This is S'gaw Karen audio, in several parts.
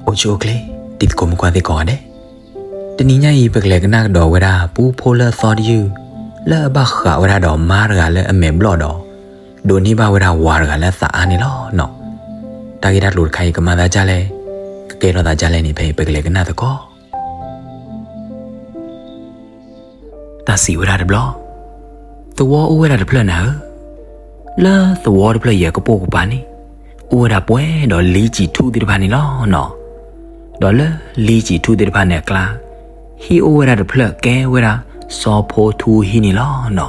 အိၣ်ဆူၣ်အိၣ်ချ့ တံၤသကိးမုၣ်ခွါသ့ၣ်ကိးဂၤဒဲး, တနံၤညါအံၤ ပကလဲၤကနၣ်ကဒီးဝဲဒၣ် ပူဖိလၢအသီတယုၢ် လၢအဘၣ်ဃးဝဲဒၣ်ဒီးမါတဂၤလၢအမဲာ်ဘျီၣ်ဒီး ဒိးန့ၢ်ဘၣ်ဝဲဒၣ်ဝၤတဂၤလၢအသးအါန့ၣ်လီၤနီၤ. တၢ်ဂ့ၢ်တၢ်ကျိၤတခါအံၤ ကမၤသးဒ်လဲၣ်, ကကဲထီၣ်သးဒ်လဲၣ်န့ၣ် ဖဲအံၤပကလဲၤကနၣ်သကိး. တၢ်စံးဝဲဒၣ်တဘျီ, သဝီအိၣ်ဝဲဒၣ်တဖျၢၣ်နၤဧၢ, လၢသဝီတဖျၢၣ်အံၤအကပိာ်ကပၤန့ၣ် အိၣ်ဝဲဒၣ်ပှဲၤဒီးလံကံၣ်ထူၣ်သ့ၣ်တဖၣ်န့ၣ်လီၤနီၤ. ဒီးလၢလံကံၣ်ထူၣ်သ့ၣ်တဖၣ်န့ၣ်အကျါ ဟံၣ်အိၣ်ဝဲဒၣ်တဖျၢၣ်ကဲဝဲဒၣ်စီၤဖိထူဟံၣ်န့ၣ်လီၤနီၤ.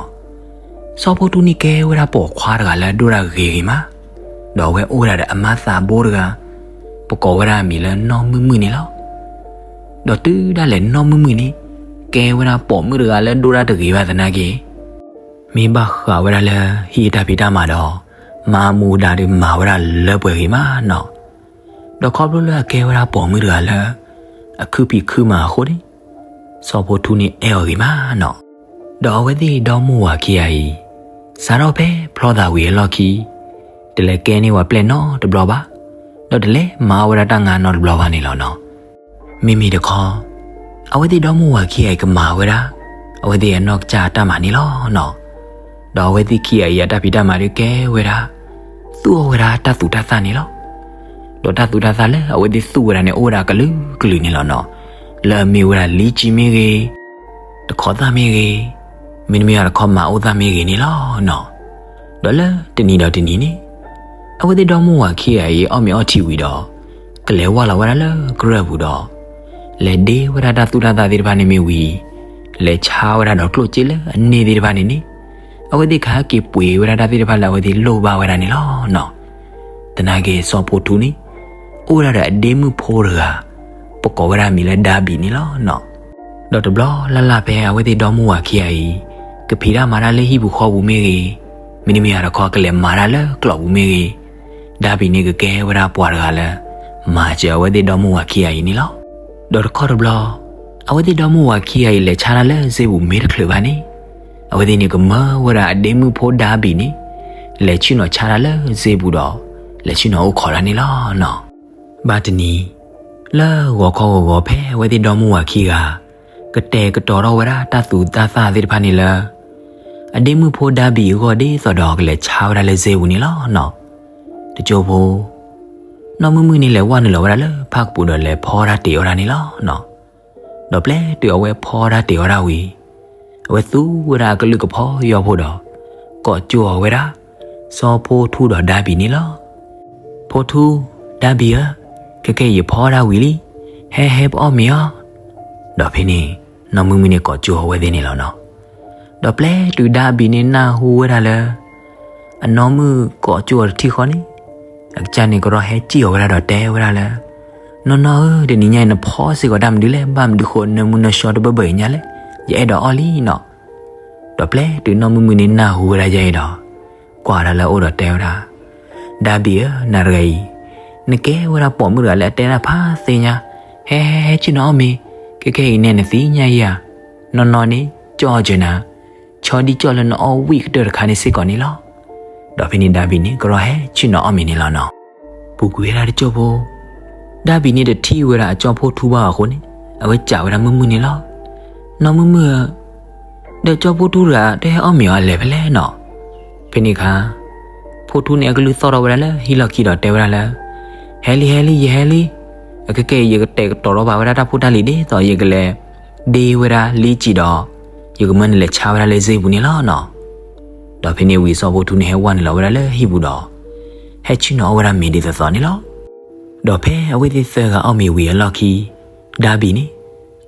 စီၤဖိထူန့ၣ်ကဲဝဲဒၣ်ပိာ်ခွါတဂၤလၢဒိၣ်တၢ်ဂ့ၤဂ့ၤမး, ဒီးအဝဲအိၣ်ဝဲဒၣ်ဒီးအမါသးဘိတဂၤ ပကိးဝဲဒၣ်အမံၤလၢနီၢ်မုၢ်မုၢ်န့ၣ်လီၤ. ဒီးတုၤဒၣ်လဲာ်နီၢ်မုၢ်မုၢ်န့ၣ် ကဲဝဲဒၣ်ပိာ်မုၣ်တဂၤလၢဒိၣ်တၢ်တဂ့ၤဘၣ်သနာ်က့ မ့ၢ်ဘၣ်ဃးဝဲဒၣ်လၢဟံၣ်အတၢ်ဖံးတၢ်မၤဒီး မါမူဒါဒီးမၤဝဲဒၣ်လၢပှဲၤဂ့ၤမးနီၤ. ဒီးခီဖျိလၢအကဲဝဲဒၣ်ပိာ်မုၣ်တဂၤလၢ အခုဖံးခုမၤအဃိန့ၣ် စီၤဖိထူန့ၣ်အဲၣ်အီၤဂ့ၤမးနီၤ. ဒီးအဝဲသ့ၣ်ဒီမါဝၤခံဂၤအံၤ စးထီၣ်ဖဲဖျီသးဝံၤအလီၢ်ခံ တလဲၤကဲန့ၢ်ဝဲပျဲၢ်နီတဘျီဘၣ်, ဒီးတလဲၤမၤဝဲဒၣ်တၢ်ငါနီတဘျီဘၣ်န့ၣ်လီၤနီၤ. မ့မ့ၢ်တခီ အဝဲသ့ၣ်ဒီမါဝၤခံဂၤအံၤကမၤဝဲဒၣ် အဝဲသ့ၣ်အနီၢ်ကစၢ်အတၢ်မၤန့ၣ်လီၤနီၤ. ဒီးအဝဲသ့ၣ်ခံဂၤအံၤအတၢ်ဖံးတၢ်မၤဒုးကဲဝဲဒၣ် သူၣ်အီၣ်ဝဲဒၣ်တၢ်သူၣ်တၢ်သၣ်န့ၣ်လီၤ. ဒီးတၢ်သူၣ်တၢ်သၣ်လၢအဝဲသ့ၣ်သူၣ်ဝဲဒၣ်န့ၣ် အိၣ်ဝဲဒၣ်ကလုာ်ကလုာ်န့ၣ်လီၤနီၤ. လၢအမ့ၢ်ဝဲဒၣ်လံကံၣ်မ့ၢ်ဂ့ၤ, တခီသၣ်မ့ၢ်ဂ့ၤ, မ့တမ့ၢ်ဘၣ်တခီမၤအိၣ်သၣ်မ့ၢ်ဂ့ၤန့ၣ်လီၤနီၤ. ဒီးလၢတနံၤဒီးတနံၤန့ၣ် အဝဲသ့ၣ်ဒီမါဝၤခံဂၤအံၤအီၣ်မ့ၤအီထံဝံၤဒီး ကလဲၤဝၢ်လီၤဝဲဒၣ်လၢကရၢၢ်ပူၤဒီး လဲၤဒ့ဝဲဒၣ်တၢ်သူၣ်တၢ်သၣ်သ့ၣ်တဖၣ်န့ၣ်မ့ၢ်ဝံၤ လဲၤဆါဝဲဒၣ်ဒီးကျိၣ်စ့လၢအန့ၢ်သ့ၣ်တဖၣ်န့ၣ်န့ၣ် အဝဲသ့ၣ်ကဟဲက့ၤပှ့ၤဝဲဒၣ်တၢ်သ့ၣ်တဖၣ်လၢအဝဲသ့ၣ်လိၣ်ဘၣ်ဝဲဒၣ်န့ၣ်လီၤနီၤ. သနာ်က့စီၤဖိထူန့ၣ် အိၣ်ဝဲဒၣ်ဒီးအဒ့မုၣ်ဖိတဂၤ ပကိးဝဲဒၣ်မံၤလၢဒါဘံးန့ၣ်လီၤနီၤ. ဒီးတဘျီလၢ်လၢ်ဖဲအဝဲသ့ၣ်ဒီမါဝၤခံဂၤအံၤ ကဖံးတၢ်မၤတၢ်လၢဟံၣ်ပူၤဃီပူၤမ့ၢ်ဂ့ၤ, မ့တမ့ၢ်ဘၣ်တခီကလဲၤမၤတၢ်လၢကျိးပူၤမ့ၢ်ဂ့ၤ, ဒါဘံးန့ၣ်ကကဲဝဲဒၣ်ပှၤတဂၤလၢ မၤစၢၤအဝဲသ့ၣ်ဒီမါဝၤခံဂၤအံၤန့ၣ်လီၤ. ဒီးတခီတဘျီ အဝဲသ့ၣ်ဒီမါဝၤခံဂၤအံၤလဲၤဆါတၢ်လၢစ့ပူၤမ့ၢ်တချုးဘၣ်န့ၣ် အဝဲသ့ၣ်န့ၣ်ကမၢဝဲဒၣ်အဒ့မုၣ်ဖိဒါဘံးန့ၣ် လဲၤဆ့ၣ်နီၤဆါတၢ်လၢစ့ပူၤဒီး လဲၤဆ့ၣ်နီၤအိၣ်ခိးတၢ်န့ၣ်လီၤနီၤ. ဘၣ်တနံၤ လၢဂီၤခီဂီၤဂီၤဖဲအဝဲသ့ၣ်ဒီမါဝၤခံဂၤ ကတဲာ်ကတီၤထီၣ်ဝဲဒၣ်တၢ်သူၣ်တၢ်သၣ်သ့ၣ်တဖၣ်န့ၣ်လၢ အဒ့မုၣ်ဖိဒါဘံးအဂီၢ်ဒ်သိးဒီးကလဲၤဆါဝဲဒၣ်လၢစ့ပူၤန့ၣ်လီၤနီၤ. တကၠိဖိ နီၢ်မုၢ်မုၢ်န့ၣ်လဲၤဝၢ်နုာ်လီၤဝဲဒၣ်လၢဖၣ်ကပူၤဒီးလဲၤဖီတၢ်တ့ၢ်ဝဲဒၣ်န့ၣ်လီၤနီၤ. ဒီးပျဲတုၤအဝဲဖီတၢ်တ့ၢ်ဝဲဒၣ်ဝံၤ အဝဲသူဝဲဒၣ်အကလုၢ်ကဖီယီဖိဒီး ကိးကၠိအီၤဝဲဒၣ် စီၤဖိထူဒီးဒါဘံးန့ၣ်လီၤ. ဖိထူ, ဒါဘံးဧၢ, ခဲကဲယဖီတၢ်ဝံၤလံ, ဟဲဟဲပအီၣ်မ့ၤအီၤ. ဒီးဖဲန့ၣ် နီၢ်မုၢ်မုၢ်န့ၣ်ကိးကၠိအီၤဝဲသ့ၣ်န့ၣ်လီၤနီၤ. ဒီးပျဲတုၤဒါဘံးန့ၣ်နၢ်ဟူဝဲဒၣ်လၢ အနီၢ်မုၢ်ကိးကၠိအီၤတထံၣ်ဃီန့ၣ် အကစၢ်န့ၣ်ကရီဟဲစံၣ်အီၤဝဲဒၣ်ဒီးတဲဝဲဒၣ်လၢ နီၢ်နီၢ်ဧၢ, တနံၤညါအံၤနဖီစ့ၢ်ကီးတၢ်မနုၤလဲၣ်, ဘၣ်မနုၤဃိနၢမူနၢဆှီတဘၢဘၢအံၤညါလဲၣ်, ယအဲၣ်ဒိးအီၣ်လံနီၤ. ဒီးပျဲတုၤနီၢ်မုၢ်မုၢ်န့ၣ်နၢ်ဟူဝဲဒၣ်ယဲအံၤဒီး ကွၢ်ဝဲဒၣ်လၢအအိၣ်ဒီးတဲဝဲဒၣ်, ဒါဘံးဧၢ, နၤတဂၤအံၤ နကဲဝဲဒၣ်ပိာ်မုၣ်တဂၤလၢအတဲတၢ်ဖးသ့ၣ်ညါ, ဟဲဟဲဟဲဆ့ၣ်နီၤအီၣ်မ့ၤ, ခဲကဲအံၤန့ၣ်နသ့ၣ်ညါယၤ, နီၢ်နီၢ်န့ၣ် ကၠီအီၤစၢၤနၤ ဆီဒံကၠီလၢနအီၣ်ဝံၣ်ကတၢၢ်တခါန့ၣ်စ့ၢ်ကီးန့ၣ်လီၤ. ဒီးဖဲန့ၣ်ဒါဘံးန့ၣ် ကရီဟဲဆ့ၣ်နီၤအီၣ်မ့ၤန့ၣ်လီၤနီၤ. ပူၤကွံာ်ဝဲဒၣ်တကၠိၢ်ဖိ ဒါဘံးန့ၣ်တထံၣ်ဝဲဒၣ်အကၠီဖိထူဘၣ်အဃိန့ၣ် အဝဲစံးဝဲဒၣ်မုၢ်မုၢ်န့ၣ်လီၤ. နီၢ်မုၢ်မုၢ်ဧၢ, ဒီးကၠီဖိထူတဂၤ တဟဲအီၣ်မ့ၤအီၤအလဲၤဖဲလဲၣ်နီၤ. ဖဲန့ၣ်အခါ ဖိထူန့ၣ်အကလုၢ်သီၣ်ထီၣ်ဝဲဒၣ်လၢဟံၣ်လီၢ်ခံဒီးတဲဝဲဒၣ်လၢ ဟဲလံ ဟဲလံ ယဟဲလံ, အခဲကဲအံၤ ယကတဲာ်ကတီၤထီၣ်ဘၣ်ဝဲဒၣ်တၢ်ဖိတၢ်လံၤဒ်သိးယကလဲၤ ဒ့ဝဲဒၣ်လံကံၣ်ဒီး ယကမၢနုာ်လဲၤဆါဝဲဒၣ်လၢစ့ပူၤန့ၣ်လီၤနီၤ. ဒီးဖဲန့ၣ်ဝံၤ စီၤဖိထူန့ၣ်ဟဲဝဲနုာ်လီၤဝဲဒၣ်လၢဟံၣ်ပူၤဒီး ဟဲဆ့ၣ်နီၤအီၣ်ဝဲဒၣ်မ့ၤဒ်သိးသိးန့ၣ်လီၤ. ဒီးဖဲအဝဲသ့ၣ်သၢဂၤအီၣ်မ့ၤဝံၤအလီၢ်ခံ ဒါဘံးန့ၣ်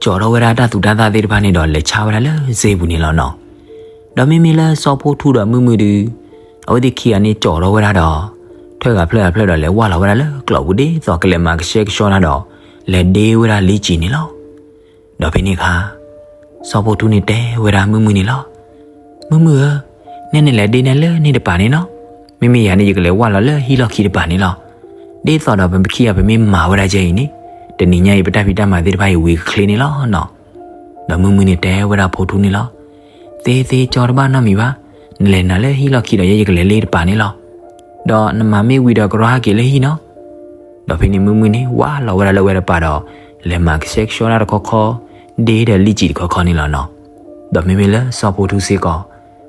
ကၠီထီၣ်ဝဲဒၣ်တၢ်သူၣ်တၢ်သၣ်သ့ၣ်တဖၣ်န့ၣ်ဒီး လဲၤဆါဝဲဒၣ်လၢစ့ပူၤန့ၣ်လီၤနီၤ. ဒီးမ့မ့ၢ်လၢစီၤဖိထူဒီးမုၢ်မုၢ်ဒုး အဝဲသ့ၣ်ခံဂၤန့ၣ်ကၠီထီၣ်ဝဲဒၣ်ဒီး ထွဲဂၤဖျၢၣ်ဂၤဖျၢၣ်ဒီး လဲၤဝၢ်လီၤဝဲဒၣ်လၢကျိးပူၤ ဒ်သိးကလဲၤမၤကဆှဲကဆှီတၢ်ဒီး လဲၤဒ့ဝဲဒၣ်လံကံၣ်န့ၣ်လီၤ. ဒီးဖဲန့ၣ်အခါ စီၤဖိထူန့ၣ်တဲဝဲဒၣ်မုၢ်မုၢ်န့ၣ်လီၤ. မုၢ်မုၢ်ဧၢ, နဲန့ၣ်လဲၤဒ့နဲလၢန့ၣ်တပၤန့ၣ်နီၤ. မ့မ့ၢ်ယၤန့ၣ် ယကလဲၤဝၢ်လီၤလၢဟံၣ်လီၢ်ခံတပၤန့ၣ်လီၤ. ဒ်သိးဒီးပခံဂၤပမ့ၢ်မၤဝဲဒၣ်ယဲအံၤန့ၣ် တနံၤညါအံၤ ပတၢ်ဖံးတၢ်မၤသ့ၣ်တဖၣ်အံၤဝံၤကချ့န့ၣ်လီၤနီၤ. ဒီးမုၢ်မုၢ်န့ၣ်တဲဝဲဒၣ်ဖိထူန့ၣ်လီၤ. သ့သ့ကၠီတဘၣ်နီတမံၤဘၣ်, နလဲၤနၤလၢဟံၣ်လီၢ်ခံဒီး ယဲယကလဲၤလ့တပၤန့ၣ်လီၤ. ဒီးနမၤမ့ၢ်ဝံၤဒီးကရီဟဲက့ၤလၢဟံၣ်နီၤ. ဒီးဖဲန့ၣ်မုာ်မုာ်န့ၣ် ဝးလီၤဝဲဒၣ်လၢဝဲတပၤဒီး လဲၤမၤကဆှဲကဆှီတၢ်တခီခီ ဒ့ဒီးလံၣ်စံၣ်တခီခီန့ၣ်လီၤနီၤ. ဒီးမ့မ့ၢ်လၢစီၤဖိထူစ့ၢ်ကီး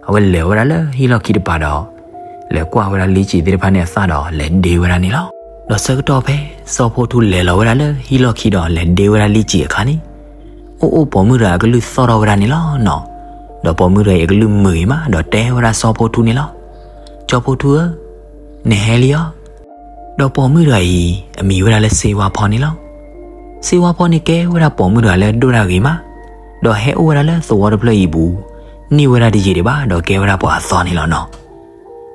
အဝဲလဲၤဝဲဒၣ်လၢဟံၣ်လီၢ်ခံတပၤဒီး လဲၤကွၢ်ဝဲဒၣ်လံၣ်စံၣ်သ့ၣ်တဖၣ်န့ၣ်အသၣ်ဒီး လဲၤဒ့ဝဲဒၣ်န့ၣ်လီၤ. ဒီးဆၢကတီၢ်ဖဲစီၤဖိထူလဲၤလီၤဝဲဒၣ်လၢဟံၣ်လီၢ်ခံဒီး လဲၤဒ့ဝဲဒၣ်လံၣ်စံၣ်အခါန့ၣ် အိၣ်အိၣ်ပိာ်မုၣ်တဂၤအကလုၢ်သီၣ်ထီၣ်ဝဲဒၣ်န့ၣ်လီၤနီၤ. ဒီးပိာ်မုၣ်တဂၤအံၤအကလုၢ်မုာ်ဂ့ၤမး ဒီးတဲဝဲဒၣ်စီၤဖိထူန့ၣ်လီၤ. စီၤဖိထူဧၢ, နဟဲလံဧါ. ဒီးပိာ်မုၣ်တဂၤအံၤ အမံၤဝဲဒၣ်လၢစ့ဝါဖီန့ၣ်လီၤ. စ့ဝါဖီန့ၣ်ကဲဝဲဒၣ်ပိာ်မုၣ်တဂၤလၢဒိၣ်တၢ်ဂ့ၤမး, ဒီးဟဲအိၣ်ဝဲဒၣ်လၢသဝီတဖျၢၣ်အံၤပူၤ, န့ၢ်ဝဲဒၣ်တယံာ်ဒံးဘၣ် ဒီးကဲဝဲဒၣ်ပှၤအသီန့ၣ်လီၤနီၤ.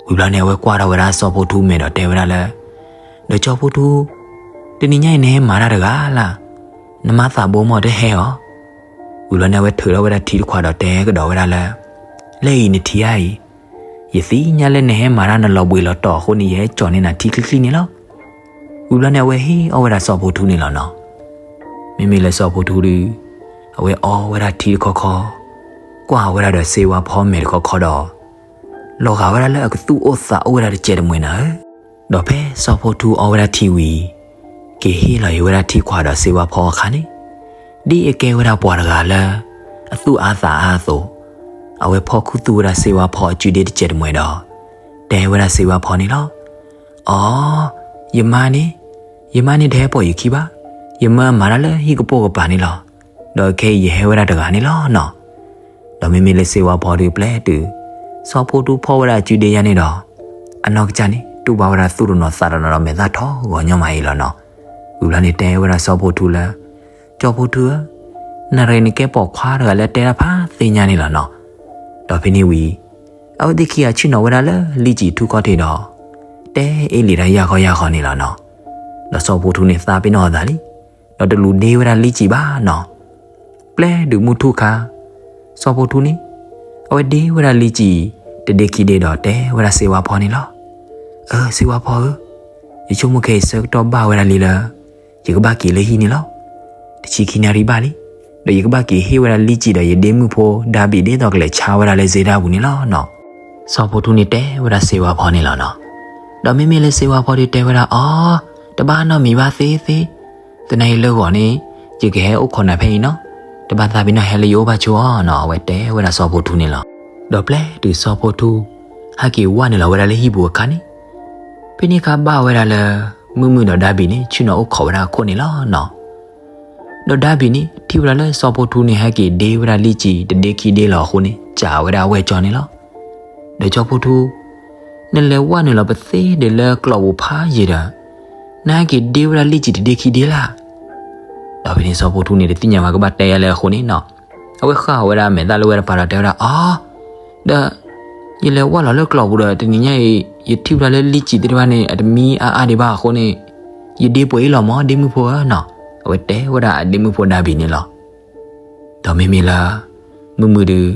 ဝံၤဘျီန့ၣ် အဝဲကွၢ်ထီၣ်ဝဲဒၣ်စီၤဖိထူမဲာ်ဒီးတဲဝဲဒၣ်လၢ ဒီးစီၤဖိထူ, တနံၤညါအံၤနဟဲမၤတၢ်တဂၤလၢ်, နမါသးဘိမီၢ်တဟဲအီၤ. ဝံၤဘျီန့ၣ် အဝဲထုးထီၣ်ဝဲဒၣ်ထံတခွးဒီးတဲကဒီးဝဲဒၣ်လၢ လၢအံၤနထံအါအံၤ, ယသ့ၣ်ညါလၢနဟဲမၤတၢ်နလီၤဘှံးလီၤတီၤအဃိန့ၣ် ယဟဲကၠီၤန့ၢ်နၤထံချံချံန့ၣ်လီၤ. ဝံၤဘျီန့ၣ် အဝဲဟ့ၣ်အီၣ်ဝဲဒၣ်စီၤဖိထူန့ၣ်လီၤနီၤ. မ့မ့ၢ်လၢစီၤဖိထူဒီး အဝဲအီဝဲဒၣ်ထံတခီခီ, ကွၢ်ဝဲဒၣ်ဒီးစ့ဝါဖီမဲာ်တခီခီဒီး လီၤဂာ်ဝဲဒၣ်လၢအကသူၣ်အိၣ်သးအိၣ်ဝဲဒၣ်တစဲးတမှဲၤနၤဧၢ. ဒီးဖဲစီၤဖိထူအီဝဲဒၣ်ထံဝံၤ, က့ၤဟ့ၣ်လီၤယံၤဝဲဒၣ်ထံခွးဒီးစ့ဝါဖီအခါန့ၣ်, ဒ်အကဲဝဲဒၣ်ပှၤတဂၤလၢ အသူၣ်အါသးအါအသိး, အဝဲဖီၣ်ခူသူၣ်ဝဲဒၣ်စ့ဝါဖီအစုဒ့တစဲးတမှဲၤဒီး တဲဝဲဒၣ်စ့ဝါဖီန့ၣ်လီၤ. အိ, ယမါန့ၣ်, ယမါန့ၣ်တဟဲပိာ်ယခံဘၣ်. ယမၢအမၤတၢ်လၢဟံၣ်ကပိာ်ကပၤန့ၣ်လီၤ. ဒီးခဲအံၤယဟဲဝဲဒၣ်တဂၤန့ၣ်လီၤနီၤ. ဒီးမ့မ့ၢ်လၢစ့ဝါဖီဒီးပျဲတုၤ စီၤဖိထူဖီၣ်ဝဲဒၣ်အစုဒ့ယါန့ၣ်ဒီး အနီၢ်ကစၢ်န့ၣ် တူၢ်ဘၣ်ဝဲဒၣ်သူၣ်တနီၤသးတနီၤဒီးမဲာ်သၣ်ထီၣ်ဂီၤညီမးအံၤလီၤနီၤ. ဝံၤဘျီန့ၣ်တဲဝဲဒၣ်စီၤဖိထူလၢ စီၤဖိထူဧၢ, နရံးန့ၣ်ကဲပိာ်ခွါတဂၤလၢတဲတၢ်ဖးသ့ၣ်ညါန့ၣ်လီၤနီၤ. ဒီးဖဲန့ၣ်ဝံၤ အဝဲသ့ၣ်ခံဂၤဆ့ၣ်နီၤဝဲဒၣ်လၢလံၣ်စံၣ်ထူၣ်ခီၣ်ထံးဒီး တဲအ့ၣ်လံတၢ်ယၢ်ဃီယၢ်ဃီန့ၣ်လီၤနီၤ. ဒီးစီၤဖိထူန့ၣ်သးပ့ၤနီၣ်အသးလံ, ဒီးတလူၤဒ့ဝဲဒၣ်လံၣ်စံၣ်ဘၣ်နီၤ. ပျဲဒုးမုၢ်ထူၣ်ခါ, စီၤဖိထူန့ၣ် အဝဲဒ့ဝဲဒၣ်လံၣ်စံၣ် တဒ့ခံဒ့ဒီးတဲဝဲဒၣ်စ့ဝါဖီန့ၣ်လီၤ. အၢ စ့ဝါဖီဧၢ, ယဆိကမိၣ်ခဲအံၤဆၢကတီၢ်ဘၣ်ဝဲဒၣ်လံလၢ ယကဘၣ်က့ၤလၢဟံၣ်န့ၣ်လီၤ. တဆံခံနၣ်ရံၣ်ဘၣ်လံ, ဒီးယကဘၣ်က့ၤဟ့ၣ်ဝဲဒၣ်လံၣ်စံၣ်ဒီးယဒ့မုၣ်ဖိဒါဘံၣ်ဒ်သိးကလဲၤဆါဝဲဒၣ်လၢစ့ဒၢပူၤန့ၣ်လီၤနီၤ. စီၤဖိထူန့ၣ်တဲဝဲဒၣ်စ့ဝါဖီန့ၣ်လီၤနီၤ. ဒီးမ့မ့ၢ်လၢစ့ဝါဖီဒီးတဲဝဲဒၣ်အီၤ, တဘၣ်နီတမံၤဘၣ်သ့သ့, သနာ်က့လၢဂီၤန့ၣ် ယကဟဲအိၣ်ခိးနၤဖဲအံၤနီၤ, တဘၣ်သးပ့ၤနီၣ်ဟဲလၢယအိၣ်ဘၣ်ဆိအီၤနီၤ, အဝဲတဲဝဲဒၣ်စီၤဖိထူန့ၣ်လီၤ. ဒီးပျဲတုၤစီၤဖိထူ ဟဲက့ၤဝဲနုာ်လီၤဝဲဒၣ်လၢဟံၣ်ပူၤအခါန့ၣ်, ဖဲန့ၣ်အခါဘၣ်ဝဲဒၣ်လၢ မုၢ်မုၢ်ဒီးဒါဘံၣ်န့ၣ် ဆ့ၣ်နီၤအိၣ်ခိးဝဲဒၣ်အခိၣ်န့ၣ်လီၤနီၤ. ဒီးဒါဘံၣ်န့ၣ် ထံၣ်ဝဲဒၣ်လၢစီၤဖိထူန့ၣ် ဟဲက့ၤဒ့ဝဲဒၣ်လံၣ်စံၣ်တဒ့ခံဒ့လီၤအဃိန့ၣ် စံးဝဲဒၣ်အဝဲၢ်ကၠီန့ၣ်လီၤ. ဒီးစီၤဖိထူ, နလဲၤဝဲနုာ်လီၤပသ့ဒံးလၢကျီၢ်ပူၤဖးယံာ်ဒီး, နဟဲက့ၤဒ့ဝဲဒၣ်လံၣ်စံၣ်တဒ့ခံဒ့လၢ်. ဒီးဖဲန့ၣ်စီၤဖိထူန့ၣ် တသ့ၣ်ညါဝဲကဘၣ်တဲယၤလၢအဃိန့ၣ်နီၤ, အဝဲဃၣ်ဝဲဒၣ်မဲာ်သၣ်လၢဝဲတပၤဒီးတဲဝဲဒၣ်အီၤ, ဒီး ယလဲၤဝဲလီၤလၢကျီၢ်ပူၤဒီး တနံၤညါအံၤ ယထံၣ်ဝဲဒၣ်လၢလံၣ်စံၣ်သ့ၣ်တဖၣ်န့ၣ် အတမံအါအါဒံးဘၣ်အဃိန့ၣ်, ယဒ့ပှဲၤအံၤလီၤမး ဒ့မုၣ်ဖိဧၢနီၤ, အဝဲတဲဝဲဒၣ်အဒ့မုၣ်ဖိဒါဘံၣ်န့ၣ်လီၤ. ဒီးမ့မ့ၢ်လၢ မုၢ်မုၢ်ဒီး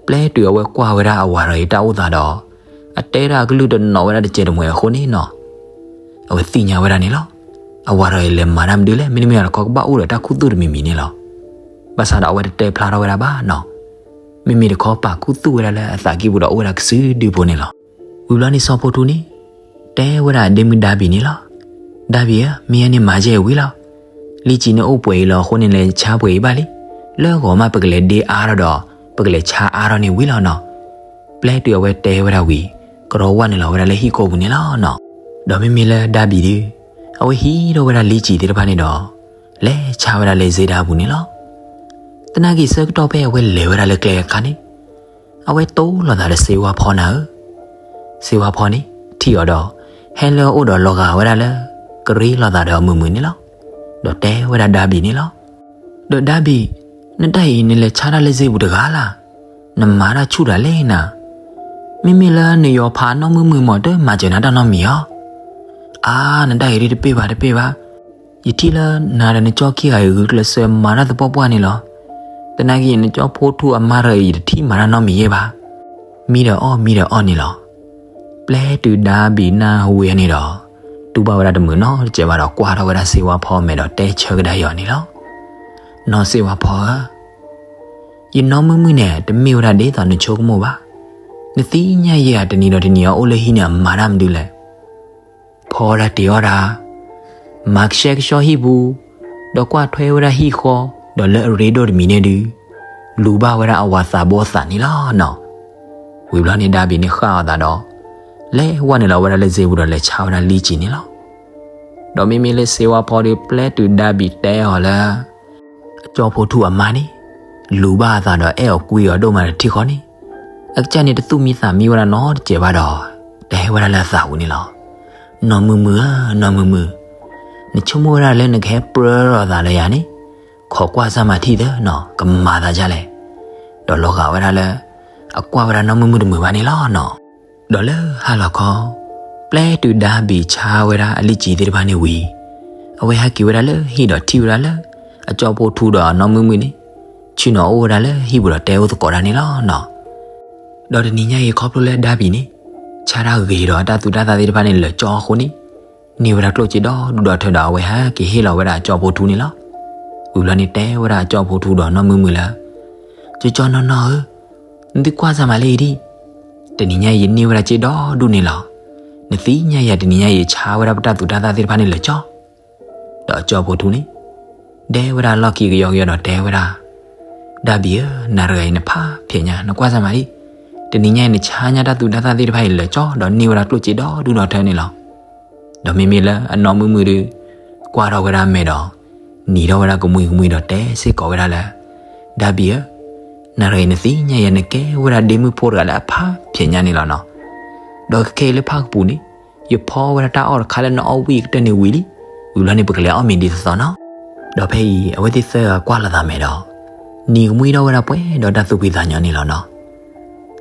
ပျဲတုၤအဝဲကွၢ်ဝဲဒၣ်အဝၤဒီးအံၤတၢ်အိၣ်သးဒီး အတဲဒၣ်အကလုၢ်တနီၤဝဲဒၣ်တစဲးတမှဲၤအဃိန့ၣ်နီၤ, အဝဲသ့ၣ်ညါဝဲဒၣ်န့ၣ်လီၤ. အဝၤဒီးအံၤလဲၤမၤတၢ်မနုၤလဲၣ်, မ့တမ့ၢ်တခီကဘၣ်အိၣ်ဒီးတၢ်ခူသူၣ်တမံၤမံၤန့ၣ်လီၤ. ဘၣ်ဆၣ်ဒီးအဝဲတတဲဖျါထီၣ်ဝဲဒၣ်ဘၣ်နီၤ, မ့မ့ၢ်တခီပာ်ခူသူၣ်ဝဲဒၣ်လၢအသးကံၢ်ပူၤဒီး အိၣ်ဝဲဒၣ်ကစုဒုဖိန့ၣ်လီၤ. ဝံၤဘျီန့ၣ်စီၤဖိထူန့ၣ် တဲဝဲဒၣ်အဒ့မုၣ်ဒါဘံၣ်န့ၣ်လီၤ. ဒါဘံၣ်ဧၢ, မ့ၢ်ယဲန့ၣ်မၤယဲၢ်ဝံၤလီၤ. လံၣ်စံၣ်န့ၣ်အိၣ်ပှဲၤအံၤလီၤအဃိန့ၣ် လဲၤဆါပှဲၤအံၤဘၣ်လံ. လၢဂီၤမးပကလဲၤဒ့အါထီၣ်ဒီး ပကလဲၤဆါအါထီၣ်န့ၣ်ဝံၤလီၤနီၤ. ပျဲတုၤအဝဲတဲဝဲဒၣ်ဝံၤ ကရီဝဲနုာ်လီၤဝဲဒၣ်လၢဟံၣ်ခိၣ်ပူၤန့ၣ်လီၤနီၤ. ဒီးမ့မ့ၢ်လၢဒါဘံၣ်ဒီး အဝဲဟံးထီၣ်ဝဲဒၣ်လံၣ်စံၣ်သ့ၣ်တဖၣ်န့ၣ်ဒီး လဲၤဆါဝဲဒၣ်လၢစ့ဒၢပူၤန့ၣ်လီၤ. သနာ်က့ဆၢကတီၢ်ဖဲအဝဲလဲၤဝဲဒၣ်လၢကျဲအခါန့ၣ် အဝဲတိၢ်လိာ်သးဒီးစ့ဝါဖီနၤဧၢ, စ့ဝါဖီန့ၣ် ထံၣ်အီၤဒီး ဟဲလၢအအိၣ်ဒီးလီၤဂာ်ဝဲဒၣ်လၢ ကရ့လိာ်သးဒီးအမုာ်မုာ်န့ၣ်လီၤ. ဒီးတဲဝဲဒၣ်ဒါဘံၣ်န့ၣ်လီၤ. ဒီးဒါဘံၣ်, နတၢ်အံၤနလဲၤဆါတၢ်လၢစ့ပူၤတဂၤလၢ်, နမၤတၢ်ဆူၣ်တၢ်လဲၣ်နၤ, မ့မ့ၢ်လၢနယီၤဖးနီၢ်မုၢ်မုၢ်မး တမၤစၢၤနၤတၢ်နီတမံၤအီၤ. အါ, နတၢ်အံၤဒ်တပ့ၢ်ဘၣ် တပ့ၢ်ဘၣ်. ယထံၣ်လၢနၤဒီးနကၠီခံဂၤအံၤ ဂုာ်ကျဲးစၢးမၤတၢ်သပှၢ်ပှၢ်န့ၣ်လီၤ. သနာ်က့ နကၠီဖိထူအမါတဂၤအံၤ ယတထံၣ်မၤတၢ်နီတမံၤယဲၢ်ဘၣ်. မံဒီးအီၣ်မံဒီးအီၣ်န့ၣ်လီၤ. ပျဲတုၤဒါဘံၣ်နၢ်ဟူဝဲန့ၣ်ဒီး တူၢ်ဘၣ်ဝဲဒၣ်တမုာ်နီတစဲးဘၣ်ဒီး ကွၢ်ထီၣ်ဝဲဒၣ်စ့ဝါဖီအမဲာ်ဒီးတဲဆၢကဒါအီၤန့ၣ်လီၤ. နီၢ်စ့ဝါဖီဧၢ, ယနီၢ်မုၢ်မုၢ်န့ၣ် တမ့ၢ်ဝဲဒၣ်ဒ်သိးနဆိကမိၣ်ဘၣ်. နသ့ၣ်ညါယဲဧါ တနံၤဒီးတနံၤအံၤ အိၣ်လၢဟံၣ်န့ၣ် အမၤတၢ်မနုၤလဲၣ်. ဖီတၢ်တ့ၤအီၣ်တၢ်, မၤကဆှဲကဆှီဟံၣ်ပူၤ, ဒီးကွၢ်ထွဲဝဲဒၣ်ဟံၣ်ဃီ, ဒီးလၢအရ့ဒိၣ်တမံၤန့ၣ်ဒုး လူၤဘၣ်ဝဲဒၣ်အဝၤသးဘိအသးန့ၣ်လီၤနီၤ. ဝံၤဘျီန့ၣ် ဒါဘံၣ်န့ၣ် ဃၣ်အီၤသးဒီး လဲၤဝဲနုာ်လီၤဝဲဒၣ်လၢစ့ပူၤဒီး လဲၤဆါဝဲဒၣ်လံကံန့ၣ်လီၤ. ဒီးမ့မ့ၢ်လၢစ့ဝါဖီဒီး ပျဲတုၤဒါဘံၣ်တဲအီၤလၢ အကၠီဖိထူအမါန့ၣ် လူၤဘၣ်အသးဒီး အဲၣ်အီၤကွံအီၤဒိၣ်မးတထံၣ်ဃီန့ၣ်, အကစၢ်န့ၣ် တသူၣ်မံသးမံဝဲဒၣ်နီတစဲးဘၣ်ဒီး တဲဝဲဒၣ်လၢအသးပူၤန့ၣ်လီၤ. နီၢ်မုာ်မုာ်ဧၢ, နီၢ်မုာ်မုာ်, နဆိကမိၣ်ဝဲဒၣ်လၢနကဟဲပြၢထီၣ်သးလၢယၤန့ၣ်, ခိးကွၢ်စၢ်မၤထံၣ်သၢနီၤ, ကမၤသးဒ်လဲၣ်. ဒီးလီၤဂာ်ဝဲဒၣ်လၢ အကွၢ်ဝဲဒၣ်နီၢ်မုာ်မုာ်တမုာ်ဘၣ်န့ၣ်လီၤနီၤ. ဒီးလၢဟါလီၤခီ, ပျဲတုၤဒါဘံၣ်ဆါဝဲဒၣ်အလံကံသ့ၣ်တဖၣ်န့ၣ်ဝံၤ, အဝဲဟဲက့ၤဝဲဒၣ်လၢဟံၣ်ဒီးထံၣ်ဝဲဒၣ်လၢ အကၠီဖိထူဒီးနီၢ်မုာ်မုာ်န့ၣ် ဆ့ၣ်နီၤအိၣ်ဝဲဒၣ်လၢဟံၣ်ပူၤဒီးတဲအိၣ်သကိးတၢ်န့ၣ်လီၤနီၤ. ဒီးတနံၤညါအံၤခီဖျိလၢဒါဘံၣ်န့ၣ် ဆါတၢ်ဂ့ၤဒီးအတၢ်သူတၢ်သၣ်သ့ၣ်တဖၣ်န့ၣ်လၢာ်ကၠီအဃိန့ၣ်, န့ၢ်ဝဲဒၣ်ကျိၣ်စ့ဒီဒူၣ်ဒီထၢဒီး အဝဲဟဲက့ၤဟ့ၣ်လီၤဝဲဒၣ်အကၠီဖိထူန့ၣ်လီၤ. ဝံၤဘျီန့ၣ်တဲဝဲဒၣ်အကၠီဖိထူဒီးနီၢ်မုာ်မုာ်လၢ ကၠီကၠီနီၢ်နီၢ်ဧၢ, နသုကွၢ်စၢ်မၤလၢအံၤဒံး, တနံၤညါအံၤယန့ၢ်ဝဲဒၣ်စ့ဒီဒူၣ်န့ၣ်လီၤ. နသ့ၣ်ညါယၤတနံၤညါအံၤယဆါဝဲဒၣ်ပတၢ်သူတၢ်သၣ်သ့ၣ်တဖၣ်န့ၣ်လၢာ်ကၠီ. ဒီးအကၠီဖိထူန့ၣ် ဒဲဝဲဒၣ်လီၢ်ခံကယီကယီဒီးတဲဝဲဒၣ်, ဒါဘံၣ်ဧၢ, နၤတဂၤအံၤနဖးဖျဲးညါ နကွၢ်စၢ်မၤဒံး, တနံၤညါအံၤနဆါညါတၢ်သူတၢ်သၣ်သ့ၣ်တဖၣ်အံၤလၢာ်ကၠီ ဒီးန့ၢ်ဝဲဒၣ်ကျိၣ်စ့ဒီဒူၣ်ဒီထၢန့ၣ်လီၤ. ဒီးမ့မ့ၢ်လၢအနီၢ်မုာ်မုာ်ဒုး ကွၢ်ထီၣ်ဝဲဒၣ်အမဲာ်ဒီး နံၤထီၣ်ဝဲဒၣ်ကမှံကမှံဒီးတဲစ့ၢ်ကီးဝဲဒၣ်လၢ ဒါဘံၣ်ဧၢ, နၤတဂၤအံၤနသ့ၣ်ညါယၤ နကဲဝဲဒၣ်ဒ့မုၣ်ဖိတဂၤလၢအဖးဖျဲးညါန့ၣ်လီၤနီၤ. ဒီးခဲအံၤလၢဖၣ်ကပူၤန့ၣ် ယဖီဝဲဒၣ်တၢ်အီၣ်တခါလၢနအီၣ်ဝံၣ်ကတၢၢ်န့ၣ်ဝံၤလံ, ဝံၤဘျီန့ၣ် ပကလဲၤအီၣ်မ့ၤဒ်သိးသိးနီၤ. ဒီးဖဲအံၤ အဝဲသ့ၣ်သၢဂၤကွၢ်လိာ်သးမဲာ်ဒီး နံၤကမှံထီၣ်ဝဲဒၣ်ပှဲၤဒီးတၢ်သူၣ်ဖှံသးညီန့ၣ်လီၤနီၤ.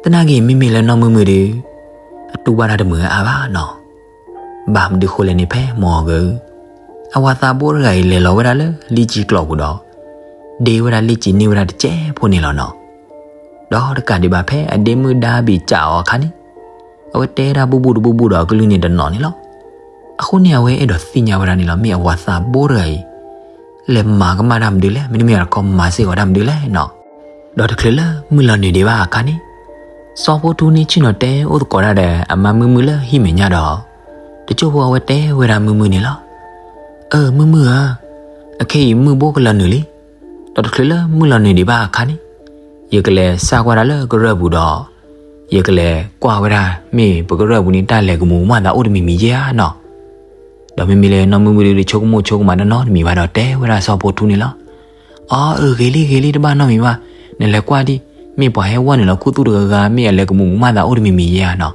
သနာ်က့ မ့မ့ၢ်လၢနီၢ်မုာ်မုာ်ဒီး အတူၢ်ဘၣ်တၢ်တမုာ်အါဘၣ်နီၤ. ဘၣ်မနုၤဃိလဲၣ်န့ၣ် ဖဲမီၤအဂၤ အဝၤသးဘိတဂၤအံၤ လဲၤလီၤဝဲဒၣ်လၢလံကံကျိာ်ပူၤဒီး ဒ့ဝဲဒၣ်လံကံန့ၢ်ဝဲဒၣ်တစဲးဖိန့ၣ်လီၤနီၤ. ဒီးတကးဒံးဘၣ် ဖဲအဒ့မုၣ်ဒါဘံၣ်စံးအီၤအခါန့ၣ် အဝဲတဲတၢ်ဘူၣ်ဘူၣ်တဘူၣ်ဘူၣ်ဒီး အကလုၢ်န့ၣ်တနီၤန့ၣ်လီၤ. အဃိန့ၣ် အဝဲအဲၣ်ဒိးသ့ၣ်ညါဝဲဒၣ်န့ၣ်လီၤ, မ့ၢ်အဝၤသးဘိတဂၤအံၤ လဲၤမၤကမၣ်တၢ်မနုၤလဲၣ်, မ့တမ့ၢ်တခီမၤစ့ၢ်ကီးတၢ်မနုၤလဲၣ်နီၤ. ဒီးတချုးလၢမုၢ်လီၤနုာ်ဒံးဘၣ်အခါန့ၣ် စီၤဖိထူန့ၣ် ဆ့ၣ်နီၤတဲအိၣ်သကိးတၢ်ဒီးအမါမုာ်မုာ်လၢဟံၣ်မဲာ်ညါဒီး တစိၢ်ဖိအဝဲတဲဝဲဒၣ်မုာ်မုာ်န့ၣ်လီၤ. အၢ မုာ်မုာ်ဧၢ, အခဲအံၤမုၢ်ဘိကလီၤနုာ်လံ, ဒီးတချုးလၢမုၢ်လီၤနုာ်ဒံးဘၣ်အခါန့ၣ် ယကလဲၤစၢ်ကွၢ်တၢ်လၢကရၢၢ်ပူၤဒီး ယကလဲၤကွၢ်ဝဲဒၣ် မ့ၢ်ပကရၢၢ်ပူၤန့ၣ် တၢ်လဲၤကမူးကမၣ်သးအိၣ်တမံၤမံၤယဲဧါနီၤ. ဒီးမ့မ့ၢ်လၢနီၢ်မုာ်မုာ်ဒီး တဆိကမိၣ်ဆိကမးနီတမံၤဘၣ်ဒီး တဲဝဲဒၣ်စီၤဖိထူန့ၣ်လီၤ. အီ အၢ ဂ့ၤလံ ဂ့ၤလံ တဘၣ်နီတမံၤဘၣ်, နလဲၤကွၢ်ဒံး မ့ၢ်ပှၤဟဲဝဲနုာ်လီၤခူသူၣ်တဂၤဂၤ မ့ၢ်အလဲၤကမူးကမၣ်သးအိၣ်တမံၤမံၤယဲဧါနီၤ.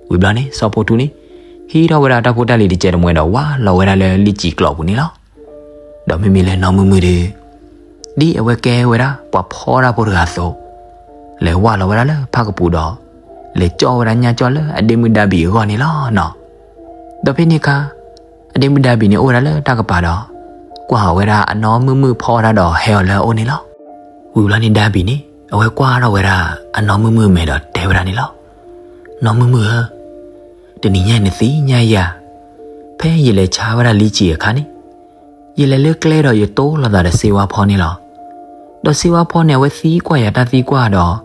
ဝံၤဘျီန့ၣ် စီၤဖိထူန့ၣ် ဟံးထီၣ်ဝဲဒၣ်တၢ်ဖိတၢ်လံၤတစဲးတမှဲဒီး ဝၢ်လီၤဝဲဒၣ်လၢလံကံကျိာ်ပူၤန့ၣ်လီၤ. ဒီးမ့မ့ၢ်လၢနီၢ်မုာ်မုာ်ဒီး ဒ်အဝဲကဲဝဲဒၣ်ပှၤဖီတၢ်ဖိတဂၤအသိး လဲၤဝၢ်လီၤဝဲဒၣ်လၢဖၣ်ကပူၤဒီး လဲၤကၠီၣ်ဝဲဒၣ်ညၣ်ကၠီၣ်လၢအဒ့မုၣ်ဒါဘံၣ်အဂီၢ်န့ၣ်လီၤနီၤ. ဒီးဖဲန့ၣ်အခါ အဒ့မုၣ်ဒါဘံၣ်န့ၣ်အိၣ်ဝဲဒၣ်လၢတၢ်ကပၤဒီး ကွၢ်အီၤဝဲဒၣ်အနီၢ်မုာ်မုာ်ဖီဝဲဒၣ်ဒီးဟဲအီၤလၢအအိၣ်န့ၣ်လီၤ. ဝံၤဘျီန့ၣ်ဒါဘံၣ်န့ၣ် အဝဲကွၢ်ထီၣ်ဝဲဒၣ်အနီၢ်မုာ်မုာ်အမဲာ်ဒီးတဲဝဲဒၣ်န့ၣ်လီၤ. နီၢ်မုာ်မုာ်ဧၢ, တနံၤညါအံၤနသ့ၣ်ညါယၤ, ဖဲယလဲၤဆါဝဲဒၣ်လံကံအခါန့ၣ် ယလဲၤလၢကျဲဒီးယတိၢ်လိာ်သးဒီးစ့ဝါဖီန့ၣ်လီၤ. ဒီးစ့ဝါဖီန့ၣ် အဝဲသံကွၢ်ယၤတၢ်သံကွၢ်ဒီး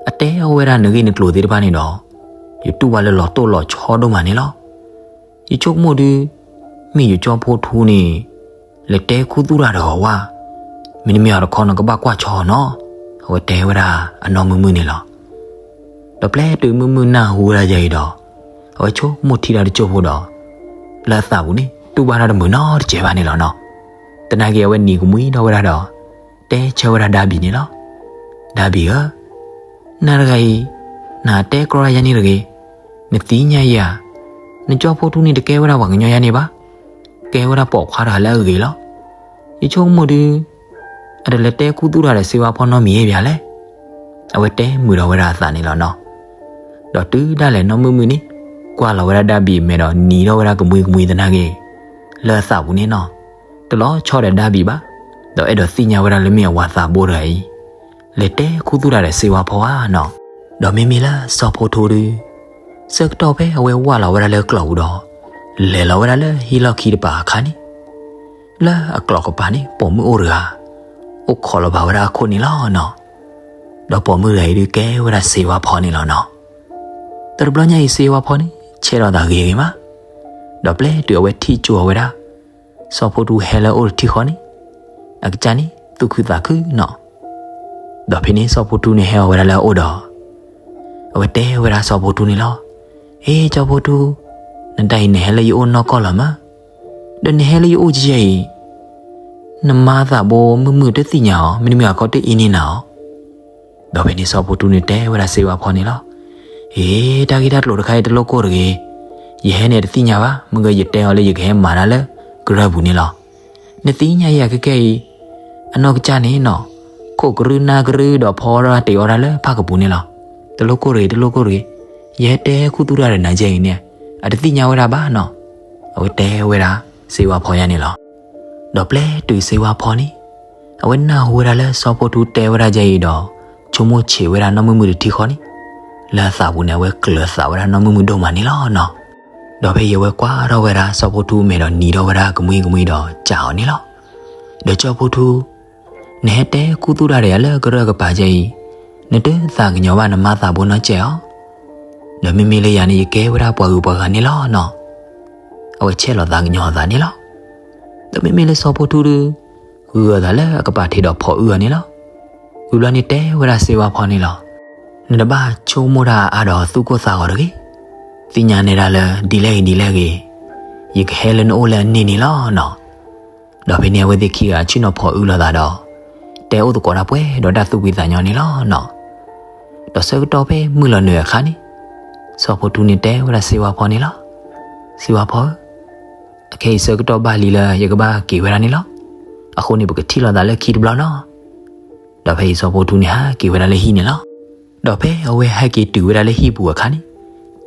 အတဲအီၣ်ဝဲဒၣ်နဂ့ၢ်နကျိၤသ့ၣ်တဖၣ်န့ၣ်ဒီး ယတူၢ်ဘၣ်လၢလီၤတိၢ်လီၤဆီဒိၣ်မးန့ၣ်လီၤ. ယဆိကမိၣ်ဒုး မ့ၢ်ယကၠီဖိထူန့ၣ် လဲၤတဲခူသူၣ်တၢ်ဒီးအီၤဝဲ, မ့တမ့ၢ်အီၤတခီနီၤကဘၣ်ကွၢ်ဆီနီၤ, အဝဲတဲဝဲဒၣ်အနီၢ်မုာ်မုာ်န့ၣ်လီၤ. ဒီးပျဲတုၤမုၢ်မုၢ်နၢ်ဟူဝဲဒၣ်ယၤအံၤဒီး အဝဲဆိကမိၣ်ထံတၢ်တစိၢ်ဖိဒီး လၢအသးပူၤန့ၣ် တူၢ်ဘၣ်တၢ်တမုာ်နီတစဲးဘၣ်န့ၣ်လီၤနီၤ. သနာ်က့အဝဲနံၤကမှံထီၣ်ဝဲဒၣ်ဒီး တဲဆၢဝဲဒၣ်ဒါဘံၣ်န့ၣ်လီၤ. ဒါဘံၣ်ဧၢ, နၤတဂၤအံၤ နတဲကြီယၤန့ၣ်တဂ့ၤ, နသ့ၣ်ညါယၤ, နကၠီဖိထူန့ၣ်တကဲဝဲဒၣ်ပှၤကညီယၤန့ၣ်ဘၣ်, ကဲဝဲဒၣ်ပိာ်ခွါတဂၤလၢအဂ့ၤလီၤ. ယဆိကမိၣ်ဒုး အတလဲၤတဲခူသူၣ်တၢ်ဒီးစ့ဝါဖီနီတမံၤယဲၢ်ဘၣ်လဲၣ်. အဝဲတဲမုာ်ဒီးဝဲဒၣ်အသးန့ၣ်လီၤနီၤ. ဒီးတုၤဒၣ်လဲာ်နီၢ်မုာ်မုာ်န့ၣ် ကွၢ်လီၤဝဲဒၣ်ဒါဘံၣ်အမဲာ်ဒီးနံၤထီၣ်ဝဲဒၣ်ကမှံကမှံသနာ်က့ လၢအသးပူၤန့ၣ်နီၤ တလီၤဆီဒီးဒါဘံၣ်ဘၣ်, ဒီးအဲၣ်ဒိးသ့ၣ်ညါဝဲဒၣ်လၢမ့ၢ်အဝၤသးဘိတဂၤအံၤ လဲၤတဲခူသူၣ်တၢ်ဒီးစ့ဝါဖီဧါနီၤ. ဒီးမ့မ့ၢ်လၢစီၤဖိထူဒုး ဆၢကတီၢ်ဖဲအဝဲဝၢ်လီၤဝဲဒၣ်လၢကျိာ်ပူၤဒီး လဲၤလီၤဝဲဒၣ်လၢဟံၣ်လီၢ်ခံတပၤအခါန့ၣ် လၢအကျိာ်ကပၤန့ၣ် ပိာ်မုၣ်အိၣ်တဂၤ အိၣ်ခိးလီၤဘၣ်ဝဲဒၣ်အခိၣ်န့ၣ်လီၤနီၤ. ဒီးပိာ်မုၣ်တဂၤအံၤဒုးကဲဝဲဒၣ်စ့ဝါဖီန့ၣ်လီၤနီၤ. တဘျီညါအံၤစ့ဝါဖီန့ၣ် ဆဲးထီၣ်သးဂ့ၤဂ့ၤမး, ဒီးပျဲတုၤအဝဲထံၣ်ကၠိအီၤဝဲဒၣ် စီၤဖိထူဟဲလၢအအိၣ်တထံၣ်ဃီန့ၣ်, အကစၢ်န့ၣ်သူၣ်ခုသးခုနီၤ. ဒီးဖဲန့ၣ်စီၤဖိထူန့ၣ်ဟဲအီၤဝဲဒၣ်လၢအအိၣ်ဒီး အဝဲတဲဝဲဒၣ်စီၤဖိထူန့ၣ်လီၤ. ဟ့ စီၤဖိထူ, နတၢ်အံၤနဟဲလၢယအိၣ်နီၢ်ကီၢ်လီၤမး, ဒီးနဟဲလၢယအိၣ်ကယဲၢ်အံၤ, နမါသးဘိမုာ်မုာ်တသ့ၣ်ညါအီၤ, မ့တမ့ၢ်အခီတအံၤန့ၣ်နၤအီၤ. ဒီးဖဲန့ၣ်စီၤဖိထူန့ၣ်တဲဝဲဒၣ်စ့ဝါဖီန့ၣ်လီၤ. ဟ့ တၢ်ဂ့ၢ်တၢ်ကျိၤတခါအံၤတလိၣ်ကိၢ်တဂ့ၤ, ယဟဲန့ၣ်တသ့ၣ်ညါဘၣ်, မ့ၢ်ဂ့ၤယတဲအီၤလၢယကဟဲမၤတၢ်လၢကရၢၢ်ပူၤန့ၣ်လီၤ. နသ့ၣ်ညါယၤခဲကဲအံၤ, အနီၢ်ကစၢ်န့ၣ်နီၤ, ခိၣ်ကရူၢ်နၢ်ကရူၢ်ဒီးဖီဒၣ်တ့ၤအီၣ်တၢ်လၢဖၣ်ကပူၤန့ၣ်လီၤ. တလိၣ်ကိၢ်တဂ့ၤ, တလိၣ်ကိၢ်တဂ့ၤ, ယဟဲတဲခူသူၣ်တၢ်ဒီးနၤယဲၢ်အံၤန့ၣ်, အတသ့ၣ်ညါဝဲဒၣ်ဘၣ်နီၤ. အဝဲတဲဝဲဒၣ်စ့ဝါဖီယါန့ၣ်လီၤ. ဒီးပျဲတုၤစ့ဝါဖီန့ၣ်, အဝဲနၢ်ဟူဝဲဒၣ်လၢစီၤဖိထူတဲဝဲဒၣ်ယဲၢ်အံၤဒီး, ဆိကမိၣ်ဆံးဝဲဒၣ်နီၢ်မုၢ်မုၢ်တထံၣ်ဃီန့ၣ်, လၢအသးပူၤန့ၣ် အဝဲကျၢၤသးဝဲဒၣ်နီၢ်မုၢ်မုၢ်ဒိၣ်မးန့ၣ်လီၤနီၤ. ဒီးဖဲအံၤအဝဲကွၢ်ထီၣ်ဝဲဒၣ်စီၤဖိထူမဲာ်ဒီးနံၤထီၣ်ဝဲဒၣ်ကမှံကမှံဒီးစံးအီၤန့ၣ်လီၤ. ဒီးစီၤဖိထူ, နဟဲတဲခူသူၣ်တၢ်ဒီးယၤလၢကရၢၢ်ကပၤကဲအံၤ, နတသးကညီၤဘၣ်နမါသးဘိနီတစဲးအီၤ, ဒီးမ့မ့ၢ်လၢယၤန့ၣ် ယကဲဝဲဒၣ်ပှၤဂုၤပှၤဂၤန့ၣ်လီၤနီၤ. အဝဲဆဲးလီၤသးကညီၤအသးန့ၣ်လီၤ. ဒီးမ့မ့ၢ်လၢစီၤဖိထူဒီး, ဂုာ်အသးလၢအကပၤထံးဒီးဖီၣ်အုၣ်အီၤန့ၣ်လီၤ. ဝံၤဘျီန့ၣ်တဲဝဲဒၣ်စ့ဝါဖီန့ၣ်လီၤ. နတဘၣ်ဆိကမိၣ်တၢ်အါဒီးသူၣ်ကိၢ်သးဂီၤတဂ့ၤ, သ့ၣ်ညါနဲဒၣ်လၢဒ်လဲၣ်ဂ့ၤဒ်လဲၣ်ဂ့ၤ, ယကဟဲလၢနအိၣ်လၢအန့ၢ်န့ၣ်လီၤနီၤ. ဒီးဖဲန့ၣ်အဝဲသ့ၣ်ခံဂၤဆ့ၣ်နီၤဖီၣ်အုၣ်လိာ်သးဒီး, တဲအိၣ်သကိးတၢ်ပှဲၤဒီးတၢ်သူၣ်ဖှံသးညီန့ၣ်လီၤနီၤ. ဒီးဆၢကတီၢ်ဖဲမုၢ်လီၤနုာ်အခါန့ၣ်, စီၤဖိထူန့ၣ်တဲဝဲဒၣ်စ့ဝါဖီန့ၣ်လီၤ. စ့ဝါဖီဧၢ, အခဲအံၤဆၢကတီၢ်ဘၣ်လံလၢယကဘၣ်က့ၤဝဲဒၣ်န့ၣ်လီၤ. အဃိန့ၣ်ပကထံၣ်လိာ်သးလၢခံတဘျီနီၤ. ဒီးဖဲအံၤစီၤဖိထူန့ၣ်ဟးက့ၤဝဲဒၣ်လၢဟံၣ်န့ၣ်လီၤ. ဒီးဖဲအဝဲဟဲက့ၤတုၤဝဲဒၣ်လၢဟံၣ်ပူၤအခါန့ၣ်,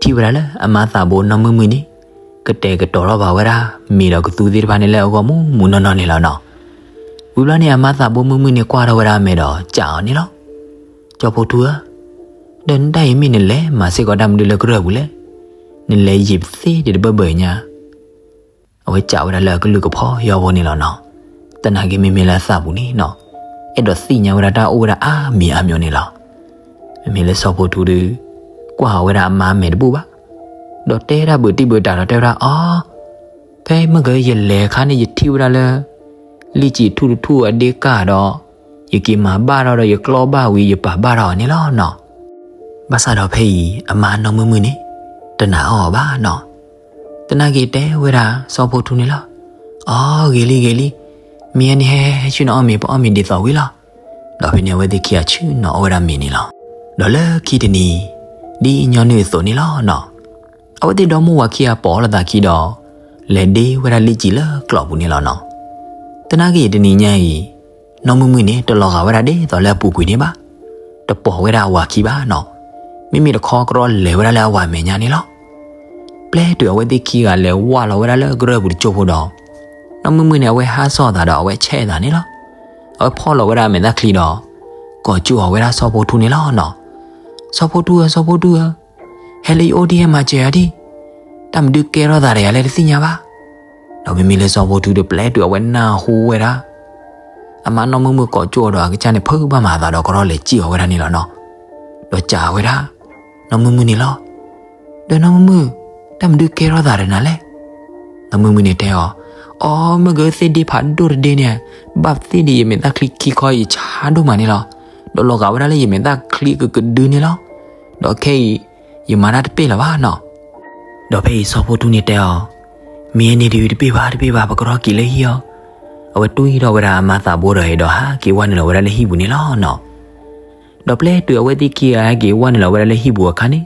ထံၣ်ဝဲဒၣ်လၢအမါသးဘိနီၢ်မုၢ်မုၢ်န့ၣ်, ကတဲာ်ကတီၤထီၣ်ဘၣ်ဝဲဒၣ်, မ့ၤဒီးကသူသ့ၣ်တဖၣ်န့ၣ်လၢအဂီၢ်မူးမူးနီၢ်နီၢ်န့ၣ်လီၤနီၤ. ဝံၤဘျီန့ၣ်အမါသးဘိမုၢ်မုၢ်န့ၣ်ကွၢ်ထီၣ်ဝဲဒၣ်အမဲာ်ဒီးစံးအီၤန့ၣ်လီၤ. စီၤဖိထူဧၢ, ဒီးနတၢ်အံၤမ့ၢ်နလဲၤမၤစ့ၢ်ကီးတၢ်မနုၤလၢကရၢၢ်ပူၤလဲၣ်, နလဲၤယံာ်ပသ့ဒံးတဘၢဘၢညါ အဝဲစံးဝဲဒၣ်လၢအကလုၢ်ကဖီယီဖိန့ၣ်လီၤနီၤ. သနာ်က့မ့မ့ၢ်လၢအသးပူၤန့ၣ်နီၤ, အဲၣ်ဒိးသ့ၣ်ညါဝဲဒၣ်တၢ်အိၣ်ဝဲဒၣ်အါမံၤအါမံၤန့ၣ်လီၤ. မ့မ့ၢ်လၢစီၤဖိထူဒီး, ကွၢ်ဝဲဒၣ်အမါမဲာ်တဘူၣ်ဘၣ်, ဒီးတဲဒၣ်ဘုးတံၢ်ဘုးတၢ်ဒီးတဲဝဲဒၣ်အီၤ, ဖဲမုၢ်ဂီၤယလဲၤအခါန့ၣ် ယထံၣ်ဝဲဒၣ်လၢ လံာ်စံးထူၣ်တထူၣ်အဒ့ကၢ်ဒီး, ယက့ၤမၤဘၣ်ထီၣ်ဒီးယကျီဘၣ်ဝံၤယပာ်ဘၣ်ထီၣ်အီၤန့ၣ်လီၤနီၤ. ဘၣ်ဆၣ်ဒီးဖဲအံၤအမါနီၢ်မုၢ်မုၢ်န့ၣ်, တနာ်အီၤအီၤဘၣ်နီၤ. သနာ်က့တဲဝဲဒၣ်စီၤဖိထူန့ၣ်လီၤ. အီ, ဂ့ၤလံဂ့ၤလံ, မ့ၢ်အန့ၣ်ဟဲဟဲဆ့ၣ်နီၤအီၣ်မ့ၤ ပအီၣ်မ့ၤဒ်သိးဝံၤလီၤ. ဒီးဖဲန့ၣ်အဝဲသ့ၣ်ခံဂၤဆ့ၣ်နီၤအီၣ်ဝဲဒၣ်မ့ၤန့ၣ်လီၤ. ဒီးလၢခံတနံၤ, ဒ်ညီနုၢ်အသိးန့ၣ်လီၤနီၤ, အဝဲသ့ၣ်ဒီမါဝၤခံဂၤပိာ်အီၤလိာ်သးခံဒီး, လဲၤဒ့ဝဲဒၣ်လံာ်စံးလၢကျိးပူၤန့ၣ်လီၤနီၤ. သနာ်က့တနံၤညါအံၤ, နီၢ်မုၢ်မုၢ်န့ၣ် တလီၤဂာ်ဝဲဒၣ်ဒ်သိးလၢအပူၤကွံာ်န့ၣ်ဘၣ်. တပိာ်ဝဲဒၣ်အဝၤခံဘၣ်နီၤ. မ့မ့ၢ်တခီကရီလဲၤဝဲဒၣ်လၢအဝၤမဲာ်ညါန့ၣ်လီၤ. ပျဲတုၤအဝဲသ့ၣ်ခံဂၤလဲၤဝၢ်လီၤဝဲဒၣ်လၢကရၢၢ်ပူၤတစိၢ်ဖိဒီး, နီၢ်မုၢ်မုၢ်န့ၣ် အဝဲဟးစိာ်အသးဒီးအဝဲဆဲးအသးန့ၣ်လီၤ. အဝဲဖီၣ်လီၤဝဲဒၣ်အမဲာ်သၣ်ချံဒီး, ကိးကၠိအီၤဝဲဒၣ်စီၤဖိထူန့ၣ်လီၤနီၤ. စီၤဖိထူဧၢ, စီၤဖိထူဧၢ, ဟဲလၢယအိၣ်ဒံး ဟဲမၤစၢၤယၤဒံး, တၢ်မနုၤကဲထီၣ်သးဒီးယၤလဲၣ်တသ့ၣ်ညါဘၣ်. ဒီးမ့မ့ၢ်လၢစီၤဖိထူဒီး ပျဲတုၤအဝဲနၢ်ဟူဝဲဒၣ် အမါနီၢ်မုၢ်မုၢ်ကိးကၠိအီၤဒီးအကစၢ်န့ၣ် ဖုးဘၣ်မၤအသးဒီးကရီလဲၤစံၣ်အီၤဝဲဒၣ်န့ၣ်လီၤနီၤ. ဒီးစံးဝဲဒၣ်, နီၢ်မုၢ်မုၢ်န့ၣ်လီၤ. ဒီးနီၢ်မုၢ်မုၢ်, တၢ်မနုၤကဲထီၣ်သးဒီးနၤလဲၣ်. နီၢ်မုၢ်မုၢ်န့ၣ်တဲအီၤ, အီ, မ့ၢ်ဂ့ၤသ့ၣ်ဒ့ဖးဒိၣ်တဒ့န့ၣ်, ဘၣ်သ့ၣ်ဒံးယမဲာ်သၣ်ချံခံခီအံၤဆါဒိၣ်မးန့ၣ်လီၤ. ဒီးလီၤဂာ်ဝဲဒၣ်လၢယမဲာ်သၣ်ချံကကဒုန့ၣ်လီၤ. ဒီးခဲအံၤ, ယမၤတၢ်တပ့ၢ်လၢၤဘၣ်နီၤ. ဒီးဖဲအံၤစီၤဖိထူန့ၣ်တဲအီၤ, မ့ၢ်အန့ၣ်ဒုးတပ့ၢ်ဘၣ်တပ့ၢ်ဘၣ် ပကရီက့ၤလၢဟံၣ်အီၤ. အဝဲတွံၢ်ထီၣ်ဝဲဒၣ်အမါသးဘိဒီးအံၤဒီးဟးက့ၤဝဲနုာ်လီၤဝဲဒၣ်လၢဟံၣ်ပူၤန့ၣ်လီၤနီၤ. ဒီးပျဲတုၤအဝဲသ့ၣ်ခံဂၤဟဲက့ၤဝဲနုာ်လီၤဝဲဒၣ်လၢဟံၣ်ပူၤအခါန့ၣ်,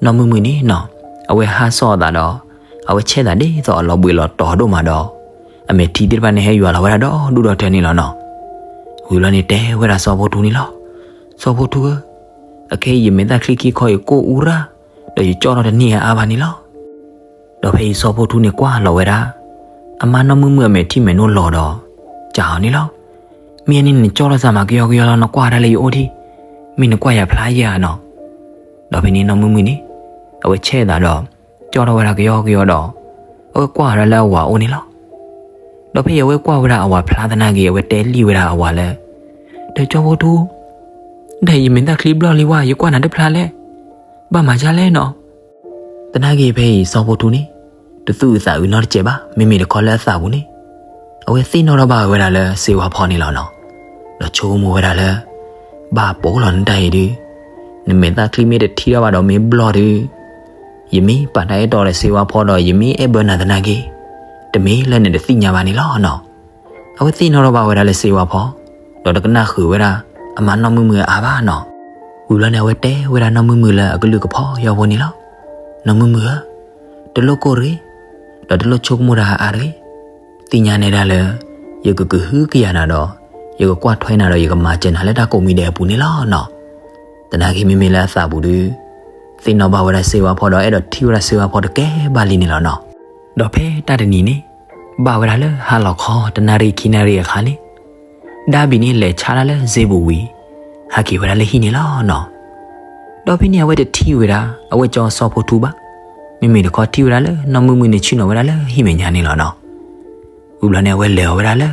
နီၢ်မုၢ်မုၢ်န့ၣ်နီၤ, အဝဲဟးစိာ်အသးဒီး, အဝဲဆဲးသးဒ်သိးအလီၤဘှံးလီၤတီၤဒိၣ်မးဒီး, အမဲာ်ထံသ့ၣ်တဖၣ်န့ၣ်ဟဲယွၤလီၤဝဲဒၣ်ဒီးဒူၣ်ဒီးထၢန့ၣ်လီၤနီၤ. ဝံၤလီၤန့ၣ်တဲဝဲဒၣ်စီၤဖိထူန့ၣ်လီၤ. စီၤဖိထူဧၢ, အခဲအံၤယမဲာ်သၣ်ချံခံခီအံၤကိၢ်အူရၣ်, ဒီးယကၠီၣ်ထီၣ်တန့ၢ်အါဘၣ်န့ၣ်လီၤ. ဒီးဖဲအံၤစီၤဖိထူန့ၣ်ကွၢ်လီၤဝဲဒၣ်, အမါနီၢ်မုၢ်မုၢ်အမဲာ်ထံမဲာ်နိလီၤဒီး, စံးအီၤန့ၣ်လီၤ. မ့ၢ်အန့ၣ်နကၠီၣ်ထီၣ်သးမၤကယီကယီလီၤ နကွၢ်တၢ်လၢယအိၣ်ဒံး, မ့ၢ်နကွၢ်ယၤဖျါယဲဧါနီၤ. ဒီးဖဲန့ၣ်နီၢ်မုၢ်မုၢ်န့ၣ်, အဝဲဆဲးသးဒီး, ကၠီၣ်ထီၣ်ဝဲဒၣ်ကယီကယီဒီး, အဝဲကွၢ်ဝဲဒၣ်လၢအဝၤအိၣ်န့ၣ်လီၤ. ဒီးဖဲအံၤအဝဲကွၢ်ဝဲဒၣ်အဝၤဖျါသနာ်က့ အဝဲတဲလံဝဲဒၣ်အဝၤလၢ, ဒီးစီၤဖိထူ, ဒီးယမဲာ်သၣ်ချံဘျီၣ်လံဝဲ ယကွၢ်နၤတဖျါလဲၣ်, ဘၣ်မၤဒ်လဲၣ်နီၤ. သနာ်က့ဖဲအံၤစီၤဖိထူန့ၣ်, တသူၣ်အုးသးအုးနီတစဲးဘၣ်, မ့မ့ၢ်တခီလၢအသးပူၤန့ၣ်, အဝဲသ့ၣ်နီၣ်ထီၣ်ဘၣ်ဝဲဒၣ်လၢစ့ဝါဖီန့ၣ်လီၤနီၤ. ဒီးဆိကမိၣ်ဝဲဒၣ်လၢ ဘၣ်ပိာ်လီၤနတၢ်အံၤဒုး, နမဲာ်သၣ်ချံမ့ၢ်တထံၣ်ထီၣ်ဘၣ်ဒီးမ့ၢ်ဘျီၣ်ဒုး, ယမ့ၢ်ပာ်တၢ်အဲၣ်တီဒီးစ့ဝါဖီဒီး ယမ့ၢ်အဲၣ်ဘၢနၤသနာ်က့, တမ့ၢ်လၢနတသ့ၣ်ညါဘၣ်န့ၣ်လီၤနီၤ. အဝဲသ့ၣ်နီၣ်ထီၣ်ဘၣ်ဝဲဒၣ်လၢစ့ဝါဖီ, ဒီးတကနၣ်ဃုာ်ဝဲဒၣ် အမါနီၢ်မုၢ်မုၢ်အါဘၣ်နီၤ. ဝံၤဘျီန့ၣ် အဝဲတဲဝဲဒၣ်နီၢ်မုၢ်မုၢ်လၢအကလုၢ်ကဖီယီဖိန့ၣ်လီၤ. နီၢ်မုၢ်မုၢ်ဧၢ, တလိၣ်ကိၢ်ရ့ၣ်, ဒီးတလိၣ်ဆိကမိၣ်တၢ်အါတဂ့ၤ. သ့ၣ်ညါနဲဒၣ်လၢ ယကကဟုကယာ်နၤဒီး ယကကွၢ်ထွဲနၤဒီး ယကမၤစၢၤနၤလၢတၢ်ကိးမံၤဒဲးအပူၤန့ၣ်လီၤနီၤ. သနာ်က့မ့မ့ၢ်လၢအသးပူၤဒုး, သ့ၣ်နီၣ်ဘၣ်ဝဲဒၣ်စ့ဝါဖီဒီး အဲၣ်ဒိးထံၣ်ဝဲဒၣ်စ့ဝါဖီတကဲဘၣ်လံန့ၣ်လီၤနီၤ. ဒီးဖဲတၢ်တနံၤန့ၣ်, ဘၣ်ဝဲဒၣ်လၢဟါလီၤခီတနၣ်ရံၣ်ခံနၣ်ရံၣ်အခါန့ၣ်, ဒါဘံးန့ၣ်လဲၤဆါတၢ်လၢစ့ပူၤဝံၤ, ဟးက့ၤဝဲဒၣ်လၢဟံၣ်န့ၣ်လီၤနီၤ. ဒီးဖဲန့ၣ်အဝဲတထံၣ်ဝဲဒၣ် အဝဲၢ်ကၠီစီၤဖိထူဘၣ်, မ့မ့ၢ်တခီထံၣ်ဝဲဒၣ်လၢနီၢ်မုၢ်မုၢ်န့ၣ်ဆ့ၣ်နီၤဝဲဒၣ်လၢဟံၣ်မဲာ်ညါန့ၣ်လီၤနီၤ. ဝံၤဘျီန့ၣ် အဝဲလဲၤအီၤဝဲဒၣ်လၢ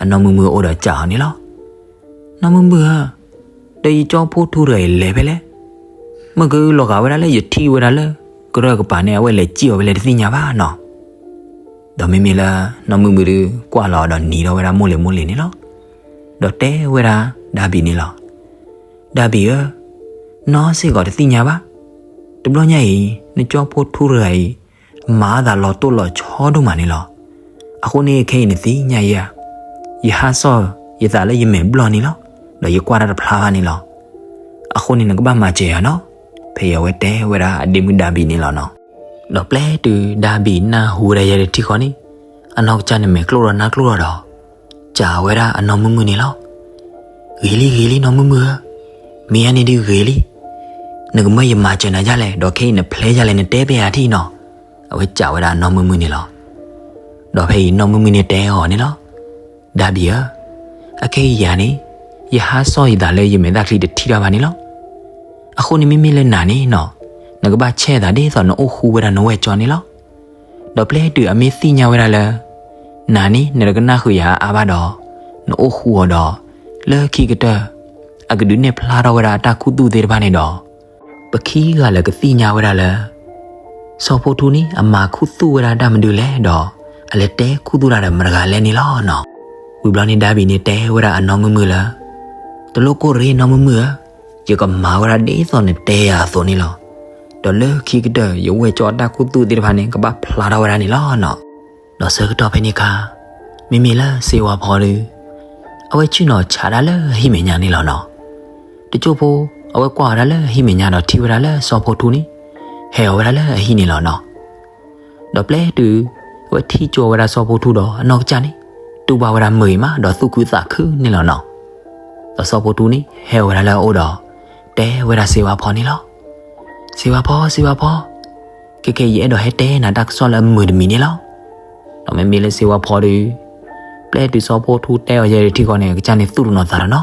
အနီၢ်မုၢ်မုၢ်အအိၣ်ဒီးစံးအီၤန့ၣ်လီၤ. နီၢ်မုၢ်မုၢ်ဧၢ, ဒီးယကၠီဖိထူတဂၤအံၤလဲၤဖဲလဲၣ်. မ့ၢ်ကလီၤဂာ်ဝဲဒၣ်လၢယထံၣ်ဝဲဒၣ်လၢ ကရၢၢ်ကပၤန့ၣ် အဝဲလဲၤစံၣ်အီၤဖဲလဲၣ်တသ့ၣ်ညါဘၣ်နီၤ. ဒီးမ့မ့ၢ်လၢနီၢ်မုၢ်မုၢ်ဒုးကွၢ်လီၤဒီးနံၤထီၣ်ဝဲဒၣ်မိၢ်လ့ၤမိၢ်လ့ၤန့ၣ်လီၤ. ဒီးတဲဝဲဒၣ်ဒါဘံးန့ၣ်လီၤ. ဒါဘံးဧၢ, နီၢ်စ့ၢ်ကီးတသ့ၣ်ညါဘၣ်. တဘျီညါအံၤ နကၠီဖိထူတဂၤအံၤ မၤအသးလီၤတိၢ်လီၤဆီဒိၣ်မးန့ၣ်လီၤ. အဃိန့ၣ်ခဲအံၤနသ့ၣ်ညါယဲဧါ, ယဟးစီၣ်ယသးလၢယမဲာ်ဘျီၣ်န့ၣ်လီၤ. ဒီးယကွၢ်တၢ်တဖျါဘၣ်န့ၣ်လီၤ. အဃိန့ၣ်နကဘၣ်မၤစၢၤယၤနီၤ. ဖဲအံၤအဝဲတဲဝဲဒၣ်အဒ့မုၣ်ဒါဘံးန့ၣ်လီၤနီၤ. ဒီးပျဲတုၤဒါဘံးနၢ်ဟူဝဲဒၣ်ယဲတထံၣ်ဃီန့ၣ်, အနီၢ်ကစၢ်န့ၣ်မဲာ်ကျိၣ်ဒီးနါကျိၣ်ဒီးဒီး စံးဝဲဒၣ်အနီၢ်မုၢ်မုၢ်န့ၣ်လီၤ. ဂ့ၤလံဂ့ၤလံနီၢ်မုၢ်မုၢ်ဧၢ, မ့ၢ်အါန့ၣ်ဒုးဂ့ၤလံ. နကမၢယမၤစၢၤနၤဒ်လဲၣ်, ဒီးခဲအံၤနဖျဲယၤလဲၣ်, နတဲပျဲယၤထံၣ်နီၤ. အဝဲစံးဝဲဒၣ်အနီၢ်မုၢ်မုၢ်န့ၣ်လီၤ. ဒီးဖဲအံၤနီၢ်မုၢ်မုၢ်န့ၣ်တဲအီၤန့ၣ်လီၤ. ဒါဘံးဧၢ, အခဲအံၤယၤန့ၣ် ယဟးစီၣ်ယသးလၢယမဲာ်သၣ်ချံတထံၣ်ထီၣ်ဘၣ်န့ၣ်လီၤ. အဃိန့ၣ်မ့မ့ၢ်လၢနၤန့ၣ်နီၤ, နကဘၣ်ဆဲးသးဒ်သိးနအိၣ်ဃူဝဲဒၣ်နဝဲၢ်ကၠီန့ၣ်လီၤ. ဒီးပျဲတုၤအမ့ၢ်သ့ၣ်ညါဝဲဒၣ်လၢ နၤန့ၣ် နတကနၣ်ဃုာ်ယၤအါဘၣ်ဒီး နအိၣ်ဃူအီၤဒီး လၢခံကတၢၢ် အကဒုးနဲၣ်ဖျါထီၣ်ဝဲဒၣ်အတၢ်ခူသူၣ်သ့ၣ်တဖၣ်န့ၣ်ဒီး ပခံဂၤလၢာ်ကသ့ၣ်ညါဝဲဒၣ်လၢ စီၤဖိထူန့ၣ် အမၤခူသူၣ်ဝဲဒၣ်တၢ်မနုၤလဲၣ်ဒီး အလဲၤတဲခူသူၣ်တၢ်ဒီးမတဂၤလဲၣ်န့ၣ်လီၤနီၤ. ဝံၤဘျီန့ၣ်ဒါဘံးန့ၣ်တဲဝဲဒၣ်အနီၢ်မုၢ်မုၢ်လၢ တလိၣ်ကိၢ်ရ့ၣ်နီၢ်မုၢ်မုၢ်ဧၢ, ယကမၤဝဲဒၣ်ဒ်သိးနတဲယၤအသိးန့ၣ်လီၤ. ဒီးလၢခံကတၢၢ်ယဝဲၢ်ကၠီအတၢ်ခူသူၣ်သ့ၣ်တဖၣ်န့ၣ် ကဘၣ်ဖျါထီၣ်ဝဲဒၣ်န့ၣ်လီၤနီၤ. ဒီးဆၢကတီၢ်ဖဲန့ၣ်အခါ မ့မ့ၢ်လၢစ့ဝါဖီဒီး အဝဲဆ့ၣ်နီၤဆးဒၣ်လၢအဟံၣ်မဲာ်ညါန့ၣ်လီၤနီၤ. တစိၢ်ဖိ အဝဲကွၢ်ဝဲဒၣ်လၢအဟံၣ်မဲာ်ညါဒီးထံၣ်ဝဲဒၣ်လၢစီၤဖိထူန့ၣ် ဟဲအီၤဝဲဒၣ်လၢအဟံၣ်န့ၣ်လီၤနီၤ. ဒီးပျဲတုၤ အဝဲထံၣ်ကၠိဝဲဒၣ်စီၤဖိထူဒီးအနီၢ်ကစၢ်န့ၣ် တူၢ်ဘၣ်ဝဲဒၣ်မုာ်ဂ့ၤမးဒီးသူၣ်ခုသးခုန့ၣ်လီၤနီၤ. ဒီးစီၤဖိထူန့ၣ် ဟဲဝဲဒၣ်လၢအအိၣ်ဒီး တဲဝဲဒၣ်စ့ဝါဖီန့ၣ်လီၤ. စ့ဝါဖီ စ့ဝါဖီ, ခဲကဲ ယအဲၣ်ဒိးဟဲတဲနၤတၢ်ကစီၣ်လၢအမုာ်တမံၤန့ၣ်လီၤ. ဒီးမ့မ့ၢ်လၢစ့ဝါဖီဒီး ပျဲတုၤစီၤဖိထူတဲအီၤယဲတထံၣ်ဃီန့ၣ် အကစၢ်န့ၣ်သူၣ်တနီၤသးတနီၤ.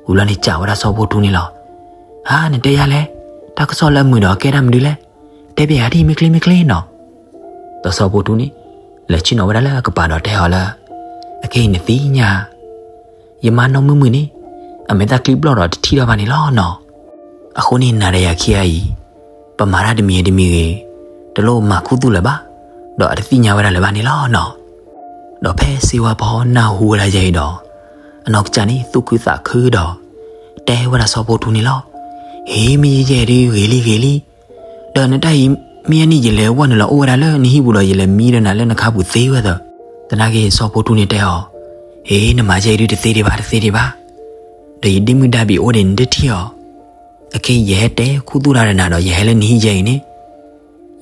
ဝံၤလီၤန့ၣ် စံးဝဲဒၣ်စီၤဖိထူန့ၣ်လီၤ. ဟါ, နတဲယၤလဲၣ်, တၢ်ကစီၣ်လၢအမုာ်ဒီးအကဲတၢ်မနုၤလဲၣ်. တဲပျဲယၤဒ်မ့ၢ်ချ့မ့ၢ်ချ့နီၤ. ဒီးစီၤဖိထူန့ၣ် လဲၤဆ့ၣ်နီၤဝဲဒၣ်လၢအကပၤဒီးတဲအီၤလၢ အခဲအံၤနသ့ၣ်ညါ ယမါနီၢ်မုၢ်မုၢ်န့ၣ် အမဲာ်သၣ်ချံဘျီၣ်ဒီးတထံၣ်ထီၣ်ဘၣ်န့ၣ်လီၤနီၤ. အဃိန့ၣ်နၤဒီးယၤခံဂၤအံၤ ပမၤတၢ်တမံၤတမံၤဂ့ၤ တလိၣ်မၤခူသူၣ်လၢၤဘၣ်, ဒီးအတသ့ၣ်ညါဝဲဒၣ်လၢၤဘၣ်န့ၣ်လီၤနီၤ. ဒီးဖဲစ့ဝါဖီနၢ်ဟူဝဲဒၣ်ယဲအံၤဒီး အနီၢ်ကစၢ်န့ၣ်သူၣ်ခုသးခုဒီး တဲဝဲဒၣ်စီၤဖိထူန့ၣ်လီၤ. ဟ့ မ့ၢ်ယဲယဲဒုးဂ့ၤလံဂ့ၤလံ. ဒီးနတၢ်အံၤ မ့ၢ်အါန့ၣ် ယလဲၤဝဲနုာ်လီၤအိၣ်ဝဲဒၣ်လၢနဟံၣ်ပူၤဒီး ယလဲၤမံဒီးနၤလၢနခါပူၤသ့ဝဲသၢ. သနာ်က့စီၤဖိထူန့ၣ်တဲအီၤ, ဟ့ နမၤယဲအံၤဒုးတသ့ဒံးဘၣ် တသ့ဒံးဘၣ်. ဒီးယဒ့မုၣ်ဒါဘံးအိၣ်ဒံးနတထံၣ်အီၤ. အခဲအံၤယဟဲတဲခူသူၣ်တၢ်ဒီးနၤဒီး ယဟဲလၢနဟံၣ်ယဲအံၤန့ၣ်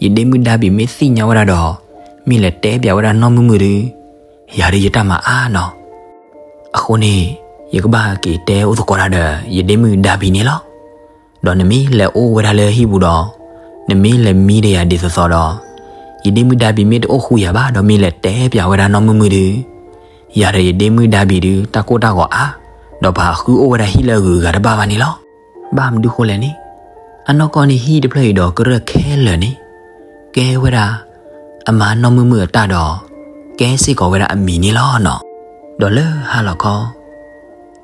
ယဒ့မုၣ်ဒါဘံးမ့ၢ်သ့ၣ်ညါဝဲဒၣ်ဒီး မ့ၢ်လဲၤတဲပျဲဝဲဒၣ်နီၢ်မုၢ်မုၢ်ဒီး ယၤဒီးယတၢ်မၤအါနီၤ. အဃိန့ၣ် ယကဘၣ်က့ၤတဲအိၣ်သကိးတၢ်ဒီး ယဒ့မုၣ်ဒါဘံးန့ၣ်လီၤ. ဒီးနမ့ၢ်လဲၤအိၣ်ဝဲဒၣ်လၢဟံၣ်ပူၤဒီး နမ့ၢ်လဲၤမံဒီးယၤဒ်သိးသိးဒီး ယဒ့မုၣ်ဒါဘံးမ့ၢ်တအိၣ်ဃူယၤဘၣ် ဒီးမ့ၢ်လဲၤတဲပျဲဝဲဒၣ်နီၢ်မုၢ်မုၢ်ဒီး ယၤဒီးယဒ့မုၣ်ဒါဘံးဒီး တၢ်ကိၢ်တၢ်ဂီၤအါ, ဒီးပှၤဃုအိၣ်ဝဲဒၣ်ဟံၣ်လၢအဂုၤအဂၤတဘၣ်ဘၣ်န့ၣ်လီၤ. ဘၣ်မနုၤဃိလဲၣ်န့ၣ်, အနီၢ်ကီၢ်န့ၣ်ဟံၣ်တဖျၢၣ်အံၤဒီးကရၢၢ်ခဲလၢာ်န့ၣ် ကဲဝဲဒၣ် အမါနီၢ်မုၢ်မုၢ်အတၢ်ဒီး ကဲစ့ၢ်ကီးဝဲဒၣ်အမံၤန့ၣ်လီၤနီၤ. ဒီးလၢဟါလီၤခီ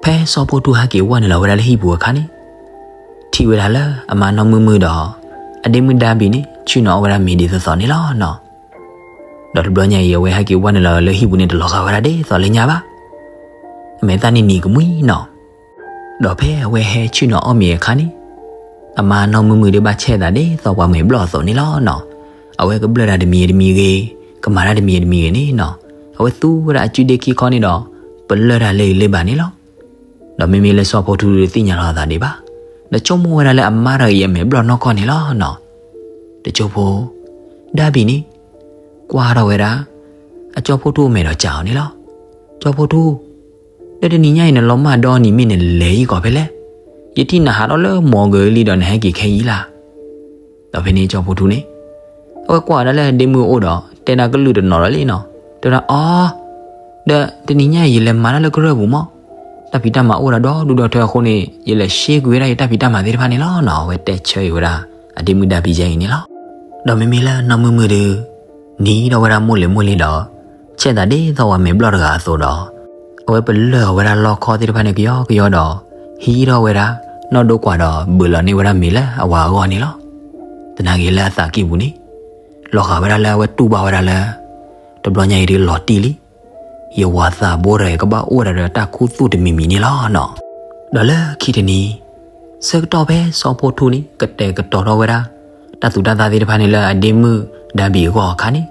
ဖဲစီၤဖိထူဟဲက့ၤဝီနုာ်လီၤဝဲဒၣ်လၢဟံၣ်ပူၤအခါန့ၣ်, ထံၣ်ဝဲဒၣ်လၢအမါနီၢ်မုၢ်မုၢ်ဒီး အဒ့မုၣ်ဒါဘံးန့ၣ် ဆ့ၣ်နီၤအီၣ်ဝဲဒၣ်မ့ၤဒ်သိးသိးန့ၣ်လီၤနီၤ. ဒီးတဘျီညါအံၤ အဝဲဟဲက့ၤဝဲနုာ်လီၤလၢဟံၣ်ပူၤန့ၣ် တလီၤဂာ်ဝဲဒၣ်ဒ်သိးလၢညါဘၣ်. အမဲာ်သၣ်န့ၣ်နံၤကမှံနီၤ. ဒီးဖဲအဝဲဟဲဆ့ၣ်နီၤအီၣ်မ့ၤအခါန့ၣ်, အမါနီၢ်မုၢ်မုၢ်ဒုးဘၣ်ဆဲးသးဒ်သိးပှၤမဲာ်ဘျီၣ်အသိးန့ၣ်လီၤနီၤ. အဝဲကဘျၢၣ်တၢ်တမံၤတမံၤဂ့ၤ, ကမၤတၢ်တမံၤတမံၤဂ့ၤန့ၣ်နီၤ, အဝဲသူဝဲဒၣ်အစုဒ့ခံခီန့ၣ်ဒီး ပလၢၢ်တၢ်လၢအံၤလၢဘၣ်န့ၣ်လီၤ. ဒီးမ့မ့ၢ်လၢစီၤဖိထူတသ့ၣ်ညါလီၤအသးဒံးဘၣ်, ဒီးဆိကမိၣ်ဝဲဒၣ်လၢအမါတဂၤအံၤအမဲာ်ဘျီၣ်နီၢ်ကီၢ်န့ၣ်လီၤနီၤ. တကၠိဖိ ဒၣ်ဘံၣ်န့ၣ် ကွၢ်ထီၣ်ဝဲဒၣ် အစီၤဖိထူအမဲာ်ဒီးစံးအီၤန့ၣ်လီၤ. စီၤဖိထူ, ဒီးတနံၤညါအံၤနလီၤမၢ်ဒီနံၤမ့ၢ်နလဲၤအံၤကီးဖဲလဲၣ်. ယထံၣ်နဟးထီၣ်လၢမိၢ်ကၢၤလံဒီးနဟဲက့ၤခဲအံၤလၢ်. ဒီးဖဲန့ၣ်စီၤဖိထူန့ၣ် အဝဲကွၢ်ဝဲဒၣ်လၢအဒ့မုၣ်အအိၣ်ဒီး တဲဒၣ်ကလုၢ်တနီၤဒီးလံနီၤ, တဲဝဲဒၣ်အီၤ, ဒီးတနံၤညါအံၤယလဲၤမၤတၢ်လၢကရၢၢ်ပူၤမး, တၢ်ဖံးတၢ်မၤအိၣ်ဝဲဒၣ်ဒီဒူၣ်ဒီထၢအဃိန့ၣ် ယလဲၤရှဲကွံာ်ဝဲဒၣ်ယတၢ်ဖံးတၢ်မၤသ့ၣ်တဖၣ်န့ၣ်လီၤနီၤ. အဝဲတဲဆၢအံၤဝဲဒၣ် အဒ့မုၣ်ဒၣ်ဘံၣ်ယဲအံၤန့ၣ်လီၤ. ဒီးမ့မ့ၢ်လၢနီၢ်မုၢ်မုၢ်ဒုး နံၤထီၣ်ဝဲဒၣ်မိၢ်လ့ၤမိၢ်လ့ၤဒီး ဆဲးသးဒ်သိးပှၤမဲာ်ဘျီၣ်တဂၤအသိးဒီး အဝဲပလၢၢ်အီၤဝဲဒၣ်လီခီသ့ၣ်တဖၣ်န့ၣ်ကယီကယီဒီး ဟံးထီၣ်ဝဲဒၣ် နီၢ်ဒိကွၢ်ဒီး ဘုးလီၤန့ၢ်ဝဲဒၣ်မ့ၤလၢအဝၤအဂီၢ်န့ၣ်လီၤ. သနာ်က့လၢအသးကံၢ်ပူၤန့ၣ် လီၤဂာ်ဝဲဒၣ်လၢအဝဲတူၢ်ဘၣ်ဝဲဒၣ်လၢ တဘျီညါအံၤဒုးလီၤတံၢ်လံ ယဝၤသးဘိတဂၤကဘၣ်အိၣ်ဝဲဒၣ်ဒီးတၢ်ခူသူၣ်တမံၤမံၤန့ၣ်လီၤနီၤ. ဒီးလၢခံတနံၤ ဆၢကတီၢ်ဖဲစီၤဖိထူန့ၣ် ကတဲာ်ကတီၤထီၣ်ဝဲဒၣ် တၢ်သူၣ်တၢ်သၣ်သ့ၣ်တဖၣ်န့ၣ်လၢအဒ့မုၣ်ဒၣ်ဘံၣ်အဂီၢ်အခါန့ၣ်,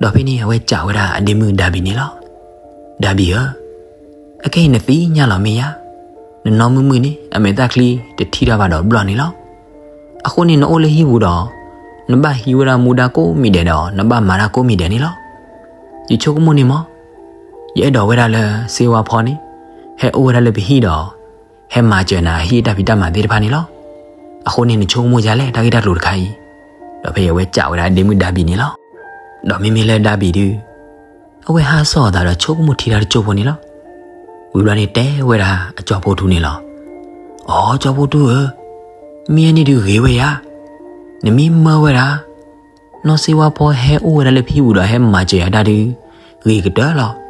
ဒီးဖဲန့ၣ်အဝဲစံးဝဲဒၣ်အဒ့မုၣ်ဒၣ်ဘံၣ်န့ၣ်လီၤ. ဒၣ်ဘံၣ်ဧၢ, အခဲအံၤနသ့ၣ်ညါလီၤမ့ၢ်ဧါ, နနီၢ်မုၢ်မုၢ်န့ၣ် အမဲာ်သၣ်ချံတထံၣ်တၢ်ဘၣ်ဒီးဘျီၣ်န့ၣ်လီၤ. အဃိန့ၣ်နအိၣ်လၢဟံၣ်ပူၤဒီး နဘၣ်ဟံးဝဲဒၣ်မူဒါကိးမံၤဒဲးဒီး နဘၣ်မၤတၢ်ကိးမံၤဒဲးန့ၣ်လီၤ. ယဆိကမိၣ်န့ၣ်မး, ယအဲၣ်ဒိးဝဲဒၣ်လၢစ့ဝါဖီန့ၣ် ဟဲအိၣ်ဝဲဒၣ်လၢပဟံၣ်ဒီး ဟဲမၤစၢၤနၤဟံၣ်တၢ်ဖံးတၢ်မၤသ့ၣ်တဖၣ်န့ၣ်လီၤ. အဃိန့ၣ်နဆိကမိၣ်ဒ်လဲၣ် တၢ်ဂ့ၢ်တၢ်ကျိၤတခါအံၤ. ဒီးဖဲအဝဲစံးဝဲဒၣ်အဒ့မုၣ်ဒၣ်ဘံၣ်န့ၣ်လီၤ. ဒီးမ့မ့ၢ်လၢဒၣ်ဘံၣ်ဒုး အဝဲဟးစီၣ်အသးဒီးဆိကမိၣ်ထံတၢ်တစိၢ်ဖိန့ၣ်လီၤ. ဝံၤဘျီန့ၣ်တဲဝဲဒၣ်အစီၤဖိထူန့ၣ်လီၤ. အိ စီၤဖိထူဧၢ, မ့ၢ်အန့ၣ်ဒုးဂ့ၤဝဲယၤ, နမ့ၢ်မၢဝဲဒၣ် နီၢ်စ့ဝါဖီဟဲအိၣ်ဝဲဒၣ်လၢပဟံၣ်ပူၤဒီးဟဲမၤစၢၤယၤတၢ်ဒုး ဂ့ၤကတၢၢ်လီၤ.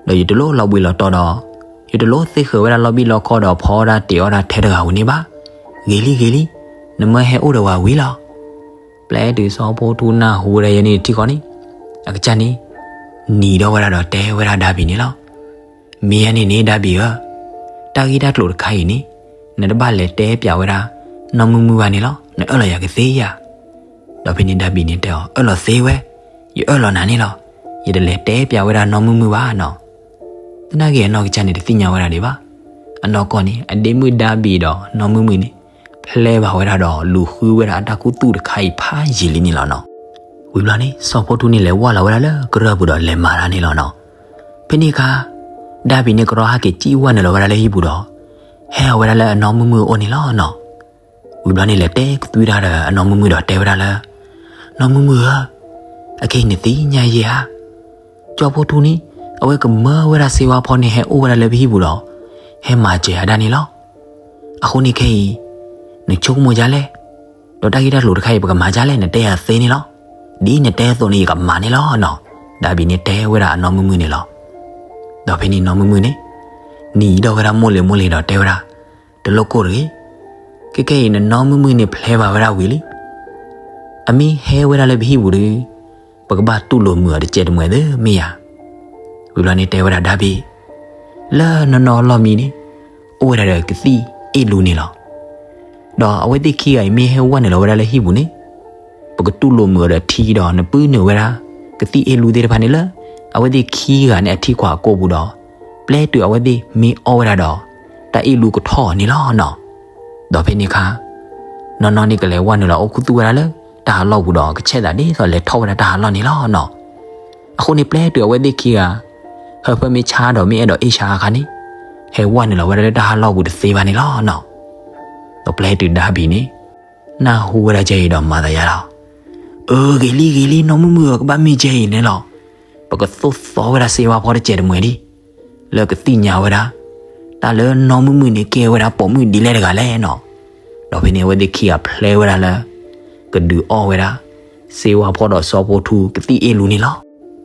ဒီးယတလိၣ်လီၤဘှံးလီၤတီၤဒီး ယတလိၣ်သ့ဃၢၤဝဲဒၣ်လီဘံၣ်လီခီဒီးဖီအီၣ်တၢ်တ့ၤအီၣ်တၢ်ထဲတဂၤဧိၤန့ၣ်ဘၣ်. ဂ့ၤလံဂ့ၤလံ, နမၢဟဲအိၣ်ဒီးဝဲဝံၤလီၤ. ပျဲတုၤစီၤဖိထူနၢ်ဟူဝဲဒၣ်ယဲန့ၣ်ထံဃီန့ၣ်, အကစၢ်န့ၣ် နံၤထီၣ်ဝဲဒၣ်ဒီးတဲဝဲဒၣ်ဒၣ်ဘံၣ်န့ၣ်လီၤ. မ့ၢ်အန့ၣ်န့ၣ်ဒၣ်ဘံၣ်ဧၢ, တၢ်ဂ့ၢ်တၢ်ကျိၤတခါအံၤန့ၣ် နတဘၣ်လဲၤတဲပျးဝဲဒၣ် နီၢ်မုၢ်မုၢ်ဘၣ်န့ၣ်လီၤ. နအၢၣ်လီၤယၤကသ့ဧါ. ဒီးဖဲန့ၣ်ဒၣ်ဘံၣ်န့ၣ်တဲအီၤ အၢၣ်လီၤသ့ဝဲ, ယအၢၣ်လီၤနၤန့ၣ်လီၤ. ယတလဲၤတဲပျးဝဲဒၣ်နီၢ်မုၢ်မုၢ်ဘၣ်နီၤ. သနာ်က့အနီၢ်ကစၢ်န့ၣ်တသ့ၣ်ညါဝဲဒၣ်ဒံးဘၣ်. အနီၢ်ကီၢ်န့ၣ် အဒ့မုၣ်ဒၣ်ဘံၣ်ဒီးနီၢ်မုၢ်မုၢ်န့ၣ် ဖျဲဘၣ်ဝဲဒၣ်ဒီးလူၤဃုဝဲဒၣ်အတၢ်ခူသူၣ်တခါအံၤဖးယံာ်လံန့ၣ်လီၤနီၤ. ဝံၤဘျီန့ၣ် စီၤဖိထူန့ၣ်လဲၤဝၢ်လီၤဝဲဒၣ်လၢကရၢၢ်ပူၤဒီးလဲၤမၤတၢ်န့ၣ်လီၤနီၤ. ဖဲန့ၣ်အခါ ဒၣ်ဘံၣ်န့ၣ်ကရီဟဲက့ၤစံၣ်ဝဲနုာ်လီၤဝဲဒၣ်လၢဟံၣ်ပူၤဒီး ဟဲအီၤဝဲဒၣ်လၢအနီၢ်မုၢ်မုၢ်အအိၣ်န့ၣ်လီၤနီၤ. ဝံၤဘျီန့ၣ်လဲၤတဲကသွံတၢ်ဒီးအနီၢ်မုၢ်မုၢ်ဒီးတဲဝဲဒၣ်လၢ နီၢ်မုၢ်မုၢ်ဧၢ, အခဲအံၤနသ့ၣ်ညါယဲဧါ. စီၤဖိထူန့ၣ် အဝဲကမၢဝဲဒၣ်စ့ဝါဖီန့ၣ်ဟဲအိၣ်ဝဲဒၣ်လၢပဟံၣ်ပူၤဒီး ဟဲမၤစၢၤယၤဒၣ်န့ၣ်လီၤ. အဃိန့ၣ်ခဲအံၤ နဆိကမိၣ်ဒ်လဲၣ်, ဒီးတၢ်ဂ့ၢ်တၢ်ကျိၤတခါအံၤ ပကမၤဒ်လဲၣ် နတဲယၤသ့န့ၣ်လီၤ. ဒ်နတဲအသိးန့ၣ် ယကမၤန့ၣ်လီၤနီၤ. ဒၣ်ဘံၣ်န့ၣ်တဲဝဲဒၣ်အနီၢ်မုၢ်မုၢ်န့ၣ်လီၤ. ဒီးဖဲန့ၣ်နီၢ်မုၢ်မုၢ်န့ၣ် နံၤဒီးဝဲဒၣ်မိၢ်လ့ၤမိၢ်လ့ၤဒီးတဲဝဲဒၣ်, တလိၣ်ကိၢ်တဂ့ၤ. ခဲခဲအံၤ နနီၢ်မုၢ်မုၢ်န့ၣ်ဖျဲဘၣ်ဝဲဒၣ်ဝံၤလံ. အမ့ၢ်ဟဲဝဲဒၣ်လၢပဟံၣ်ပူၤဒီး ပကဘၣ်တူၢ်လိာ်မုာ်အီၤတစဲးတမှဲၤသ့မ့ၢ်ဧါ. ဝံၤဘျီန့ၣ်တဲဝဲဒၣ်ဒၣ်ဘံၣ်, လၢနီၢ်နီၢ်အလီၢ်မံန့ၣ် အိၣ်ဝဲဒၣ်ဒီးကသံၣ်အ့ၣ်လူန့ၣ်လီၤ. ဒီးအဝဲသ့ၣ်ခံဂၤအံၤမ့ၢ်ဟဲဝဲနုာ်လီၤဝဲဒၣ်လၢဟံၣ်ပူၤန့ၣ် ပကတူၢ်လိာ်မုာ်အီၤဒီးထံဒီး နပုၢ်နုာ်ဝဲဒၣ် ကသံၣ်အ့ၣ်လူသ့ၣ်တဖၣ်န့ၣ်လၢ အဝဲသ့ၣ်ခံဂၤန့ၣ်အထံခွးအကိာ်ပူၤဒီး ပျဲတုၤအဝဲသ့ၣ်မ့ၢ်အီၣ်ဝဲဒၣ်ဒီး တၢ်အ့ၣ်လူကထီၣ်အီၤန့ၣ်လီၤနီၤ. ဒီးဖဲန့ၣ်အခါ နီၢ်နီၢ်န့ၣ်ကလဲၤဝဲနုာ်လီၤအိၣ်ခူသူၣ်ဝဲဒၣ်လၢ တၢ်ဟးလီၢ်ပူၤဒီး ကဆဲးသးဒ်သိးလဲၤထီၣ်ဝဲဒၣ်တၢ်ဟးလီၢ်န့ၣ်လီၤနီၤ. အဃိန့ၣ်ပျဲတုၤအဝဲသ့ၣ်ခံဂၤ ဟၢဖၢမ့ၢ်ဆါဒီးမ့ၢ်အဲၣ်ဒိးအ့ၣ်ဆါအခါန့ၣ် ဟဲဝဲနုာ်လီၤဝဲဒၣ်လၢတၢ်ဟးလီၢ်ပူၤတသ့ဘၣ်န့ၣ်လီၤနီၤ. ဒီးပျဲတုၤဒၣ်ဘံၣ်န့ၣ် နၢ်ဟူဝဲဒၣ်ကဲအံၤဒီးမၤသးယါလီၤ. အၢ ဂ့ၤလံဂ့ၤလံ နီၢ်မုၢ်မုၢ်ဧၢ ကဘၣ်မ့ၢ်ကဲအံၤန့ၣ်လီၤ. ပကသိၣ်သီဝဲဒၣ်စ့ဝါဖီတစဲးတမှဲၤလံ လၢကသ့ၣ်ညါဝဲဒၣ် တၢ်လၢနီၢ်မုၢ်မုၢ်န့ၣ်ကဲဝဲဒၣ်ပိာ်မုၣ်ဒ်လဲၣ်တဂၤလဲၣ်နီၤ. ဒီးဖဲန့ၣ်အဝဲသ့ၣ်ခံဂၤဖျဲဝဲဒၣ်လၢ ကဒုးအီၣ်ဝဲဒၣ် စ့ဝါဖီဒီးစီၤဖိထူကသံၣ်အ့ၣ်လူန့ၣ်လီၤ.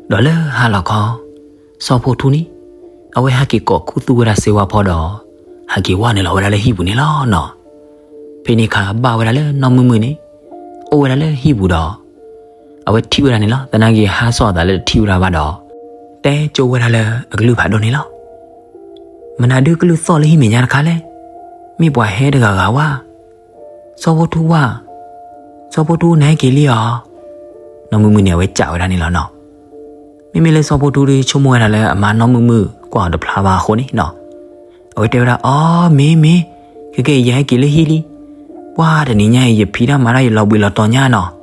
ဒီးလၢဟါလီၤခီ စီၤဖိထူန့ၣ် အဝဲဟဲက့ၤကိးခူသူၣ်ဝဲဒၣ်စ့ဝါဖီဒီး ဟဲက့ၤဝဲနုာ်လီၤဝဲဒၣ်လၢဟံၣ်ပူၤန့ၣ်လီၤနီၤ. ဖဲန့ၣ်အခါဘၣ်ဝဲဒၣ်လၢနီၢ်မုၢ်မုၢ်န့ၣ် အိၣ်ဝဲဒၣ်လၢဟံၣ်ပူၤဒီး အဝဲထံၣ်ဝဲဒၣ်န့ၣ်လီၤ. သနာ်က့ဟးစီၣ်အသးလၢတထံၣ်ဝဲဒၣ်ဘၣ်ဒီး တဲကၠိဝဲဒၣ်လၢအကလုၢ်ဖးဒိၣ်န့ၣ်လီၤ. မနုၤဒုကလုၢ်သီၣ်လၢဟံၣ်မဲာ်ညါတခါလဲၣ်. မ့ၢ်ပှၤဟဲတဂၤဂၤဝဲ. စီၤဖိထူဝဲ. စီၤဖိထူနဟဲက့ၤလံဧါ. နီၢ်မုၢ်မုၢ်န့ၣ် အဝဲစံးဝဲဒၣ်န့ၣ်လီၤနီၤ. မ့မ့ၢ်လၢစီၤဖိထူဒီး ဆိကမိၣ်ဝဲဒၣ်လၢအမါနီၢ်မုၢ်မုၢ်ကွၢ်အီၤတဖျါဘၣ်အဃိန့ၣ်နီၤ, အဝဲတဲဝဲဒၣ် အီ မ့ၢ်မ့ၢ်, ခဲကဲအံၤယဟဲက့ၤလၢဟံၣ်လံ. ပှၤတနံၤညါအံၤ ယဖံးတၢ်မၤတၢ်ယလီၤဘှံးလီၤတီၤညါနီၤ.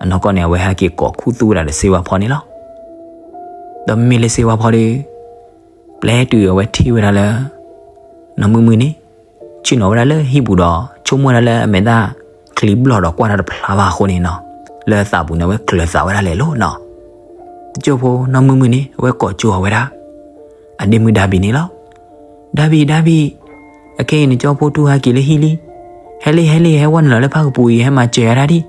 အနီၢ်ကီၢ်န့ၣ် အဝဲဟဲက့ၤကိးခူသူၣ်ဝဲဒၣ်ဒီးစ့ဝါဖီန့ၣ်လီၤ. ဒီးမ့မ့ၢ်လၢစ့ဝါဖီဒီး ပျဲတုၤအဝဲထံၣ်ဝဲဒၣ်လၢ နီၢ်မုၢ်မုၢ်န့ၣ် ဆ့ၣ်နီၤဝဲဒၣ်လၢဟံၣ်ပူၤဒီး ဆိကမိၣ်ဝဲဒၣ်လၢအမဲာ်သၣ်ချံဘျီၣ်ဒီးကွၢ်တၢ်တဖျါဘၣ်အဃိန့ၣ်နီၤ, လၢအသးပူၤန့ၣ် အဝဲကျၢၤသးဝဲဒၣ်လဲာ်လီၤနီၤ. တကၠိဖိနီၢ်မုၢ်မုၢ်န့ၣ် အဝဲကိးကၠိအီၤဝဲဒၣ်, အဒ့မုၣ်ဒါဘံၣ်န့ၣ်လီၤ. ဒါဘံၣ် ဒါဘံၣ်, အခဲအံၤနကၠီဖိထူဟဲက့ၤလၢဟံၣ်လံ. ဟဲလံ ဟဲလံ ဟဲဝဲနုာ်လီၤလၢဖၣ်ကပူၤအံၤ ဟဲမၤစၢၤယၤဒၣ်ဒံး.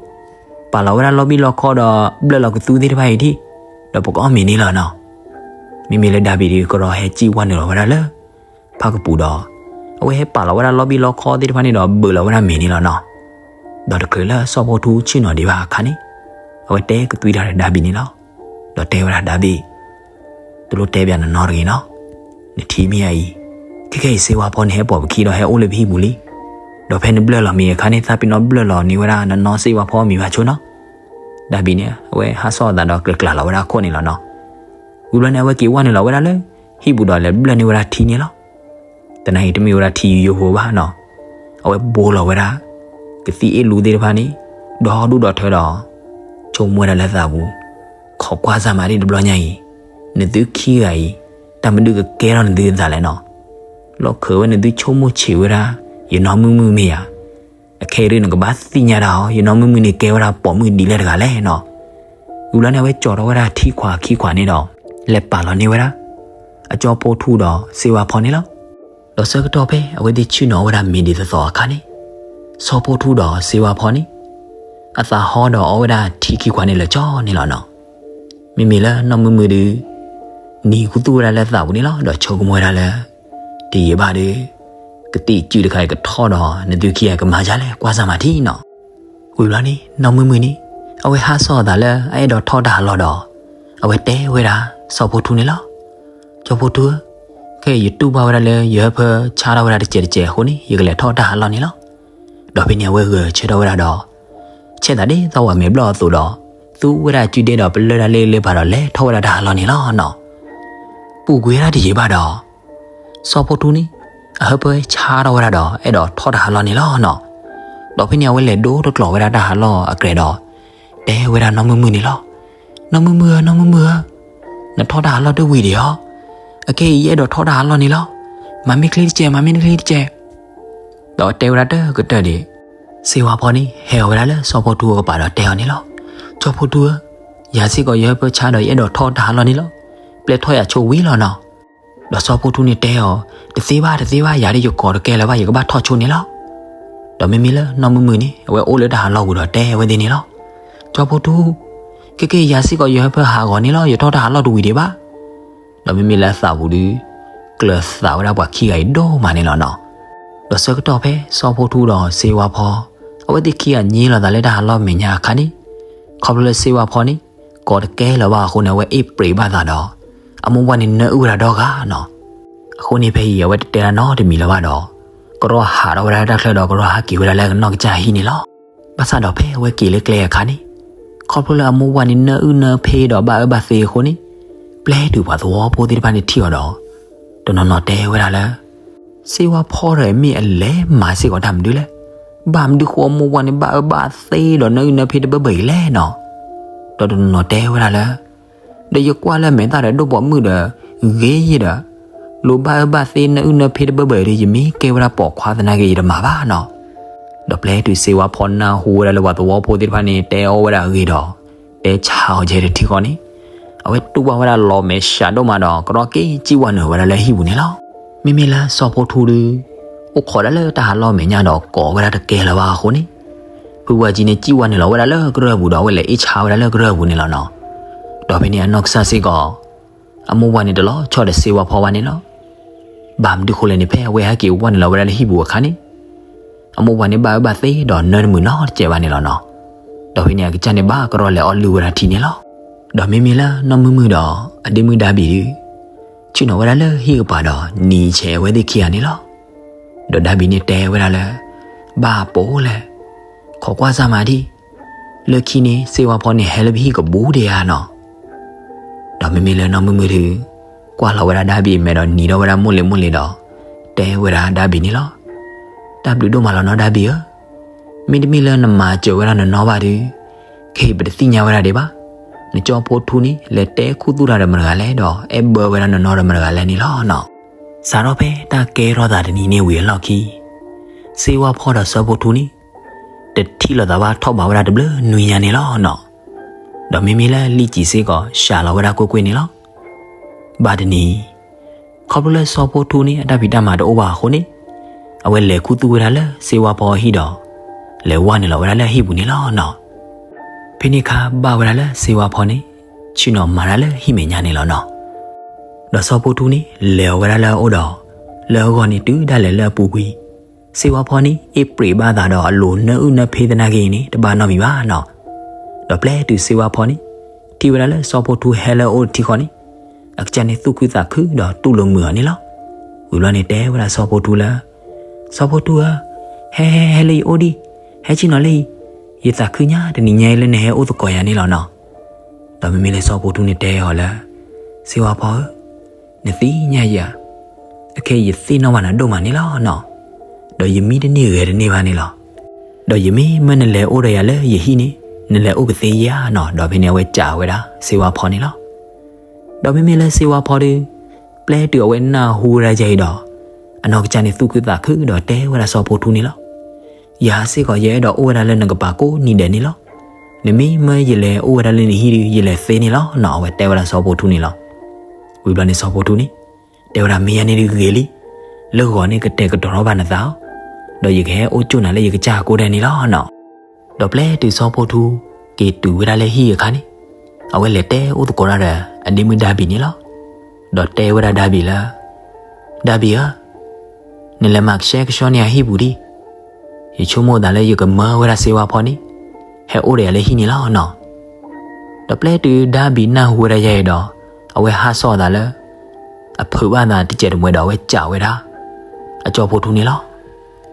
ပာ်လီၤဝဲဒၣ်လီဘံၣ်လီခီဒီး ဘျၢၣ်လီၤကသူသ့ၣ်တဖၣ်အံၤဒံး, ဒီးပကအီၣ်မ့ၤန့ၣ်လီၤနီၤ. မ့မ့ၢ်လၢဒါဘံၣ်ဒီး ကရီဟဲစံၣ်ဝဲနုာ်လီၤဝဲဒၣ်လၢ ဖၣ်ကပူၤဒီး အဝဲဟဲပာ်လီၤဝဲဒၣ်လီဘံၣ်လီခီသ့ၣ်တဖၣ်န့ၣ်ဒီး ဘၢၣ်လီၤဝဲဒၣ်မ့ၤန့ၣ်လီၤနီၤ. ဒီးတချုးလၢစီၤဖိထူဆ့ၣ်နီၤဒံးဘၣ်အခါန့ၣ် အဝဲတဲကသွံတၢ်ဒီးဒါဘံၣ်န့ၣ်လီၤ. ဒီးတဲဝဲဒၣ်ဒါဘံၣ်, တလိၣ်တဲဘၣ်နနီတဂ့ၤနီၤ. နထံၣ်မ့ၢ်ဧါအံၤ, ခဲကဲအံၤစ့ဝါဖီန့ၣ် ဟဲပိာ်ပခံဒီးဟဲအိၣ်လၢပဟံၣ်ပူၤလံ. ဒီးဖဲနဘျၢၣ်လီၤမ့ၤအခါန့ၣ် သးပ့ၤနီၣ်ဘျၢၣ်လီၤန့ၢ်ဝဲဒၣ်နနီစ့ဝါဖီမ့ၤဘၣ်ဆိနီၤ. ဒါဘံၣ်န့ၣ် အဝဲဟးစီၣ်အသးဒီးကျဲၤကျါလီၤဝဲဒၣ်ခိၣ်န့ၣ်လီၤနီၤ. ဝံၤဘျီန့ၣ် အဝဲက့ၤဝဲနုာ်လီၤဝဲဒၣ်လၢ ဟံၣ်ပူၤဒီးလဲၤဘျၢၣ်န့ၢ်ဝဲဒၣ်ထံန့ၣ်လီၤ. သနာ်က့တမ့ၢ်ဝဲဒၣ်ထံယိယိဖိဘၣ်နီၤ, အဝဲဘိလီၤဝဲဒၣ် ကသံၣ်အ့ၣ်လူသ့ၣ်တဖၣ်န့ၣ် ဒီဒူၣ်ဒီထၢဒီး ဆိကမိၣ်ဝဲဒၣ်လၢသးပူၤ, ခိးကွၢ်စၢ်မးဒံးတဘျီညါအံၤ, နသုခံဂၤအံၤ တၢ်မနုၤကကဲထီၣ်နသုအသးလဲၣ်နီၤ. လီၢ်ခၢးဝဲနသုဆိကမိၣ်ဆံးဝဲဒၣ် ယနီၢ်မုၢ်မုၢ်မ့ၢ်ဧါ. အခဲအံၤဒုးနကဘၣ်သ့ၣ်ညါတၢ်အီၤ, ယနီၢ်မုၢ်မုၢ်န့ၣ် ကဲဝဲဒၣ်ပိာ်မုၣ်ဒ်လဲၣ်တဂၤလဲၣ်နီၤ. ဝံၤလီၤန့ၣ် အဝဲကၠီၤထီၣ်ဝဲဒၣ်ထံခွးခံခွးန့ၣ်ဒီး လဲၤပာ်လီၤန့ၢ်ဝဲဒၣ် အကၠီဖိထူဒီးစ့ဝါဖီန့ၣ်လီၤ. ဒီးဆၢကတီၢ်ဖဲအဝဲသ့ၣ်ဆ့ၣ်နီၤဝဲဒၣ်မ့ၤဒ်သိးသိးအခါန့ၣ်, စီၤဖိထူဒီးစ့ဝါဖီန့ၣ် အသးဟီဒီးအီဝဲဒၣ်ထံခံခွးန့ၣ်လၢာ်ကၠီန့ၣ်လီၤနီၤ. မ့မ့ၢ်လၢနီၢ်မုၢ်မုၢ်ဒုး နံၤခူသူၣ်ဝဲဒၣ်လၢသးပူၤန့ၣ်လီၤ. ဒီးဆိကမိၣ်ဝဲဒၣ်လၢ တယံာ်ဘၣ်ဒီး ကသံၣ်စုတခါအံၤကထီၣ်ဒီး နသုခံဂၤကမၤဒ်လဲၣ် ကွၢ်စၢ်မးထံနီၤ. ဝံၤဘျီန့ၣ် နီၢ်မုၢ်မုၢ်န့ၣ် အဝဲဟးစီၣ်အသးလၢအအဲၣ်ဒိးထီၣ်တၢ်ဟးလီၢ်ဒီး အဝဲတဲဝဲဒၣ်စီၤဖိထူန့ၣ်လီၤ. ကၠီဖိထူဧၢ, ခဲအံၤယတူၢ်ဘၣ်ဝဲဒၣ်လၢယဟၢဖၢဆါထီၣ်ဝဲဒၣ်တစဲးတစဲးအဃိန့ၣ် ယကလဲၤထီၣ်တၢ်ဟးလီၢ်န့ၣ်လီၤ. ဒီးဖဲန့ၣ်အဝဲဂဲၤဆၢထၢၣ်ဝဲဒၣ်ဒီး ဆဲးသးဒ်သိးဝဲမဲာ်ဘျီၣ်အသိးဒီး သူဝဲဒၣ်အစုဒ့ဒီးပလၢၢ်ဒၣ်လၢလၢပၤဒီးလဲၤထီၣ်ဝဲဒၣ်တၢ်ဟးလီၢ်န့ၣ်လီၤနီၤ. ပူၤကွံာ်ဝဲဒၣ်တယံာ်ဘၣ်ဒီး စီၤဖိထူန့ၣ် အဟၢဖၢဆါထီၣ်ဝဲဒၣ်ဒီး အဲၣ်ဒိးထီၣ်တၢ်ဟးလီၢ်န့ၣ်လီၤနီၤ. ဒီးဖဲန့ၣ်အဝဲလဲၤဒိတကျိၤဝဲဒၣ်တၢ်ဟးလီၢ်အကြဲးဒီး တဲဝဲဒၣ်နီၢ်မုၢ်မုၢ်န့ၣ်လီၤ. နီၢ်မုၢ်မုၢ်ဧၢ, နီၢ်မုၢ်မုၢ်ဧၢ, နထီၣ်တၢ်ဟးလီၢ်တဝံၤဒံးဧါ. အခဲအံၤယအဲၣ်ဒိးထီၣ်တၢ်ဟးလီၢ်န့ၣ်လီၤ. မၤမ့ၢ်ချ့တစဲး, မၤမ့ၢ်ချ့တစဲး. ဒီးတဲဝဲဒၣ်တကတၢၢ်ဒံး, စ့ဝါဖီန့ၣ် ဟဲအီၤဝဲဒၣ်လၢစီၤဖိထူအကပၤဒီးတဲအီၤန့ၣ်လီၤ. ကၠီဖိထူဧၢ, ယၤစ့ၢ်ကီးယဟၢဖၢဆါဒီးယအဲၣ်ဒိးထီၣ်တၢ်ဟးလီၢ်န့ၣ်လီၤ. ပျဲထီၣ်ယၤဆိဝံၤလီၤနီၤ. ဒီးစီၤဖိထူန့ၣ်တဲအီၤ, တသ့ဘၣ် တသ့ဘၣ်, ယၤဒ်ယကိးတကဲလၢၤဘၣ်, ယကဘၣ်ထီၣ်ဆိန့ၣ်လီၤ. ဒီးမ့မ့ၢ်လၢနီၢ်မုၢ်မုၢ်န့ၣ် အဝဲအိၣ်လၢတၢ်ဟးလီၢ်ပူၤဒီးတဲဝဲသ့ၣ်န့ၣ်လီၤ. ကၠီဖိထူ, ခဲကဲယၤစ့ၢ်ကီးယဟၢဖၢဟးဂီၤန့ၣ်လီၤ, ယထီၣ်တၢ်ဟးလီၢ်တဝံၤဒံးဘၣ်. ဒီးမ့မ့ၢ်လၢအသးပူၤဒီး ကျၢၤသးဝဲဒၣ်ပှၤခံဂၤအံၤဒိၣ်မးန့ၣ်လီၤနီၤ. ဒီးဆၢကတီၢ်ဖဲစီၤဖိထူဒီးစ့ဝါဖီ အဝဲသ့ၣ်ခံဂၤညံလီၤသးလၢတၢ်ဟးလီၢ်မဲာ်ညါအခါန့ၣ်, ခီဖျိလၢစ့ဝါဖီန့ၣ် ကိးတကဲလၢၤဘၣ်အဃိန့ၣ် အဝဲအ့ၣ်ပြံးဘၣ်သးဒီး အမိၢ်ပှၢ်န့ၣ်နၢအုၣ်ဝဲဒၣ်ဒီဂၤနီၤ. အဃိန့ၣ်ဖဲအံၤ အဝဲတတဲဒၣ်နီတမံၤလၢၤဘၣ်ဒီး ကရီဟးထီၣ်ဝဲဒၣ်လၢတၢ်ချၢဒီး ကရီဟးက့ၤဝဲဒၣ်လၢကနီၢ်ကစၢ်ဟံၣ်န့ၣ်လီၤ. ဘၣ်ဆၣ်ဒီးဖဲအဝဲက့ၤလၢကျဲအခါန့ၣ်, ခီဖျိလၢအမိၢ်ပှၢ်န့ၣ်နၢအုၣ်နၢဖ့ဒီးဘၣ်အၢဘၣ်သီအဃိန့ၣ်, ပျဲတုၤပှၤသဝီဖိသ့ၣ်တဖၣ်န့ၣ်ထံၣ်အီၤဒီး တနီၤနီၤတဲဝဲဒၣ်လၢ စ့ဝါဖီဒီးမ့ၢ်အလဲၤမၤစ့ၢ်ကီးတၢ်မနုၤလဲၣ်. ဘၣ်မနုၤဃိအမိၢ်ပှၢ်န့ၣ်ဘၣ်အၢဘၣ်သီဒီးနၢအုၣ်နၢဖ့တဘၢဘၢအံၤလဲၣ်နီၤ. ဒီးတနီၤနီၤတဲဝဲဒၣ်လၢ ဒီးယကွၢ်လၢမဲာ်သၣ်ဒီးဒိၣ်ပိာ်မုၣ်ဒီး ဂ့ၤယဲဒီး လိၣ်ဘၣ်အၢဘၣ်သီနၢအုၣ်နၢဖ့တဘၢဘၢအံၤဒီး ယမ့ၢ်ကဲဝဲဒၣ်ပိာ်ခွါသနာ်က့ ယတမၤဘၣ်နီၤ. ဒီးပျဲတုၤစ့ဝါဖီနၢ်ဟူဝဲဒၣ်လၢပှၤသဝီဖိသ့ၣ်တဖၣ်န့ၣ် တဲအီၣ်ဝဲဒၣ်အဂ့ၢ်ဒီး တဲဆါအီၤကဲတထံဃီန့ၣ်, အဝဲတူၢ်ဘၣ်ဝဲဒၣ်လီၤမဲာ်ဆှးဒိၣ်မးဒီး ကရီက့ၤစံၣ်ဝဲနုာ်ဝဲဒၣ်လၢဟံၣ်ပူၤန့ၣ်လီၤ. မ့မ့ၢ်လၢစီၤဖိထူဒီး အိၣ်ခိးဒၣ်လၢတၢ်ဟးလီၢ်မဲာ်ညါဒီးကိးဝဲဒၣ်တကဲလၢၤဘၣ်အဃိန့ၣ်, ဖုဝဲကၠံန့ၣ်စံၣ်ဝဲနုာ်လီၤဝဲဒၣ်လၢကရၢၢ်ပူၤဒီး အဝဲလဲၤအ့ၣ်ဆါဝဲဒၣ်လၢကရၢၢ်ပူၤန့ၣ်လီၤနီၤ. ဒီးဖဲန့ၣ်အနီၢ်ကစၢ်စ့ၢ်ကီး အမိၢ်ပှၢ်န့ၣ်တလီၤဆီဒီးစ့ဝါဖီဘၣ်န့ၣ်လီၤ. ဘၣ်မနုၤဃိလဲၣ်န့ၣ် ဖဲအဝဲဟဲက့ၤဝဲနုာ်လီၤဝဲဒၣ်လၢဟံၣ်ပူၤအခါန့ၣ်, အမိၢ်ပှၢ်န့ၣ်ဘၣ်အၢဘၣ်သီဒီးနၢတမုာ်နီတစဲးဘၣ်န့ၣ်လီၤနီၤ. ဒီးဖဲန့ၣ်အကစၢ်န့ၣ်ဘၣ်ကရီလဲၤအီၣ်လုၢ်ဝဲဒၣ်ထံန့ၣ်လီၤ. ဒီးမ့မ့ၢ်လၢနီၢ်မုၢ်မုၢ်ဒီးအဒ့မုၣ်ဒါဘံၣ်ဒုး ဆ့ၣ်နီၤဝဲဒၣ်လၢဟံၣ်ကပၤဒီးနံၤဆဲးဝဲသ့ၣ်ခံဂၤန့ၣ်လီၤ. ဒီးဒါဘံၣ်န့ၣ်တဲဝဲဒၣ်လၢ ဘၣ်ပိာ်လဲၣ်, ခိးကွၢ်စၢ်မၤဒံး, လၢခံန့ၣ် စ့ဝါဖီန့ၣ်ဟဲလၢပဟံၣ်ကဘူးဒံးဧါနီၤ. ဒီးမ့မ့ၢ်လၢနီၢ်မုၢ်မုၢ်ဒုး ကွၢ်လီၤဝဲဒၣ်ဒါဘံၣ်အမဲာ်ဒီးနံၤထီၣ်ဝဲဒၣ်မိၢ်လ့ၢ်မိၢ်လ့ၢ်ဒီး တဲဝဲဒၣ်ဒါဘံၣ်န့ၣ်လီၤ. တၢ်ဘျုးဒိၣ်မးလီၤနီၢ်ဒါဘံၣ်ဧၢ, မ့တမ့ၢ်လၢနမၤစၢၤဝဲဒၣ်နနီၢ်ဘၣ်ဒုး ခဲအံၤပတသ့ၣ်ညါဝဲဒၣ်ဒံးဘၣ်. နကၠီဖိထူန့ၣ် လဲၤတဲခူသူၣ်တၢ်ဒီးမတၤတဂၤလဲၣ်ဒီး အဲၣ်ဘၢဝဲဒၣ်နနီၢ်ဒီးမတၤတဂၤလဲၣ်န့ၣ်လီၤနီၤ. စးထီၣ်ဖဲတၢ်ကဲထီၣ်သးတနံၤန့ၣ်ဝံၤအလီၢ်ခံ စ့ဝါဖီဒီးစီၤဖိထူန့ၣ် တထံၣ်လိာ်သးဘၣ်ထီၣ်ဘးဝဲဒၣ်တဘျုးနွံညါန့ၣ်လီၤနီၤ. ဒီးမ့မ့ၢ်လၢလံၣ်ကံၤစ့ၢ်ကီး စှၤလီၤဝဲဒၣ်ကွ့ၢ်ကွ့ၢ်န့ၣ်လီၤ. ဘၣ်တနံၤ ခီဖျိလၢစီၤဖိထူန့ၣ် အတၢ်ဖံးတၢ်မၤတအိၣ်ဘၣ်အဃိန့ၣ် အဝဲလဲၤခူသူၣ်ဝဲဒၣ်လၢစ့ဝါဖီအဟံၣ်ဒီး လဲၤဝဲနုာ်လီၤဝဲဒၣ်လၢဟံၣ်ပူၤန့ၣ်လီၤနီၤ. ဖဲန့ၣ်အခါဘၣ်ဝဲဒၣ်လၢစ့ဝါဖီန့ၣ် ဆ့ၣ်နီၤမၤတၢ်လၢဟံၣ်မဲာ်ညါန့ၣ်လီၤနီၤ. ဒီးစီၤဖိထူန့ၣ် လဲၤအီၤဝဲဒၣ်လၢအအိၣ်ဒီး လၢအဂီၢ်န့ၣ်တုၤဒၣ်လဲာ်လၢအပူၤကွံာ် စ့ဝါဖီန့ၣ် အ့ၣ်ပြံးဘၣ်သးဒီးအလိၤနၢအုၣ်နၢဖ့သနာ်က့အံၤန့ၣ် တဘၣ်နီတမံၤဘၣ်နီၤ. ဒီးပျဲတုၤစ့ဝါဖီန့ၣ် ထံၣ်ဝဲဒၣ်လၢစီၤဖိထူဟဲလၢအအိၣ်တထံဃီန့ၣ် အကစၢ်န့ၣ်သူၣ်ခုသးခုဒီးတူၢ်လိာ်မုာ်အီၤန့ၣ်လီၤ. ဝံၤဘျီန့ၣ်တဲဝဲဒၣ်စီၤဖိထူလၢ စီၤဖိထူဧၢ, ဟဲဟဲဟဲလၢယအိၣ်ဒံး, ဟဲဆ့ၣ်နီၤလၢယံၤ, ယသးခုညါတနံၤညါအံၤလၢနဟဲအိၣ်သကိးယၤန့ၣ်လီၤနီၤ. ဒီးမ့မ့ၢ်လၢစီၤဖိထူန့ၣ်တဲအီၤလၢ စ့ဝါဖီဧၢ, နသ့ၣ်ညါယၤ, အခဲအံၤယသ့ၣ်နီၣ်ဘၣ်နၤဒိၣ်မးန့ၣ်လီၤနီၤ. ဒီးယမံတန့ၢ်ဂဲၤတန့ၢ်ဘၣ်န့ၣ်လီၤ. ဒီးယမ့ၢ်မၢနလဲၤအိၣ်ဒီးယၤလၢယဟံၣ်န့ၣ် နလဲၤအိၣ်ကသ့ဧါနီၤ. ဒီးဖဲန့ၣ်အဝဲစံးဝဲဒၣ်စ့ဝါဖီန့ၣ်လီၤ. ဒီးမ့မ့ၢ်လၢစ့ဝါဖီဒီး ပျဲတုၤအဝဲနၢ်ဟူဝဲဒၣ်ယၤအံၤဒီး အနီၢ်ကစၢ်န့ၣ်သူၣ်ခုသးခုဒီးတဲဝဲဒၣ်စီၤဖိထူန့ၣ်လီၤ. ယၤစ့ၢ်ကီးယအဲၣ်ဒိးအိၣ်ဝဲဒၣ်လၢနကပၤကိးနံၤဒဲးန့ၣ်လီၤ. နမ့ၢ်မၢယလဲၤအိၣ်ဝဲဒၣ်လၢနဟံၣ်ဒီး ယလဲၤသ့န့ၣ်လီၤနီၤ. အဝဲတဲဝဲဒၣ်စီၤဖိထူန့ၣ်လီၤ. ဝံၤဘျီန့ၣ်စီၤဖိထူန့ၣ် တဲဝဲဒၣ်မ့ၢ်ယၤန့ၣ်ဒုးဂ့ၤလံ, လၢဂီၤန့ၣ်ကတဲာ်ကတီၤထီၣ်ဘၣ်နသးအီၤ, ဒီးယကဟဲအိၣ်ကၠိၣ်နၤလၢယကစၢ်ကိးဒဲးန့ၣ်လီၤနီၤ. ဒီးပျဲတုၤစီၤဖိထူ က့ၤတုၤဝဲဒၣ်လၢဟံၣ်အခါန့ၣ်, အဝဲလဲၤတဲအိၣ်သကိးတၢ်ဒီးအဒ့မုၣ်ဒါဘံၣ်န့ၣ်လီၤ. ဒီးတဲဝဲဒၣ်ဒါဘံၣ်လၢ ဒါဘံၣ်ဧၢ, နလဲၤမၤကဆှဲကဆှီန့ၢ်အဟံၣ်ပူၤဒံး, ယဆိကမိၣ်သးလၢယကမၢဝဲဒၣ်စ့ဝါဖီန့ၣ် ဟဲအိၣ်ဒီးယၤလၢဟံၣ်န့ၣ်လီၤနီၤ. ဒီးပျဲတုၤဒါဘံၣ်နၢ်ဟူဝဲဒၣ်ယၤအံၤဒီး အဝဲဟးစိာ်အသးလၢ အဖုးဘၣ်သးတစဲးတမှဲးဒီးအဝဲစံးဝဲဒၣ် အကၠီဖိထူန့ၣ်လီၤ.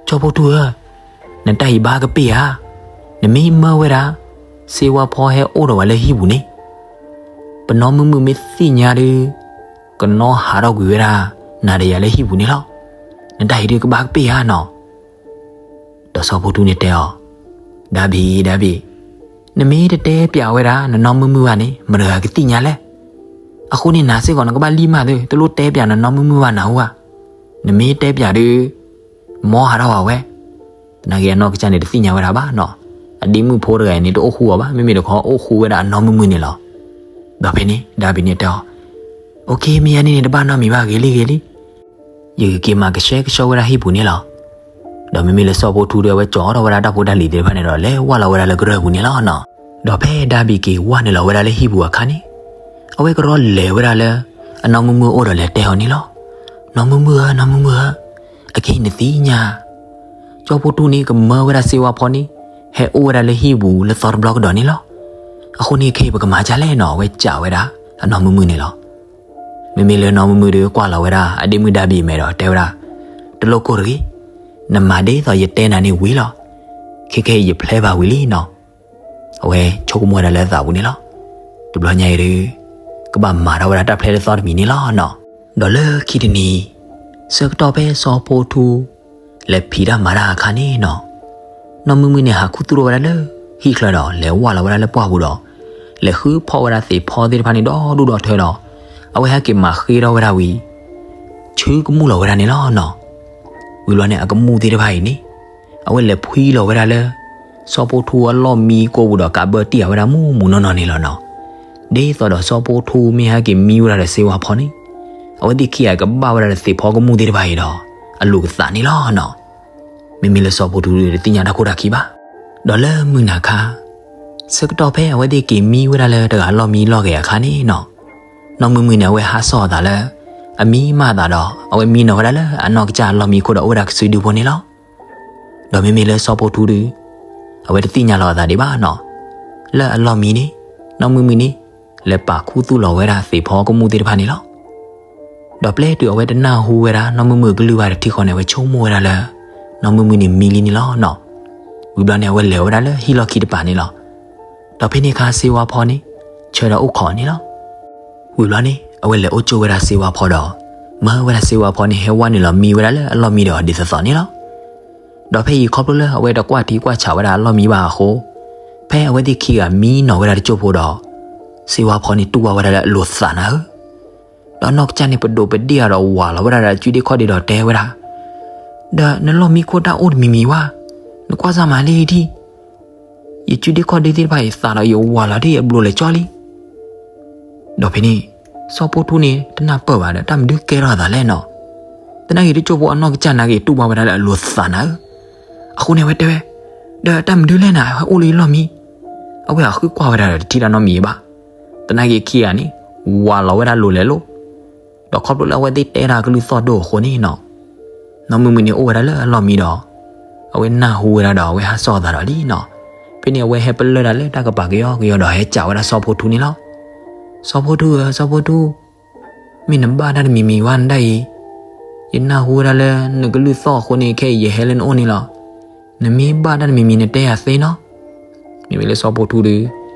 ကၠီဖိထူဧၢ, နတၢ်အံၤဘၣ်ကပ့ၢ်ဧါ, နမ့ၢ်မၢဝဲဒၣ် စ့ဝါဖီဟဲအိၣ်ဒီးဝဲလၢဟံၣ်ပူၤန့ၣ် ပနီၢ်မုၢ်မုၢ်မ့ၢ်သ့ၣ်ညါဒီး ကနီၣ်ဟးထီၣ်ကွံာ်ဝဲဒၣ် နၤဒီးယၤလၢဟံၣ်ပူၤန့ၣ်လီၤ. နတၢ်အံၤဒုးကဘၣ်ကပ့ၢ်ဧါနီၤ. ဒီးစီၤဖိထူန့ၣ်တဲအီၤ, ဒါဘံၣ် ဒါဘံၣ်, နမ့ၢ်တတဲပျးဝဲဒၣ်နနီၢ်မုၢ်မုၢ်ဘၣ်န့ၣ် မတဂၤကသ့ၣ်ညါလဲၣ်. အဃိန့ၣ်နၤစ့ၢ်ကီးနကဘၣ်လံၣ်မးသု, တလိၣ်တဲပျးနနီၢ်မုၢ်မုၢ်ဘၣ်နၤဟူဧါ. နမ့ၢ်တဲပျးဒုး မ်ဟးထီၣ်ဝဲဝဲ, သနာ်က့အနီၢ်ကစၢ်န့ၣ်တသ့ၣ်ညါဝဲဒၣ်ဘၣ်နီၤ. အဒ့မုၣ်ဖိတဂၤအံၤန့ၣ် တအိၣ်ဃူအီၤဘၣ်, မ့မ့ၢ်တခီအိၣ်ဃူဝဲဒၣ်အနီၢ်မုၢ်မုၢ်န့ၣ်လီၤ. ဒီးဖဲန့ၣ် ဒါဘံၣ်န့ၣ်တဲအီၤ, အိၣ်ခ့ မ့ၢ်ယၤန့ၣ်န့ၣ် တဘၣ်နီတမံၤဘၣ်, ဂ့ၤလံဂ့ၤလံ. ယကက့ၤမၤကဆှဲကဆှီဝဲဒၣ်ဟံၣ်ပူၤန့ၣ်လီၤ. ဒီးမ့မ့ၢ်လၢစီၤဖိထူဒီး အဝဲကၠီထီၣ်ဝဲဒၣ်တၢ်ဖိတၢ်လံၤသ့ၣ်တဖၣ်န့ၣ်ဒီး လဲၤဝၢ်လီၤဝဲဒၣ်လၢကရၢၢ်ပူၤန့ၣ်လီၤနီၤ. ဒီးဖဲဒါဘံၣ်က့ၤဝၢ်နုာ်လီၤဝဲဒၣ်လၢဟံၣ်ပူၤအခါန့ၣ်, အဝဲကရီလဲၤဝဲဒၣ်လၢ အနီၢ်မုၢ်မုၢ်အအိၣ်ဒီးလဲၤတဲအီၤန့ၣ်လီၤ. နီၢ်မုၢ်မုၢ်ဧၢ, နီၢ်မုၢ်မုၢ်ဧၢ, အခဲအံၤနသ့ၣ်ညါ ကၠီဖိထူန့ၣ် ကမၢဝဲဒၣ်စ့ဝါဖီန့ၣ် ဟဲအိၣ်ဝဲဒၣ်လၢဟံၣ်ပူၤလၢသီတဘျီကဒီးန့ၣ်လီၤ. အဃိန့ၣ်ခဲအံၤပကမၤဒ်လဲၣ်နီၤ, အဝဲစံးဝဲဒၣ် အနီၢ်မုၢ်မုၢ်န့ၣ်လီၤ. မ့မ့ၢ်လၢနီၢ်မုၢ်မုၢ်ဒီးကွၢ်လီၤဝဲဒၣ် အဒ့မုၣ်ဒါဘံၣ်အမဲာ်ဒီးတဲဝဲဒၣ်, တလိၣ်ကိၢ်တဂ့ၤ, နမၤဒ်သိးယတဲနၤန့ၣ်ဝံၤလီၤ. ခဲခဲအံၤယဖျဲဘၣ်ဝံၤလံနီၤ. အဝဲဆိကမိၣ်ဝဲဒၣ်လၢအသးပူၤန့ၣ်လီၤ. တဘျီညါအံၤဒီး ကဘၣ်မၤထီၣ်ဝဲဒၣ်တၢ်ဖျဲးလၢသီတမံၤန့ၣ်လီၤနီၤ. ဒီးလၢခံတနံၤ ဆၢကတီၢ်ဖဲစီၤဖိထူ လဲၤဖံးတၢ်မၤတၢ်အခါန့ၣ်နီၤ, နီၢ်မုၢ်မုၢ်န့ၣ်ဟးခူသူၣ်ထီၣ်ဝဲဒၣ်လၢဟံၣ်ချၢဒီး လဲၤဝၢ်လီၤဝဲဒၣ်လၢပှၢ်ပူၤဒီး လဲၤဃုဖီၣ်ဝဲဒၣ်သ့ၣ်ဖီသ့ၣ်တဖၣ်န့ၣ်ဒီဒူၣ်ဒီထၢဒီး အဝဲဟဲက့ၤမၤဃ့ထီၣ်ဝဲဒၣ်ဝံၤ ဆူကမူၣ်လီၤဝဲဒၣ်န့ၣ်လီၤနီၤ. ဝံၤဘျီန့ၣ် အကမူၣ်သ့ၣ်တဖၣ်အံၤန့ၣ် အဝဲလဲၤဖှံလီၤဝဲဒၣ်လၢ စီၤဖိထူအလီၢ်မံကိာ်ပူၤဒီး ကးဘၢတံၢ်ဃာ်ဝဲဒၣ်မူးမူးနီၢ်နီၢ်န့ၣ်လီၤနီၤ. ဒ်သိးဒီးစီၤဖိထူမ့ၢ်ဟဲက့ၤမံဝဲဒၣ်ဒီးစ့ဝါဖီန့ၣ် အဝဲသ့ၣ်ခံဂၤကဘၣ်ဝဲဒၣ်ဒီးသ့ၣ်ဖီကမူၣ်သ့ၣ်တဖၣ်အံၤဒီး အလိာ်ကသးန့ၣ်လီၤနီၤ. မ့မ့ၢ်လၢစီၤဖိထူတသ့ၣ်ညါတၢ်ခိၣ်တၢ်ခံဘၣ်. ဒီးလၢမုၢ်နၤခါ ဆၢကတီၢ်ဖဲအဝဲသ့ၣ်က့ၤမံဝဲဒၣ်လၢတဂၤအလီၢ်မံလီၢ်ဂဲၤအခါန့ၣ်နီၤ, နီၢ်မုၢ်မုၢ်န့ၣ် အဝဲဟးစိာ်အသးလၢ အမံမးအသးဒီး အဝဲမံနီၤဝဲဒၣ်လၢအနီၢ်ကစၢ်အလီၢ်မံခိၣ်ဒီးအိၣ်ဝဲဒၣ်ကစုဒုဖိန့ၣ်လီၤ. ဒီးမ့မ့ၢ်လၢစီၤဖိထူဒီး အဝဲတသ့ၣ်ညါလီၤအသးဒံးဘၣ်နီၤ. လၢအလီၢ်မံန့ၣ် နီၢ်မုၢ်မုၢ်န့ၣ် လဲၤပာ်ခူသူၣ်လီၤဝဲဒၣ်သ့ၣ်ဖီကမူၣ်သ့ၣ်တဖၣ်န့ၣ်လီၤ. ဒီးပျဲတုၤအဝဲတနၢ်ဟူဝဲဒၣ်နီၢ်မုၢ်မုၢ်အကလုၢ်ဘၣ်တထံဃီန့ၣ် အဝဲဆိကမိၣ်ဝဲဒၣ်လၢ နီၢ်မုၢ်မုၢ်န့ၣ်မံလံန့ၣ်လီၤနီၤ. ဝံၤဘျီန့ၣ် အဝဲလဲၤဝဲဒၣ်လၢဟံၣ်လီၢ်ခံတပၤန့ၣ်လီၤ. ဒီးဖဲန့ၣ်အခါစ့ဝါဖီန့ၣ် ဆၢဒီးအိၣ်ခိးန့ၣ်လီၤ. ဝံၤဘျီန့ၣ် အဝဲလဲၤအိၣ်ကၠိဝဲဒၣ်စ့ဝါဖီဒီး မၢဝဲဒၣ်စ့ဝါဖီန့ၣ် ဟဲဝဲနုာ်လီၤမံဝဲဒၣ်လၢအလီၢ်မံဒီးဒ်သိးသိးန့ၣ်လီၤ. ဒီးဖဲအံၤခီဖျိလၢအဝဲတကွၢ်ထံကွၢ်ဆးဝဲဒၣ်အလီၢ်မံဘၣ်အဃိ ဖဲအဝဲသ့ၣ်ခံဂၤမံနီၤဝဲဒၣ်တကၠိၢ်ဖိဒီး စ့ဝါဖီန့ၣ်တူၢ်ဘၣ်ဝဲဒၣ်လၢအလိၤသးနၤဧၢ. ဒီးနီၢ်ကစၢ်န့ၣ်ပဒိးပဒ့ၣ်အီၤဒီးဝးလီၤဝဲဒၣ်ဒီးအစုဒ့ခီၣ်ဒ့ဒီးတဲဝဲဒၣ်, ဒီးနလီၢ်မံခိၣ်တၢ်အိၣ်တမံၤမံၤဝဲ, နကွၢ်စၢ်မၤလံဒံၣ်, ယစုဒ့ခီၣ်ဒ့သ့ၣ်တဖၣ်အံၤသးဒီးယဝးလီၤဒ်အဘျိးလဲၤကၠီလံ. ဒီးဖဲန့ၣ် စီၤဖိထူန့ၣ် တနၢ်ပၢၢ်ဘၣ်ဒီးတၢ်မနုၤကဲထီၣ်အသးလဲၣ်နီၤ. သနာ်က့တကၠိၢ်ဖိအနီၢ်ကစၢ်နာ်က့တူၢ်ဘၣ်ဝဲဒၣ်လၢအလိၤသးနၤဧၢ. အဃိန့ၣ်အဝဲတဲဝဲ, ဒီးတၢ်မနုၤလဲၣ်နၤ ဟဲအိၣ်လၢယလီၢ်မံ. အဝဲအဃုကွၢ်ဝဲဒၣ်ဒီးတထံၣ်တၢ်နီတမံၤဘၣ်. သနာ်က့ခံဂၤန့ၣ် ဝးလီၤဝဲဒၣ်လိၤလဲၤလိၤ ဒီးခီဖျိလၢအဝဲသ့ၣ်တဲတၢ်ကလုၢ်သီၣ်ဒိၣ်အဃိန့ၣ်နီၤ, နီၢ်မုၢ်မုၢ်န့ၣ်အိၣ်ဝဲဒၣ်လၢအလီၢ်မံဒီး အဝဲနၢ်ဟူဝဲဒၣ်ဒီးအဝဲဟးစိာ်သးဒီးလံနီၤ. ဖဲန့ၣ်အဝဲဟဲပလၢၢ်ဒၣ်လၢတၢ်ကပၤကယီကယီဒီးဟဲစံးဝဲဒၣ်စီၤဖိထူန့ၣ်လီၤ. စီၤဖိထူဧၢ, စီၤဖိထူ, မ့ၢ်နဘၣ်တၢ်တမံၤမံၤဝဲနဒၣ်အံၤ, ယနၢ်ဟူဝဲဒၣ်လၢနကလုၢ်သီၣ်အဃိန့ၣ် ခဲအံၤယဟဲလၢနအိၣ်န့ၣ်လီၤ. နမ့ၢ်ဘၣ်တၢ်တမံၤမံၤနတဲယၤသ့နီၤ. မ့မ့ၢ်လၢစီၤဖိထူဒီး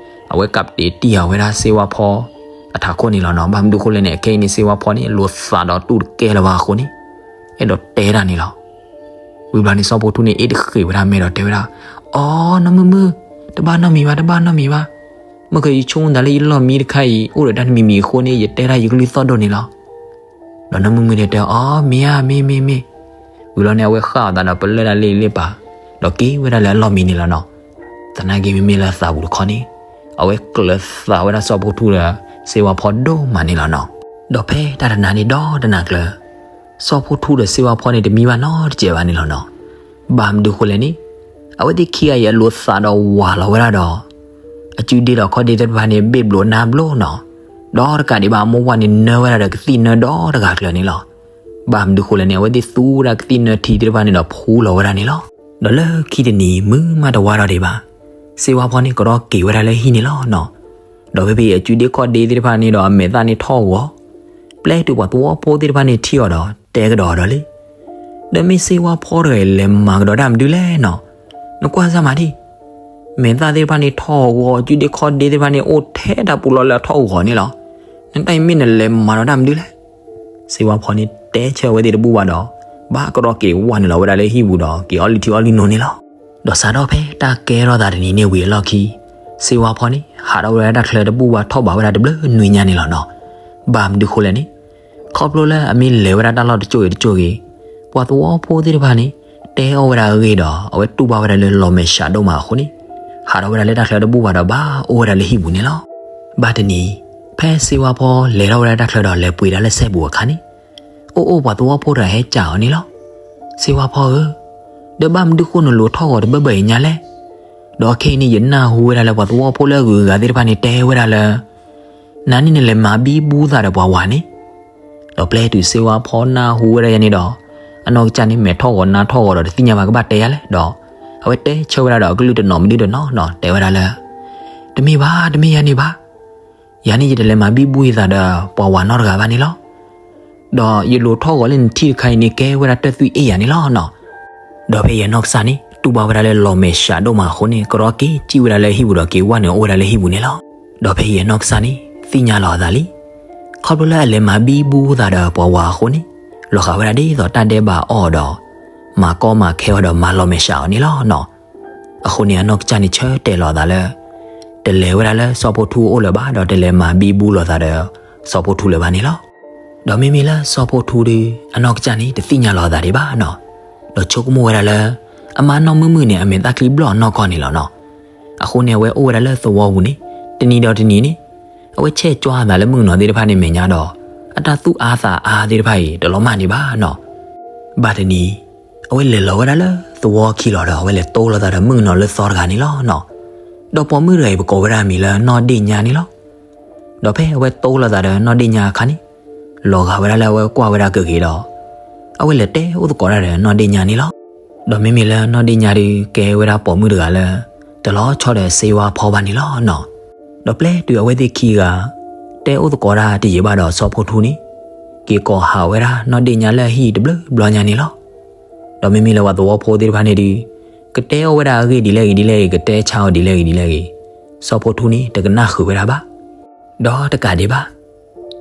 အဝဲကးပတ့ၢ်တံၢ်အီၤဝဲဒၣ်စ့ဝါဖီအထးခိၣ်န့ၣ်လီၤနီၤ. ဘၣ်မနုၤဃိလဲၣ်န့ၣ် ခဲအံၤန့ၣ် စ့ဝါဖီန့ၣ် လိၤသးဒီးတူၢ်တကဲလၢၤဘၣ်အဃိန့ၣ် အဲၣ်ဒိးတဲတၢ်န့ၣ်လီၤ. ဝံၤဘျီန့ၣ် စီၤဖိထူန့ၣ် အ့ၣ်တဃ့ၢ်ဝဲဒၣ်မဲဒီးတဲဝဲဒၣ်, အိ နီၢ်မုၢ်မုၢ်, တဘၣ်နီတမံၤဘၣ်, တဘၣ်နီတမံၤဘၣ်. မ့ၢ်ကယဆိကမိၣ်သးလၢယလီၢ်မံတခါအံၤ အိၣ်ဒီးတၢ်တမံၤမံၤအဃိန့ၣ် ယတဲဒၣ်ယကလုၢ်သီၣ်ဒိၣ်န့ၣ်လီၤ. ဒီးနီၢ်မုၢ်မုၢ်န့ၣ်တဲအီၤ, မ့ၢ်ဧါ, မ့ၢ် မ့ၢ် မ့ၢ်. ဝံၤလီၤန့ၣ် အဝဲဃၣ်အသးဒီးပလၢၢ်ဒၣ်လ့ၣ်လ့ၣ်ပၤ, ဒီးက့ၤဝဲဒၣ်လၢအလီၢ်မံန့ၣ်လီၤနီၤ. သနာ်က့မ့မ့ၢ်လၢသးပူၤတခီန့ၣ် အဝဲကျၢၤသးဝဲဒၣ်စီၤဖိထူဒီးစ့ဝါဖီဒိၣ်မးန့ၣ်လီၤနီၤ. ဒီးဖဲတၢ်တနၤန့ၣ်ဒီးတနၤကျၢၤ စီၤဖိထူဒီးစ့ဝါဖီန့ၣ် တမံဘၣ်နီတစဲးဘၣ်န့ၣ်လီၤနီၤ. ဘၣ်မနုၤဃိလဲၣ်န့ၣ် အဝဲသ့ၣ်ခံဂၤအံၤအလိၤသးဒီးဝးလီၤဝဲဒၣ်ဒီး အစုဒ့ဒီးခီၣ်ဒ့သ့ၣ်တဖၣ်န့ၣ် ဘ့ၣ်ဘျိးနါဘျိနီၤ. ဒီးတကးဒံးဘၣ် အမိၢ်ဝၢ်န့ၣ် နၢဝဲဒၣ်ဒီးကသံၣ်နၢဒီတဂၤကျၢၤန့ၣ်လီၤ. ဘၣ်မနုၤဃိလဲၣ်န့ၣ် အဝဲသ့ၣ်သူဝဲဒၣ်ကသံၣ်နၢထံသ့ၣ်တဖၣ်န့ၣ်ဒီးဖှူလီၤဝဲဒၣ်န့ၣ်လီၤ. ဒီးလၢခံတနံၤမုၢ်မးတဝါထီၣ်ဒံးဘၣ်, စ့ဝါဖီန့ၣ်ကရီက့ၤဝဲဒၣ်လၢဟံၣ်န့ၣ်လီၤနီၤ. ဒီးဖဲဖဲအံၤအစုဒ့ခီၣ်ဒ့သ့ၣ်တဖၣ်န့ၣ်ဒီးအမဲာ်သၣ်န့ၣ်ထီၣ်ဂီၤ, ပျဲတုၤပှၤသဝီဖိသ့ၣ်တဖၣ်န့ၣ်ထံၣ်အီၤဒီးတဲကဒီးအီၤဒီးလံ ဒီးမ့ၢ်စ့ဝါဖီတဂၤအံၤလဲၤမၤကဒီးတၢ်မနုၤလဲၣ်နီၤ. နကွၢ်စၢ်မၤဒံၣ်, မဲာ်သၣ်သ့ၣ်တဖၣ်န့ၣ်ထီၣ်ဂီၤ, အစုဒ့ခီၣ်ဒ့သ့ၣ်တဖၣ်န့ၣ်အိၣ်ထဲတၢ်ပူၤလီၤလၢအထီၣ်ဂီၤန့ၣ်လီၤ. နတၢ်အံၤမ့ၢ်နလဲၤမၤဒီးတၢ်မနုၤလဲၣ်. စ့ဝါဖီန့ၣ်တဲဆၢဝဲသ့ၣ်တဘူၣ်ဘၣ်ဒီး ဘၣ်ကရီက့ၤဝဲနုာ်လီၤဝဲဒၣ်လၢဟံၣ်ပူၤဒီးက့ၤအီၣ်လုၢ်ထံအီၣ်လုၢ်နိန့ၣ်လီၤ. ဒီးစးထီၣ်ဖဲတၢ်ကဲထီၣ်သးတနံၤန့ၣ်ဝံၤအလီၢ်ခံ စ့ဝါဖီန့ၣ် ဟးထီၣ်ဝဲဒၣ်တၢ်ချၢတဘူၣ်ဘၣ်ထီၣ်ဘးဝဲဒၣ်တဘျုးနွံညါန့ၣ်လီၤနီၤ. ဘၣ်မနုၤဃိလဲၣ်န့ၣ် ခီဖျိလၢအမ့ၢ်လဲၤဝဲဒၣ်တၢ်လီၢ်တကၠိၢ်ဂ့ၤတကၠိၢ်ဂ့ၤ, ပှၤသဝီဖိသ့ၣ်တဖၣ်န့ၣ် တဲအီၣ်ဝဲဒၣ်အဂ့ၢ်ဒီး အဝဲတူၢ်ဘၣ်ဝဲဒၣ်လၢလီၤမဲာ်ဆှးဒိၣ်မးအဃိန့ၣ် ဟးထီၣ်ဝဲဒၣ်လၢတၢ်ချၢတဘူၣ်ဘၣ်ဒီးဘၣ်အိၣ်ဝဲဒၣ်လၢဟံၣ်ပူၤန့ၣ်လီၤ. ဘၣ်တနံၤ ဖဲစ့ဝါဖီလဲၤထီၣ်ဝဲဒၣ်တၢ်ချၢဒီးလဲၤပှ့ၤဒၣ်လၢစဲပူၤအခါန့ၣ် အိၣ်အိၣ်ပှၤသဝီဖိတဂၤဟဲစံးအီၤန့ၣ်လီၤ. စ့ဝါဖီဧၢ, ဒီးဘၣ်မနုၤဃိနလိၤထီၣ်ဂီၤတဘၢဘၢအံၤညါလဲၣ်. ဒီးခဲအံၤန့ၣ် ယနၢ်ဟူဝဲဒၣ်လၢပှၤသဝီဖိလၢအဂုၤအဂၤသ့ၣ်တဖၣ်န့ၣ် တဲဝဲဒၣ်လၢ နၤန့ၣ်နလဲၤမၤဘံဘူသးဒီးပှၤဝၤန့ၣ်. ဒီးပျဲတုၤစ့ဝါဖီနၢ်ဟူဝဲဒၣ်ယၤန့ၣ်ဒီး အနီၢ်ကစၢ်န့ၣ်မဲာ်ထီၣ်ဂီၤနါထီၣ်ဂီၤဒီးတသ့ၣ်ညါဘၣ်ကဘၣ်တဲယၤလဲၣ်ဒီး အဝဲတဲဆၢဝဲဒၣ်ဒီးအကလုၢ်တနီၤမနုၤတနီၤနီၤ တဲဝဲဒၣ်လၢ တမ့ၢ်ဘၣ်, တမ့ၢ်ယၤန့ၣ်ဘၣ်. ယၤန့ၣ်ယတလဲၤမၤဘံဘူယသးဒီးပှၤဝၤနီတဂၤဘၣ်န့ၣ်လီၤ. ဒီးယလိၤထီၣ်ဂီၤလၢနထံၣ်တခါအံၤန့ၣ် ကဲဝဲဒၣ်တၢ်သွံၣ်အ့ၣ်ယၤန့ၣ်လီၤနီၤ. ဒီးဖဲယနီၢ်ကစၢ်န့ၣ် တူၢ်ဘၣ်ဝဲဒၣ်လၢလီၤမဲာ်ဆှးဒိၣ်မးအဃိန့ၣ် ကရီက့ၤစံၣ်ဝဲဒၣ်လၢဟံၣ်ပူၤဒီးက့ၤဝဲနုာ်အိၣ်ဝဲဒၣ်လၢဟံၣ်ပူၤန့ၣ်လီၤ. ဒီးဖဲယနီၢ်ကစၢ်န့ၣ် သ့ၣ်ညါလီၤအသးလံ. ခီဖျိလၢအလဲၤမၤဘံဘူသးဒီးပှၤဝၤအဃိန့ၣ် လီၤဂာ်ဝဲဒၣ်ဒ်သိးတၢ်ဒဲးဘးအီၣ်ဒီး မၤကီမၤခဲအီၤဒီးမၤလီၤမဲာ်ဆှးအီၤန့ၣ်လီၤနီၤ. အဃိန့ၣ် အနီၢ်ကစၢ်န့ၣ်ဆၢတဲာ်လီၤအသးလၢ တလဲၤဝဲဒၣ်လၢစီၤဖိထူအအိၣ်လၢၤဘၣ် ဒီးတလဲၤမၤဘံဘူလိာ်သးဒီးစီၤဖိထူလၢၤဘၣ်န့ၣ်လီၤ. ဒီးမ့မ့ၢ်လၢစီၤဖိထူဒီး အနီၢ်ကစၢ်န့ၣ် တသ့ၣ်ညါလီၤအသးဒံးဘၣ်နီၤ. ဒီးဆိကမိၣ်ဝဲဒၣ်လၢ အမါနီၢ်မုၢ်မုၢ်န့ၣ် အမဲာ်သၣ်ချံဘျီၣ်အနီၢ်ကီၢ်န့ၣ်လီၤနီၤ. အဃိန့ၣ် အဝဲအိၣ်ဝဲဒၣ်လၢသဝီပူၤန့ၣ် တနံၤဒီးတနံၤန့ၣ် အဝဲဆဲးကွၢ်အသးလၢမုၣ်ကနီၤသ့ၣ်တဖၣ်န့ၣ်မဲာ်ညါဒီး အတၢ်သူၣ်အါသးအါသ့ၣ်တဖၣ်အံၤ တလီၤမၢ်ဒံးဘၣ်နီၤ. ဘၣ်တနံၤ အဝဲလဲၤလီၤဝဲဒၣ်လၢသဝီခံလီၤဒီး အဝဲလဲၤတိလိာ်သးဒီးမုၣ်ကနီၤလၢသီတဂၤန့ၣ်လီၤနီၤ. ဒီးပိာ်မုၣ်တဂၤအံၤ ပကိးဝဲဒၣ်အမံၤလၢနီၢ်ဒ့ၣ်ညါန့ၣ်လီၤ. ဒီးဖဲအဝဲတိလိာ်သးဒီးနီၢ်ဒ့ၣ်ညါအခါန့ၣ် လီၤဂာ်ဝဲဒၣ်လၢအဝဲကွၢ်ဝဲဒၣ်ကဂ့ၤဒီး အဝဲလဲၤတဲအိၣ်သကိးတၢ်ဒီးနီၢ်ဒ့ၣ်ညါန့ၣ်လီၤ. ဒီးမ့မ့ၢ်လၢနီၢ်ဒ့ၣ်ညါဒီးကဲဝဲဒၣ်ပိာ်မုၣ်တဂၤလၢ တလီၤဆီဒီးစ့ဝါဖီဘၣ်န့ၣ်လီၤနီၤ. ဒီးပျဲတုၤအဝဲသ့ၣ်ခံဂၤ တဲအိၣ်သကိးတၢ်တယံာ်ဘၣ်ဒီး စီၤဖိထူန့ၣ် က့ၤကိးဟးဝဲဒၣ်နီၢ်ဒ့ၣ်ညါလၢအဟံၣ်တဘျီဘျီညါန့ၣ်လီၤ. ဒီးမ့မ့ၢ်လၢပှၤသဝီဖိသ့ၣ်တဖၣ်န့ၣ်ဒီး ကတဲအီၣ်ဝဲဒၣ်အဂ့ၢ်ဒ်လဲၣ်ဂ့ၤဒ်လဲၣ်ဂ့ၤ, ကတဲဆါအီၤဒ်လဲၣ်ဂ့ၤဒ်လဲၣ်ဂ့ၤ, စီၤဖိထူန့ၣ် တကနၣ်ဃုာ်ဝဲဒၣ်ဘၣ်. ဒီးတကးဒံးဘၣ်,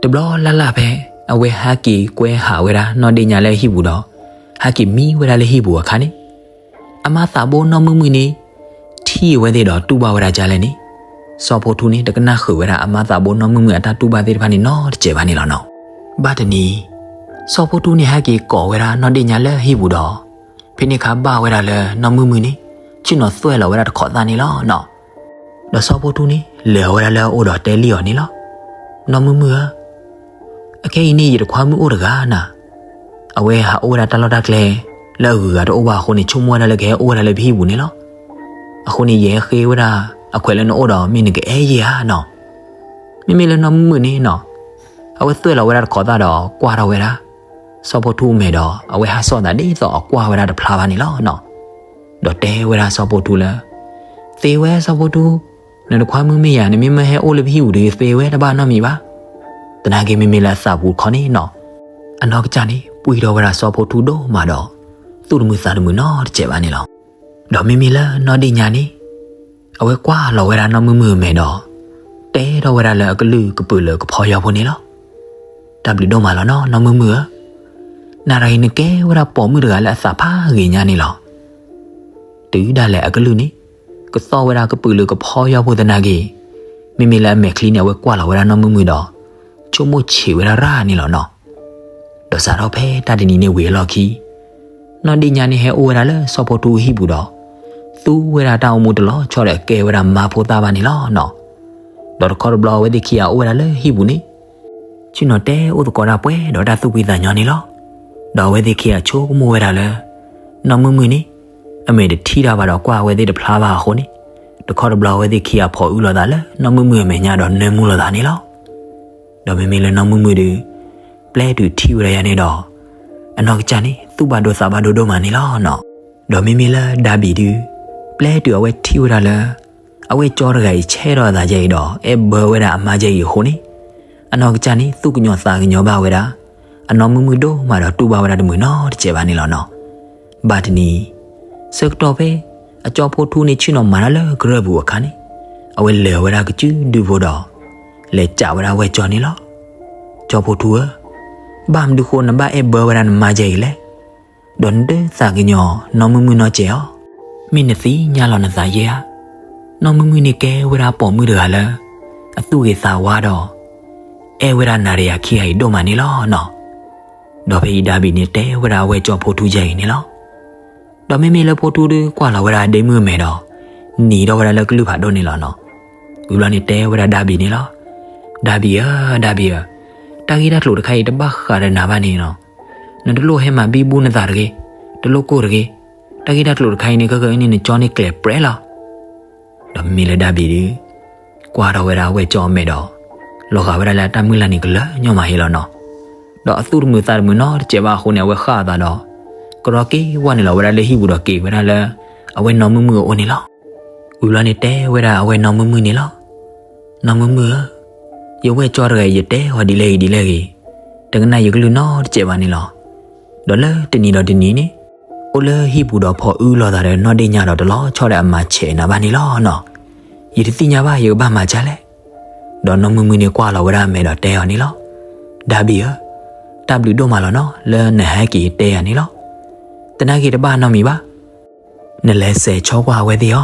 တဘျီလၢ်လၢ်ဖဲ အဝဲဟဲက့ၤကွဲဟးဝဲဒၣ်နီၢ်ဒ့ၣ်ညါလၢဟံၣ်ပူၤဒီး ဟဲက့ၤမံဝဲဒၣ်လၢဟံၣ်ပူၤအခါန့ၣ်, အမါသးဘိနီၢ်မုၢ်မုၢ်န့ၣ် ထံၣ်အဝဲသ့ၣ်ဒီးတူၢ်ဘၣ်ဝဲဒၣ်ဒ်လဲၣ်န့ၣ်, စီၤဖိထူန့ၣ် တကနၣ်ဃုာ်ဝဲဒၣ်အမါသးဘိနီၢ်မုၢ်မုၢ်အတၢ်တူၢ်ဘၣ်သ့ၣ်တဖၣ်န့ၣ်နီတစဲးဘၣ်န့ၣ်လီၤနီၤ. ဘၣ်တနံၤ, စီၤဖိထူန့ၣ်ဟဲက့ၤကိးဝဲဒၣ်နီၢ်ဒ့ၣ်ညါလၢဟံၣ်ပူၤဒီး ဖဲန့ၣ်အခါဘၣ်ဝဲဒၣ်လၢနီၢ်မုၢ်မုၢ်န့ၣ် ဆ့ၣ်နီၤသွဲၣ်လီၤဝဲဒၣ်တခိးသၣ်န့ၣ်လီၤနီၤ. ဒီးစီၤဖိထူန့ၣ် လဲၤဝဲဒၣ်လၢအအိၣ်ဒီးတဲလံအီၤန့ၣ်လီၤ. နီၢ်မုၢ်မုၢ်ဧၢ, အခဲအံၤန့ၣ် ယတခွါမုၣ်အိၣ်တဂၤနၤ, အဝဲဟးအိၣ်ဝဲဒၣ်တၢ်လီၢ်တၢ်ကျဲ လၢအဂုၤအဂၤတအိၣ်ဘၣ်အဃိန့ၣ် ဆိကမိၣ်ဝဲဒၣ်လၢကဟဲအိၣ်ဝဲဒၣ်လၢပဟံၣ်ပူၤန့ၣ်လီၤ. အဃိန့ၣ် ယဟဲဃ့ဝဲဒၣ်အခွဲးလၢနအိၣ်ဒီး မ့ၢ်နကအဲၣ်ယဲဧါနီၤ. မ့မ့ၢ်လၢနီၢ်မုၢ်မုၢ်န့ၣ်နီၤ, အဝဲသွဲၣ်လီၤဝဲဒၣ်တခိးသၣ်ဒီးကွၢ်ထီၣ်ဝဲဒၣ် စီၤဖိထူအမဲာ်ဒီး အဝဲဟးစီၣ်သးဒ်သိးအကွၢ်ဝဲဒၣ်တဖျါဘၣ်န့ၣ်လီၤနီၤ. ဒီးတဲဝဲဒၣ်စီၤဖိထူလၢ သ့ဝဲစီၤဖိထူ, နတခွါမုၣ်မ့ၢ်ယၤ နမ့ၢ်မၢဟဲအိၣ်လၢပဟံၣ်ပူၤဒီး သ့ဝဲတဘၣ်နီတမံၤဘၣ်. သနာ်က့မ့မ့ၢ်လၢအသးပူၤတခီန့ၣ်နီၤ, အနီၢ်ကစၢ်န့ၣ် ပှံၢ်ထီၣ်ဝဲဒၣ်စီၤဖိထူဒိၣ်မးဒီး သူၣ်တမုာ်သးတမုာ်နီတစဲးဘၣ်န့ၣ်လီၤ. ဒီးမ့မ့ၢ်လၢနီၢ်ဒ့ၣ်ညါန့ၣ် အဝဲကွၢ်လီၤဝဲဒၣ်နီၢ်မုၢ်မုၢ်အမဲာ်ဒီး တဲထီၣ်ဝဲဒၣ်လၢအကလုၢ်ကပုာ်လၢကဖီယီဖိန့ၣ်လီၤ. တၢ်ဘျုးဒိၣ်မးလီၤနီၤ နီၢ်မုၢ်မုၢ်ဧၢ, နၤတဂၤအံၤနကဲဝဲဒၣ်ပိာ်မုၣ်တဂၤလၢအသးဖးဂ့ၤညါန့ၣ်လီၤ. တုၤဒၣ်လဲာ်အကလုၢ်န့ၣ် ကသီၣ်ဝဲဒၣ်ကပုာ်လၢကဖီယီဖိသနာ်က့, မ့မ့ၢ်လၢအမဲာ်ချံန့ၣ် အဝဲကွၢ်လီၤဝဲဒၣ်နီၢ်မုၢ်မုၢ်ဒီး ဆိကမိၣ်ဆံးဝဲဒၣ်ရၣ်န့ၣ်လီၤနီၤ. ဒီးစးထီၣ်ဖဲတၢ်တနံၤန့ၣ်ဝံၤအလီၢ်ခံ နီၢ်ဒ့ၣ်ညါန့ၣ်ဟဲအိၣ်ဝဲဒၣ်လၢစီၤဖိထူအဟံၣ်ပူၤဒီး သူဝဲဒၣ်တၢ်အိၣ်မူတလီၤဆီဒီးကဲဝဲဒၣ်မါဖိသၣ်ဘၣ်န့ၣ်လီၤနီၤ. ဒီးတခီတဘျီအဝဲသ့ၣ်ခံဂၤအိၣ်ဝဲဒၣ်လၢဟံၣ်ပူၤန့ၣ် ဆ့ၣ်နီၤတဲအိၣ်သကိးတၢ်ပှဲၤဒီးတၢ်သူၣ်ဖှံသးညီန့ၣ်လီၤ. ဒီးအဝဲသ့ၣ်ခံဂၤဆိကမိၣ်ဝဲဒၣ်လၢ နီၢ်မုၢ်မုၢ်န့ၣ် အမဲာ်တထံၣ်တၢ်ဘၣ်ဒီးကွၢ်အဝဲသ့ၣ်တဖျါဘၣ်အဃိန့ၣ် တခီတဘျီအဝဲသ့ၣ်ခံဂၤဖိးအုၣ်လိာ်သးလၢနီၢ်မုၢ်မုၢ်အမဲာ်ညါဒီးနၢမူလိာ်သးန့ၣ်လီၤ. ဒီးမ့မ့ၢ်လၢနီၢ်မုၢ်မုၢ်ဒုး ပျဲတုၤထံၣ်ဝဲဒၣ်ယၤန့ၣ်ဒီး အနီၢ်ကစၢ်န့ၣ် သူၣ်ဘၣ်ဒိသးဘၣ်ဒိဒိၣ်မးန့ၣ်လီၤနီၤ. ဒီးမ့မ့ၢ်လၢဒါဘံၣ်ဒုး ပျဲတုၤအဝဲထံၣ်ဝဲဒၣ်လၢ အဝဲၢ်ကၠီတဂၤအံၤဆဲးထီၣ်အသးယဲအံၤဒီး အဲၣ်ဘၢဝဲဒၣ်အမါယဲအံၤအဃိန့ၣ် အနီၢ်ကစၢ်န့ၣ် သူၣ်ကညီၤသးကညီၤဘၣ်ဝဲဒၣ် အနီၢ်မုၢ်မုၢ်ဒိၣ်မးဒီးတူၢ်ဘၣ်ဝဲဒၣ်တမုာ်နီတစဲးဘၣ်န့ၣ်လီၤနီၤ. ဘၣ်တနံၤ ဆၢကတီၢ်ဖဲ အကၠီဖိထူန့ၣ်ဆ့ၣ်နီၤမၤတၢ်လၢကရၢၢ်ပူၤအခါန့ၣ် အဝဲလဲၤဝဲဒၣ်ကစုဒုဖိဒီး လဲၤစံးဝဲဒၣ်ဝဲၢ်ကၠီန့ၣ်လီၤ. ကၠီဖိထူဧၢ, ဘၣ်မနုၤဃိနဘၣ်အဲၣ်ဘၢဝဲဒၣ်နမါယဲအံၤလဲၣ်. ဒီးနတသးကညီၤနီၢ်မုၢ်မုၢ်နီတစဲးဧါ. မ့ၢ်နသ့ၣ်ညါလီၤနသးယဲဧါ. နီၢ်မုၢ်မုၢ်န့ၣ်ကဲဝဲဒၣ်ပိာ်မုၣ်တဂၤလၢ အသူၣ်ဂ့ၤသးဝါဒီး အဲၣ်ဝဲဒၣ်နၤဒီးယၤခံဂၤအံၤဒိၣ်မးန့ၣ်လီၤနီၤ. ဒီးဖဲအံၤဒါဘံၣ်န့ၣ်တဲဝဲဒၣ်အဝဲၢ်ကၠီဖိထူယဲအံၤန့ၣ်လီၤ. ဒီးမ့မ့ၢ်လၢဖိထူဒုးကွၢ်လီၤဝဲဒၣ်အဒ့မုၣ်အမဲာ်ဒီး နံၤထီၣ်ဝဲဒၣ်လၢကလုၢ်ဖးဒိၣ်န့ၣ်လီၤနီၤ. ဝံၤဘျီန့ၣ်တဲဝဲဒၣ်ဒါဘံၣ်န့ၣ်လီၤ. ဒါဘံၣ်ဧၢ, ဒါဘံၣ်ဧၢ, တၢ်ဂ့ၢ်တၢ်ကျိၤတခါအံၤတဘၣ်ဃးဒီးနၤဘၣ်န့ၣ်နီၤ. နတလိၣ်ဟဲမၤဘံဘူနသးတဂ့ၤ, တလိၣ်ကိၢ်တဂ့ၤ. တၢ်ဂ့ၢ်တၢ်ကျိၤတခါအံၤန့ၣ် ခဲကနံၣ်န့ၣ် နကၠီန့ၣ်ကျဲၤပြဲလီၤ. ဒီးမ့မ့ၢ်လၢဒါဘံၣ်ဒုး ကွၢ်ထီၣ်ဝဲဒၣ်အဝဲၢ်ကၠီအမဲာ်ဒီး လီၤဂာ်ဝဲဒၣ်လၢအတၢ်မုၢ်လၢ်န့ၣ်ကလၢာ်ညီမးဟ့လီၤနီၤ. ဒီးအသူၣ်တမုာ်သးတမုာ်နီတစဲးဘၣ်အဃိန့ၣ် အဝဲဃၣ်အသးဒီး ကရီက့ၤဝဲနုာ်လီၤဝဲဒၣ်လၢဟံၣ်ပူၤဒီးက့ၤဝဲဒၣ်လၢ အဝဲၢ်နီၢ်မုၢ်မုၢ်အအိၣ်န့ၣ်လီၤ. ဝံၤဘျီန့ၣ်တဲဝဲဒၣ်အဝဲၢ်နီၢ်မုၢ်မုၢ်န့ၣ်လီၤ. နီၢ်မုၢ်မုၢ်ဧၢ, ယဝဲၢ်ကၠီတဂၤအံၤ ယတဲအီၤဒ်လဲၣ်ဂ့ၤဒ်လဲၣ်ဂ့ၤ, တကနၣ်ယကလုၢ်နီတစဲးဘၣ်န့ၣ်လီၤ. ဒီးလၢတနံၤဒီးတနံၤန့ၣ် အိၣ်လၢဟံၣ်ပူၤဒီးဖိးအုၣ်လီၤသးဒီးနီၢ်ဒ့ၣ်ညါဒီးတလီၤဆီဒီးအမၤဆဲးနၤဘၣ်န့ၣ်လီၤနီၤ. ယတသ့ၣ်ညါဘၣ် ယကဘၣ်မၤဒ်လဲၣ်. ဒီးနီၢ်မုၢ်မုၢ်န့ၣ်ကွၢ်လီၤဝဲဒၣ်အမဲာ်ဒီးတဲအီၤန့ၣ်လီၤ. ဒါဘံၣ်ဧၢ, တၢ်ဘျုးဒိၣ်မးလီၤနီၤ လၢနဟဲက့ၤတဲယၤန့ၣ်လီၤ. သနာ်က့တဘၣ်နီတမံၤဘၣ်. နလဲၤစဲးဆီကွၢ်အဝဲသ့ၣ်အီၤ,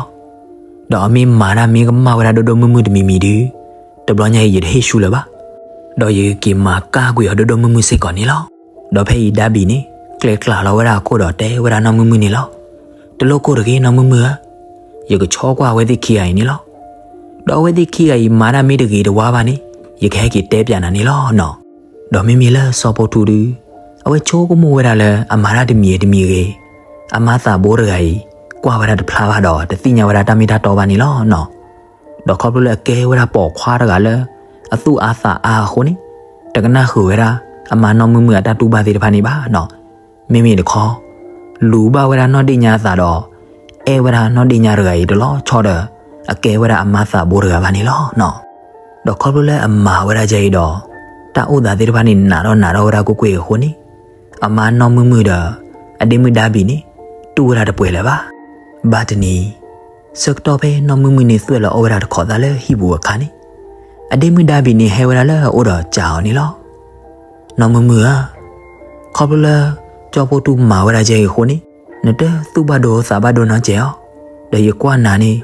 ဒီးအမ့ၢ်မၤတၢ်မ့ၢ်ကမၣ်ဝဲဒၣ်ဒိၣ်ဒိၣ်မုၢ်မုၢ်တမံၤမံၤဒုး တဘျီညါအံၤယတဟ့ၣ်ဆူလၢၤဘၣ်. ဒီးယကက့ၤမၤကၢ်ကွံာ်အီၤဒိၣ်ဒိၣ်မုၢ်မုၢ်စ့ၢ်ကီးန့ၣ်လီၤ. ဒီးဖဲအံၤဒါဘံၣ်န့ၣ် ကျဲၤကျးလီၤဝဲဒၣ်အခိၣ်ဒီးတဲဝဲဒၣ်နီၢ်မုၢ်မုၢ်န့ၣ်လီၤ. တလိၣ်ကိၢ်တဂ့ၤနီၢ်မုၢ်မုၢ်ဧၢ, ယကဆီကွၢ်အဝဲသ့ၣ်ခံဂၤအံၤန့ၣ်လီၤ. ဒီးအဝဲသ့ၣ်ခံဂၤအံၤမၤတၢ်မ့ၢ်တဂ့ၤတဝါဘၣ်န့ၣ် ယကဟဲက့ၤတဲပၠးနၤန့ၣ်လီၤနီၤ. ဒီးမ့မ့ၢ်လၢစီၤဖိထူဒုး အဝဲဆိကမိၣ်ဝဲဒၣ်လၢအမၤတၢ်တမံၤအံၤတမံၤအဂ့ၤ, အမါသးဘိတဂၤအံၤ ကွၢ်ဝဲဒၣ်တဖျါဘၣ်ဒီး တသ့ၣ်ညါဝဲဒၣ်တၢ်မ့ၢ်တၢ်တီဘၣ်န့ၣ်လီၤနီၤ. ဒီးခီဖျိလၢအကဲဝဲဒၣ်ပိာ်ခွါတဂၤလၢ အသူၣ်အါသးအါအဃိန့ၣ် တကနၣ်ဃုာ်ဝဲဒၣ် အမါနီၢ်မုၢ်မုၢ်အတၢ်တူၢ်ဘၣ်သ့ၣ်တဖၣ်န့ၣ်ဘၣ်နီၤ. မ့မ့ၢ်တခီ လူၤဘၣ်ဝဲဒၣ်နီၢ်ဒ့ၣ်ညါအသးဒီး အဲၣ်ဝဲဒၣ်နီၢ်ဒ့ၣ်ညါတဂၤအံၤတလီၤဆီဒီး အကဲဝဲဒၣ်အမါသးဘိတဂၤဘၣ်န့ၣ်လီၤနီၤ. ဒီးခီဖျိလၢအမၤဝဲဒၣ်ဒ်အံၤဒီး တၢ်အိၣ်သးသ့ၣ်တဖၣ်န့ၣ် နးထီၣ်နးထီၣ်ဝဲဒၣ်ကွ့ၢ်ကွ့ၢ်အဃိန့ၣ် အမါနီၢ်မုၢ်မုၢ်ဒီး အဒ့မုၣ်ဒါဘံးန့ၣ် တူၢ်ဝဲဒၣ်တပှဲၤလၢၤဘၣ်. ဘၣ်တနံၤ ဆၢကတီၢ်ဖဲနီၢ်မုၢ်မုၢ်န့ၣ် သွဲၣ်လီၤအီၣ်ဝဲဒၣ်တခိးသးလၢဟံၣ်ပူၤအခါန့ၣ် အဒ့မုၣ်ဒါဘံးန့ၣ် ဟဲဝဲဒၣ်လၢအအိၣ်ဒီးစံးအီၤန့ၣ်လီၤ. နီၢ်မုၢ်မုၢ်ဧၢ, ခီဖျိလၢ ကၠီဖိထူမၤဝဲဒၣ်ဒ်အံၤအဃိန့ၣ် နတသူၣ်ဘၣ်ဒိသးဘၣ်ဒိနီတစဲးဧါ. ဒီးယကွၢ်နၤန့ၣ်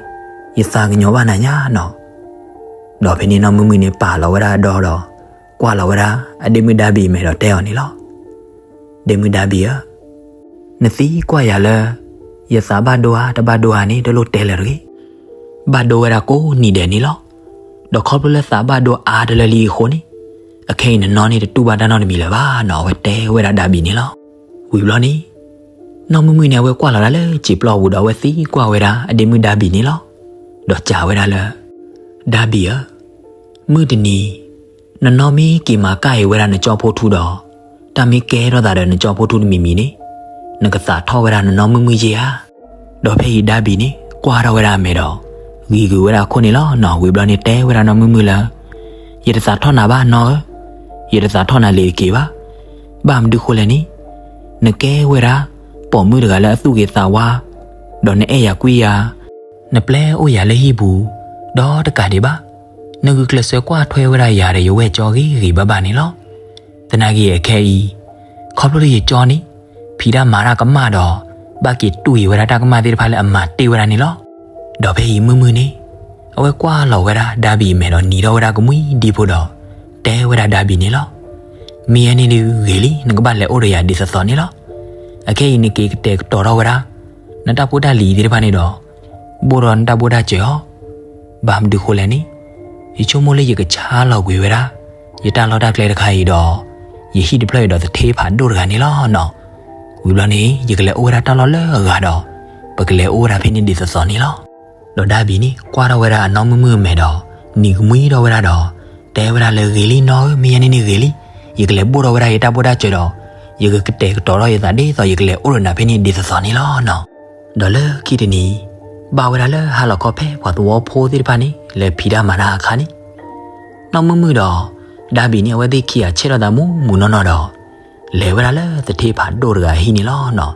ယသးကညီၤဘၣ်နၤညါနီၤ. ဒီးဖဲန့ၣ်နီၢ်မုၢ်မုၢ်န့ၣ် ပာ်လီၤဝဲဒၣ်အဒီဒီး ကွၢ်လီၤဝဲဒၣ် အဒ့မုၣ်ဒါဘံးအမဲာ်ဒီးတဲအီၤန့ၣ်လီၤ. ဒ့မုၣ်ဒါဘံးဧၢ, နသံကွၢ်ယၤလၢ ယသးဘၣ်ဒိဧါတဘၣ်ဒိဧါန့ၣ် တလိၣ်တဲလၢၤတဂ့ၤ. ဘၣ်ဒိဝဲဒၣ်ကိးနံၤဒဲးန့ၣ်လီၤ. ဒီးခီဖျိလၢသးဘၣ်ဒိအါတလၢလံအဃိန့ၣ် အခဲအံၤနနီၢ်န့ၣ်တတူၢ်ဘၣ်တၢ်နီတမံၤလၢၤဘၣ်နီၤ, အဝဲတဲဝဲဒၣ်ဒါဘံးန့ၣ်လီၤ. ဝံၤဘျီန့ၣ် နီၢ်မုၢ်မုၢ်န့ၣ် အဝဲကွၢ်လီၤဒၣ်လၢစံာ်ပျီပူၤဒီး အဝဲသံကွၢ်ဝဲဒၣ် အဒ့မုၣ်ဒါဘံးန့ၣ်လီၤ. ဒီးစံးဝဲဒၣ်လၢ ဒါဘံးဧၢ, မုၢ်တနံၤ နနီၢ်မ့ၢ်က့ၤမၤကၣ်အံၤဝဲဒၣ်နကၠီဖိထူဒီး တၢ်မ့ၢ်ကဲထီၣ်သးဒီးနကၠီဖိထူတမံၤမံၤန့ၣ် နကသးထီၣ်ဝဲဒၣ်နနီၢ်မုၢ်မုၢ်ယဲဧါ. ဒီးဖဲအံၤဒါဘံးန့ၣ် ကွၢ်ထီၣ်ဝဲဒၣ်အမဲာ်ဒီး ဂံၤဂုာ်ဝဲဒၣ်အခိၣ်န့ၣ်လီၤနီၤ. ဝံၤဘျီန့ၣ်တဲဝဲဒၣ်နီၢ်မုၢ်မုၢ်လၢ ယတသးထီၣ်နၤဘၣ်နီၢ်ဧၢ, ယတသးထီၣ်နၤလ့ၤတက့ၤဘၣ်. ဘၣ်မနုၤဃိလဲၣ်န့ၣ် နကဲဝဲဒၣ် ပိာ်မုၣ်တဂၤလၢအသူၣ်ဂ့ၤသးဝါ ဒီးနအဲၣ်ယၤကွံယၤ, နပျဲအိၣ်ယၤလၢဟံၣ်ပူၤ ဒီးတကးဒံးဘၣ် နဂုာ်ကျဲးစၢးကွၢ်ထွဲဝဲဒၣ်ယၤဒီးယဝဲၢ်ကၠီဂ့ၤဂ့ၤဘၣ်ဘၣ်န့ၣ်လီၤ. သနာ်က့အခဲအံၤ ခီဖျိလၢယကၠီန့ၣ် ဖံးတၢ်မၤတၢ်ကမၣ်ဒီး ဘၣ်က့ၤတူၢ်အံၤဝဲဒၣ်တၢ်ကမၣ်သ့ၣ်တဖၣ်လၢအမၤတ့ၢ်ဝဲဒၣ်န့ၣ်လီၤ. ဒီးဖဲအံၤမုၢ်မုၢ်န့ၣ် အဝဲကွၢ်လီၤဝဲဒၣ်ဒါဘံးအမဲာ်ဒီးနံၤထီၣ်ဝဲဒၣ်ကမှံဒံဖိဒီး တဲဝဲဒၣ်ဒါဘံးန့ၣ်လီၤ. မ့ၢ်ယဲန့ၣ်ဒုးဂ့ၤလံ နကဘၣ်လဲၤအိၣ်ဒီးယၤဒ်သိးသိးန့ၣ်လီၤ. အခဲအံၤနက့ၤကတဲာ်ကတီၤထီၣ်ဝဲဒၣ် နတၢ်ဖိတၢ်လံၤသ့ၣ်တဖၣ်န့ၣ်ဒီး ဘိၣ်ထီၣ်နတၢ်ဘိၣ်တၢ်စၢၤအီၤ. ဘၣ်မနုၤဃိလဲၣ်န့ၣ် ယဆိကမိၣ်လၢယကဆါလီၤကွံာ်ဝဲဒၣ် ယတၢ်လီၢ်တၢ်ကျဲတခါအံၤဒီး ယဟံၣ်တဖျၢၣ်အံၤဒီးသထ့ဖးဒိၣ်တဂၤန့ၣ်လီၤနီၤ. ဝံၤဘျီန့ၣ် ယကလဲၤအိၣ်ဝဲဒၣ်တၢ်လီၢ်လၢအဂၤဒီး ပကလဲၤအိၣ်ဝဲဒၣ်ဖဲန့ၣ်ဒ်သိးသိးန့ၣ်လီၤ. ဒီးဒါဘံးန့ၣ် ကွၢ်ထီၣ်ဝဲဒၣ်အနီၢ်မုၢ်မုၢ်အမဲာ်ဒီး နံၤကမှံထီၣ်ဝဲဒၣ်ဒီး တဲဝဲဒၣ်လၢဂ့ၤလံနီၤဧၢ, မ့ၢ်ယဲန့ၣ်န့ၣ်ဂ့ၤလံ, ယကလဲၤဘိၣ်ထီၣ်ဝဲဒၣ်ယတၢ်ဘိၣ်တၢ်စၢၤဒီး ယကကတဲာ်ကတီၤထီၣ်ယသးဒ်သိးယကလဲၤအိၣ်ဒီးနၤဖဲန့ၣ်ဒ်သိးသိးန့ၣ်လီၤနီၤ. ဒီးလၢခံတနံၤ ဘၣ်ဝဲဒၣ်လၢဟါလီၤခီဖဲပှၤသဝီဖိသ့ၣ်တဖၣ်န့ၣ် လဲၤဖံးတၢ်မၤတၢ်အခါန့ၣ် နီၢ်မုၢ်မုၢ်ဒီး ဒါဘံးန့ၣ် အဝဲသ့ၣ်ခံဂၤဆဲးထီၣ်သးမူးမူးနီၢ်နီၢ်ဒီး လဲၤဝဲဒၣ်လၢသထ့ဖးဒိၣ်တဂၤအဟံၣ်န့ၣ်လီၤနီၤ.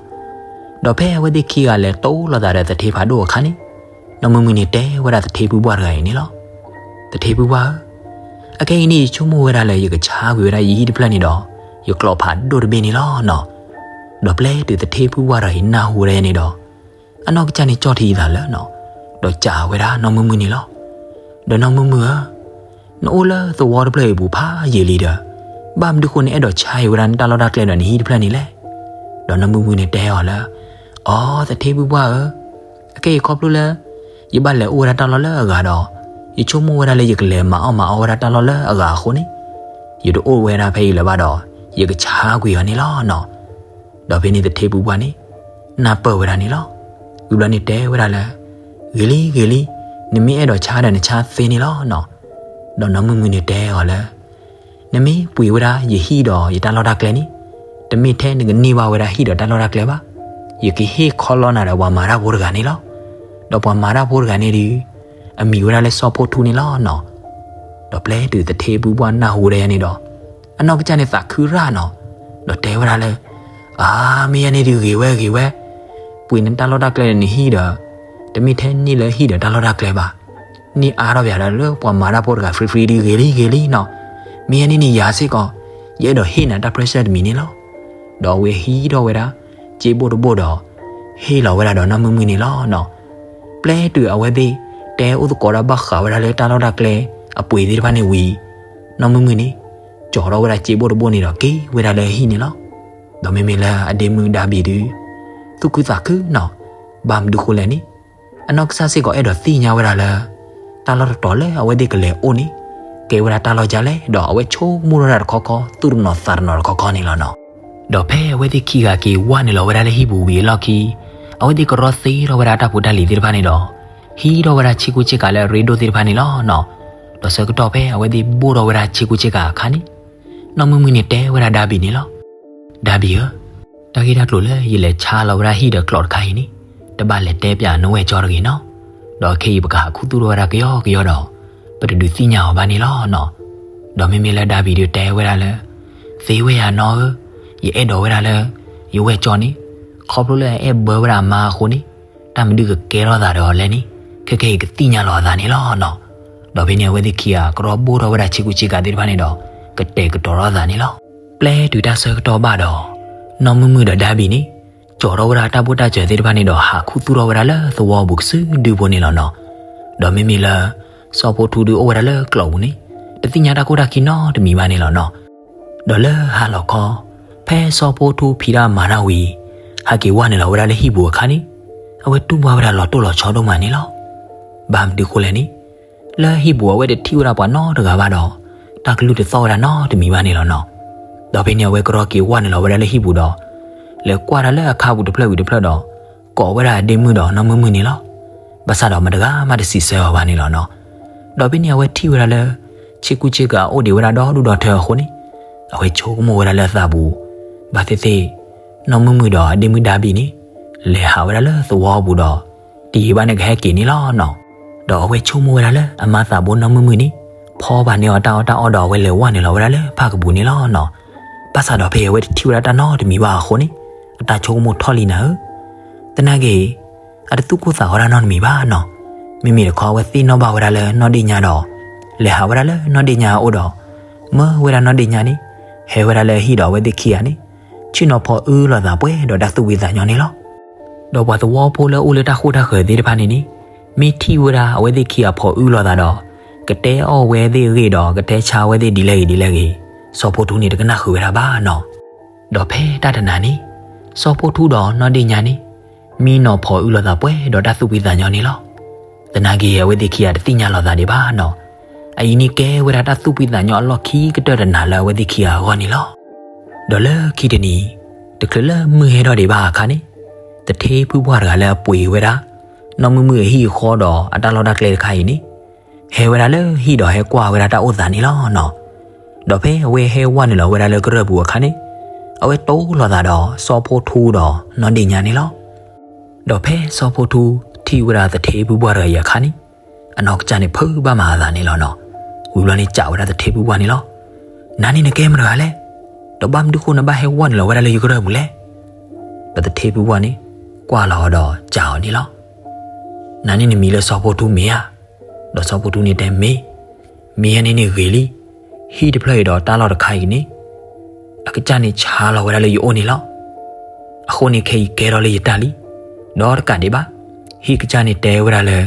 ဒီးဖဲအဝဲသ့ၣ်ခံဂၤလဲၤတိၢ်လိာ်သးဒီးသထ့ဖးဒိၣ်အခါန့ၣ် နီၢ်မုၢ်မုၢ်န့ၣ်တဲဝဲဒၣ်သထ့ဖုပှၢ်တဂၤအံၤန့ၣ်လီၤ. သထ့ဖုပှၢ်ဧၢ, အခဲအံၤန့ၣ် ယဆိကမိၣ်ဝဲဒၣ်လၢယကဆါကွံာ်ဝဲဒၣ်ယဟံၣ်တဖျၢၣ်န့ၣ်ဒီး ယကျိးဖးဒိၣ်တဘ့ၣ်န့ၣ်လီၤနီၤ. ဒီးပျဲတုၤသထ့ဖုပှၢ်တဂၤအံၤနၢ်ဟူဝဲဒၣ်ယဲန့ၣ်ဒီး အနီၢ်ကစၢ်န့ၣ်ကၠီၣ်ထံအသးလၢနီၤ, ဒီးစံးဝဲဒၣ်နီၢ်မုၢ်မုၢ်န့ၣ်လီၤ. ဒီးနီၢ်မုၢ်မုၢ်ဧၢ, နအိၣ်လၢသဝီတဖျၢၣ်အံၤပူၤဖးယံာ်လံဒီး ဘၣ်မနုၤဃိနအဲၣ်ဒိးဆါအံၤဝဲဒၣ်နတၢ်လီၢ်တၢ်ကျဲဒီးနဟံၣ်တဖျၢၣ်န့ၣ်လဲၣ်. ဒီးနီၢ်မုၢ်မုၢ်န့ၣ်တဲအီၤလၢ အိ သထ့ဖုပှၢ်ဧၢ, အခဲအံၤခီဖျိလၢ ယဘၣ်လဲၤအိၣ်ဝဲဒၣ်တၢ်လီၢ်လၢအဂၤဒီး ယဆိကမိၣ်ဝဲဒၣ်လၢယကလဲၤမၤအီၣ်မၤအီဝဲဒၣ်တၢ်လီၢ်လၢအဂၤအဃိန့ၣ် ယတအိၣ်ဝဲဒၣ်ဖဲအံၤလၢၤဘၣ်ဒီး ယကဆါကွံာ်အီၤန့ၣ်လီၤနီၤ. ဒီးဖဲန့ၣ်သထ့ဖုပှၢ်န့ၣ် နၢ်ပၢၢ်ဝဲဒၣ်န့ၣ်လီၤ. ဝံၤဘျီန့ၣ်တဲဝဲဒၣ်လၢ ဂ့ၤလံဂ့ၤလံ, နမ့ၢ်အဲၣ်ဒိးဆါဒီးနဆါသ့န့ၣ်လီၤနီၤ. ဒီးနီၢ်မုၢ်မုၢ်န့ၣ်တဲအီၤလၢ နမ့ၢ်ပှ့ၤဝဲဒၣ်ယဟံၣ်ဒီးယတၢ်လီၢ်တၢ်ကျဲန့ၣ် တမ့ၢ်ထဲနကန့ၢ်ဘၣ်ဝဲဒၣ်ဟံၣ်ဒီးတၢ်လီၢ်တၢ်ကျဲဘၣ်. ယကဟ့ၣ်ခီလီနၤဒီးပှၤမၤတၢ်ဖိတဂၤန့ၣ်လီၤ. ဒီးပှၤမၤတၢ်ဖိတဂၤန့ၣ်ဒီး အမံၤဝဲဒၣ်လၢစီၤဖိထူန့ၣ်လီၤနီၤ. ဒီးပျဲတုၤသထ့ဖုပှၢ်နၢ်ဟူဝဲဒၣ်ယဲန့ၣ်ဒီး အနီၢ်ကစၢ်န့ၣ်သးခုရၣ်နီၤ. ဒီးတဲဝဲဒၣ်လၢ အါ မ့ၢ်ယဲန့ၣ်ဒုးဂ့ၤဝဲဂ့ၤဝဲ, ပှ့ၤနတၢ်လီၢ်တၢ်ကျဲဒီးနဟံၣ်ဒီး တမ့ၢ်ထဲန့ၢ်လၢဟံၣ်ဒီးတၢ်လီၢ်တၢ်ကျဲဘၣ်. န့ၢ်အါထီၣ်ပှၤဒီးလၢပှၤမၤတၢ်ဖိတဂၤ free free ဒုးဂ့ၤလံဂ့ၤလံနီၤ. မ့ၢ်ယဲန့ၣ်န့ၣ်ယၤစ့ၢ်ကီး ယအဲၣ်ဒိးဟ့ၣ်နၤတၢ်ပြၢဆၢၣ်တမံၤန့ၣ်လီၤ. ဒီးအဝဲဟံးထီၣ်ဝဲဒၣ် စ့ဘိၣ်တဘိၣ်ဒီး ဟ့ၣ်လီၤဝဲဒၣ်ဒီးနီၢ်မုၢ်မုၢ်န့ၣ်လီၤနီၤ. ပျဲတုၤအဝဲသ့ၣ် တဲအိၣ်သကိးဒီးဘၣ်ဃးဝဲဒၣ်လၢတၢ်လီၢ်တၢ်ကျဲအပှ့ၤသ့ၣ်တဖၣ်န့ၣ်ဝံၤ နီၢ်မုၢ်မုၢ်န့ၣ် ကၠီၤထီၣ်ဝဲဒၣ်စ့ဘိၣ်တဘိၣ်န့ၣ်ဒီးက့ၤဝဲဒၣ်လၢအဟံၣ်န့ၣ်လီၤ. ဒီးမ့မ့ၢ်လၢအဒ့မုၣ်ဒါဘံးဒုး သူၣ်ခုသးခုနီၤ. ဘၣ်မနုၤဃိလဲၣ်န့ၣ် အနီၢ်ကစၢ်စ့ၢ်ကီးအဲၣ်ဒိးသ့ၣ်ညါဝဲဒၣ်လၢ တၢ်လီၢ်တတီၤလၢအဝဲသ့ၣ်ကလဲၤအိၣ်န့ၣ် ကဲဝဲဒၣ်တၢ်လီၢ်ဒ်လဲၣ်, ဒီးအဝဲဆိကမိၣ်ထီၣ်ဝဲဒၣ်တခီခီ သူၣ်တနီၤသးတနီၤတခီခီန့ၣ်လီၤနီၤ. ဒီးဖဲအဝဲသ့ၣ်ခံဂၤက့ၤဝၢ်န့ၣ်လီၤဝဲဒၣ်လၢဟံၣ်ပူၤဝံၤအလီၢ်ခံ အဝဲသ့ၣ်ကရီသ့ထီၣ်ဝဲဒၣ်တၢ်ဖိတၢ်လံၤသ့ၣ်တဖၣ်န့ၣ်ဒီး ဟံးထီၣ်ဝဲဒၣ်ဆ့ကူဆ့ကၤလၢအရ့ဒိၣ်သ့ၣ်တဖၣ်န့ၣ်လီၤနီၤ. ဒီးဆၢကတီၢ်ဖဲအဝဲသ့ၣ်ဘိၣ်ထီၣ်ဝဲဒၣ်ဆ့ကူဆ့ကၤအခါန့ၣ် နီၢ်မုၢ်မုၢ်န့ၣ်တဲဝဲဒၣ်ဒါဘံးန့ၣ်လီၤ. ဒါဘံးဧၢ, တၢ်ဂ့ၢ်တၢ်ကျိၤလၢယလဲၤဆါလီၤဝဲဒၣ်ဟံၣ်ဒီးကျိးတခါအံၤန့ၣ် တဘၣ်လဲၤတဲပၠးနဝဲၢ်ကၠီတဂ့ၤနီၤ. ဒီးခဲအံၤပကဟးခူသူၣ်ထီၣ်ဝဲဒၣ်ကယီကယီဒီး ပတဒုးသ့ၣ်ညါအီၤဘၣ်န့ၣ်လီၤနီၤ. ဒီးမ့မ့ၢ်လၢဒါဘံးဒုးတဲဝဲဒၣ်လၢ သ့ဝဲယၤနီၤဧၢ, ယအဲၣ်ဒိးဝဲဒၣ်လၢ ယဝဲၢ်ကၠီန့ၣ် ခီဖျိလၢအအဲၣ်ဘၢဝဲဒၣ်အမါအဃိန့ၣ် တၢ်မနုၤကကဲထီၣ်သးဒီးအီၤလဲၣ်န့ၣ် ခဲကနံၣ်အံၤကသ့ၣ်ညါလီၤအသးန့ၣ်လီၤနီၤ. ဒီးဖဲန့ၣ်အဝဲသ့ၣ်ခံဂၤ ကရီဘိၣ်ထီၣ်ဝဲဒၣ်ဆ့ကူဆ့ကၤသ့ၣ်တဖၣ်န့ၣ်ဒီး ကတဲာ်ကတီၤထီၣ်သးန့ၣ်လီၤ. ပျဲတုၤတၢ်ဆၢကတီၢ်ဘၣ်ဒီး နီၢ်မုၢ်မုၢ်ဒီးဒါဘံးန့ၣ် ကၠီၤထီၣ်ဝဲဒၣ်တၢ်ဘိၣ်တၢ်စၢၤသ့ၣ်တဖၣ်န့ၣ်ဒီး ဟးခူသူၣ်ထီၣ်ဝဲဒၣ်လၢသဝီပူၤကစုဒုဖိန့ၣ်လီၤနီၤ. ဒီးမ့မ့ၢ်လၢ စီၤဖိထူဒုးအိၣ်ဝဲဒၣ်လၢကျိးပူၤန့ၣ် တသ့ၣ်ညါတၢ်ခိၣ်တၢ်ခံနီတမံၤဘၣ်န့ၣ်လီၤနီၤ. ဒီးလၢဟါလီၤခီ ဖဲစီၤဖိထူဖံးတၢ်မၤတၢ်ဝံၤ ဟဲက့ၤဝဲနုာ်လီၤဝဲဒၣ်လၢဟံၣ်ပူၤအခါန့ၣ် အဝဲတူၢ်ဘၣ်ဝဲဒၣ်လီၤတိၢ်လီၤဆီဒိၣ်မးန့ၣ်လီၤ. ဘၣ်မနုၤဃိလဲၣ်န့ၣ် လၢဟံၣ်ပူၤအဝဲတထံၣ်ဝဲဒၣ်ပှၤနီတဂၤဘၣ်ဒီး တၢ်ကလုၢ်တသီၣ်ဝဲဒၣ်နီတမံၤဘၣ်န့ၣ်လီၤနီၤ. ဒီးဖဲန့ၣ်အဝဲကရီက့ၤဝဲနုာ်လီၤဝဲဒၣ်လၢဟံၣ်ပူၤဒီး လဲၤကွၢ်တၢ်လၢအခါပူၤတဖျၢၣ်ဝံၤတဖျၢၣ်ဒီး ကိးဝဲဒၣ်အဒ့မုၣ်ဒီးနီၢ်မုၢ်မုၢ်န့ၣ်လီၤ. ဘၣ်ဆၣ်ဒီးမတဂၤမးတစံးဆၢအီၤဘၣ်န့ၣ်လီၤနီၤ. ဒီးဖဲန့ၣ်အဝဲထံၣ်ဝဲဒၣ်လၢ ဆ့ကူဆ့ကၤအိၣ်ဒံးဝဲဒၣ်ဒီဒူၣ်ဒီထၢအဃိန့ၣ် အဝဲဆိကမိၣ်ဝဲဒၣ်လၢအသးပူၤ ဘၣ်သ့ၣ်သ့ၣ် နီၢ်မုၢ်မုၢ်ဒီးအဒ့မုၣ်ဒါဘံးန့ၣ် လဲၤဟးဝဲဒၣ်လၢသဝီပူၤဒီး တယံာ်ဘၣ်န့ၣ်ကဟဲက့ၤန့ၣ်လီၤနီၤ. ဒီးအဝဲဆိကမိၣ်ဝဲဒၣ်လၢအမါသးဘိနီၢ်မုၢ်မုၢ်န့ၣ် ဖီဘၣ်န့ၢ်အီၤတၢ်အီၣ်တၢ်အီဒီးအဝဲလဲၤဝဲနုာ်လီၤဝဲဒၣ်လၢဖၣ်ကပူၤန့ၣ်လီၤနီၤ. ဘၣ်ဆၣ်ဒီးဖဲအဝဲတထံၣ်ဝဲဒၣ်တၢ်နီတမံၤဘၣ်အဃိန့ၣ် အတၢ်ဆိကမိၣ်ထီၣ်လံနၤဧၢ, သနာ်က့ အတသူၣ်ကိၢ်သးဂီၤတၢ်နီတမံၤဘၣ်နီၤ. မ့မ့ၢ်တခီအဝဲသ့ၣ်နီၣ်ဘၣ်ဝဲဒၣ်လၢနီၢ်ဒ့ၣ်ညါဒီး လဲၤဟးဝဲဒၣ်လၢနီၢ်ဒ့ၣ်ညါအအိၣ်ဒီး မၢဝဲဒၣ်နီၢ်ဒ့ၣ်ညါန့ၣ် ဟဲဝဲဒၣ်လၢဟံၣ်ဒီးအဝဲသ့ၣ်ခံဂၤန့ၣ် ဆ့ၣ်နီၤဖီအုလိာ်သးပှဲၤဒီးတၢ်သူၣ်ဖှံသးညီန့ၣ်လီၤ. ဒီးပှၤသဝီဖိလၢအိၣ်လၢတၢ်ဃိၣ်တၢ်ဃၢၤသ့ၣ်တဖၣ်န့ၣ်န့ၣ် မ့ၢ်ထံၣ်ဝဲဒၣ်အဝဲသ့ၣ်ခံဂၤဖီအုလိာ်သးဒီး ကတဲအီၣ်ဝဲသ့ၣ်အဂ့ၢ်ဒီး ကတဲဆါဝဲသ့ၣ်ဒ်လဲၣ်ဂ့ၤဒ်လဲၣ်ဂ့ၤ စီၤဖိထူန့ၣ်တကနၣ်ဃုာ်ဝဲဒၣ်ဘၣ်နီၤ. ဒီးဖဲတၢ်တနၤန့ၣ် စီၤဖိထူဒီးနီၢ်ဒ့ၣ်ညါန့ၣ် မံနီၤဖီအုလိာ်သးပှဲၤဒီးတၢ်သူၣ်ဖှံသးညီန့ၣ်လီၤ. သနာ်က့အဝဲသ့ၣ်ခံဂၤတသ့ၣ်ညါလီၤသးဒံးဘၣ်နီၤ. အအံၤန့ၣ်ကဲဝဲဒၣ်တၢ်သူၣ်ဖှံသးညီအလီၢ်ခံကတၢၢ်တနၤလၢအဝဲသ့ၣ်ခံဂၤအဂီၢ်န့ၣ်လီၤ. ဒီးလၢခံတနံၤ တချုးလၢမုၢ်ဟဲထီၣ်ဒံးဘၣ်အခါန့ၣ် သထ့ဖုပှၢ်တဂၤလၢအပှ့ၤဝဲဒၣ် နီၢ်မုၢ်မုၢ်အဟံၣ်အဃီဒီးအတၢ်လီၢ်တၢ်ကျဲတခါအံၤန့ၣ် ဟဲဝဲဒၣ်လၢဟံၣ်ဒီးဟဲကွၢ်ဝဲဒၣ်တၢ်အိၣ်သးန့ၣ်လီၤနီၤ. ဒီးဖဲအဝဲဟဲဝဲနုာ်လီၤဝဲဒၣ်လၢကရၢၢ်ပူၤအခါန့ၣ် အဝဲတိၢ်လိာ်သးဒီးစီၤဖိထူဒီးနီၢ်ဒ့ၣ်ညါန့ၣ်လီၤ. ဒီးဖဲစီၤဖိထူထံၣ်ဝဲဒၣ်သထ့ဖုပှၢ်တဂၤအံၤအခါန့ၣ် အနီၢ်ကစၢ်န့ၣ်ဖုးဘၣ်မးအသးန့ၣ်လီၤနီၤ. ဝံၤဘျီန့ၣ်စံးဝဲဒၣ်သထ့ဖုပှၢ်န့ၣ်လီၤ. နၤန့ၣ်နကဲမတၤတဂၤလဲၣ်, ဒီးဘၣ်မနုၤဃိနဘၣ်ဟဲဝဲနုာ်လီၤဝဲဒၣ်လၢယကရၢၢ်ပူၤလဲၣ်. ဒီးသထ့ဖုပှၢ်န့ၣ် ကွၢ်လီၤဒီးစံးအီၤန့ၣ်လီၤ. နၤန့ၣ်နမံၤလၢစီၤဖိထူမ့ၢ်ဧါ. ဒီးစီၤဖိထူန့ၣ်တဲမ့ၢ်, မ့ၢ်ဧါန့ၣ်န့ၣ်ဂ့ၤလံ. ဟံၣ်တဖျၢၣ်အံၤဒီးတၢ်လီၢ်တခါအံၤန့ၣ် အကစၢ်န့ၣ်ဆါလီၤဝဲဒၣ်လၢယအိၣ်န့ၣ်လီၤ. အဃိန့ၣ်ခဲအံၤကဲထီၣ်လၢယတၢ်လံ. ဒီးတကးဒံးဘၣ် ဟံၣ်ကစၢ်န့ၣ်တဲဝဲဒၣ်လၢ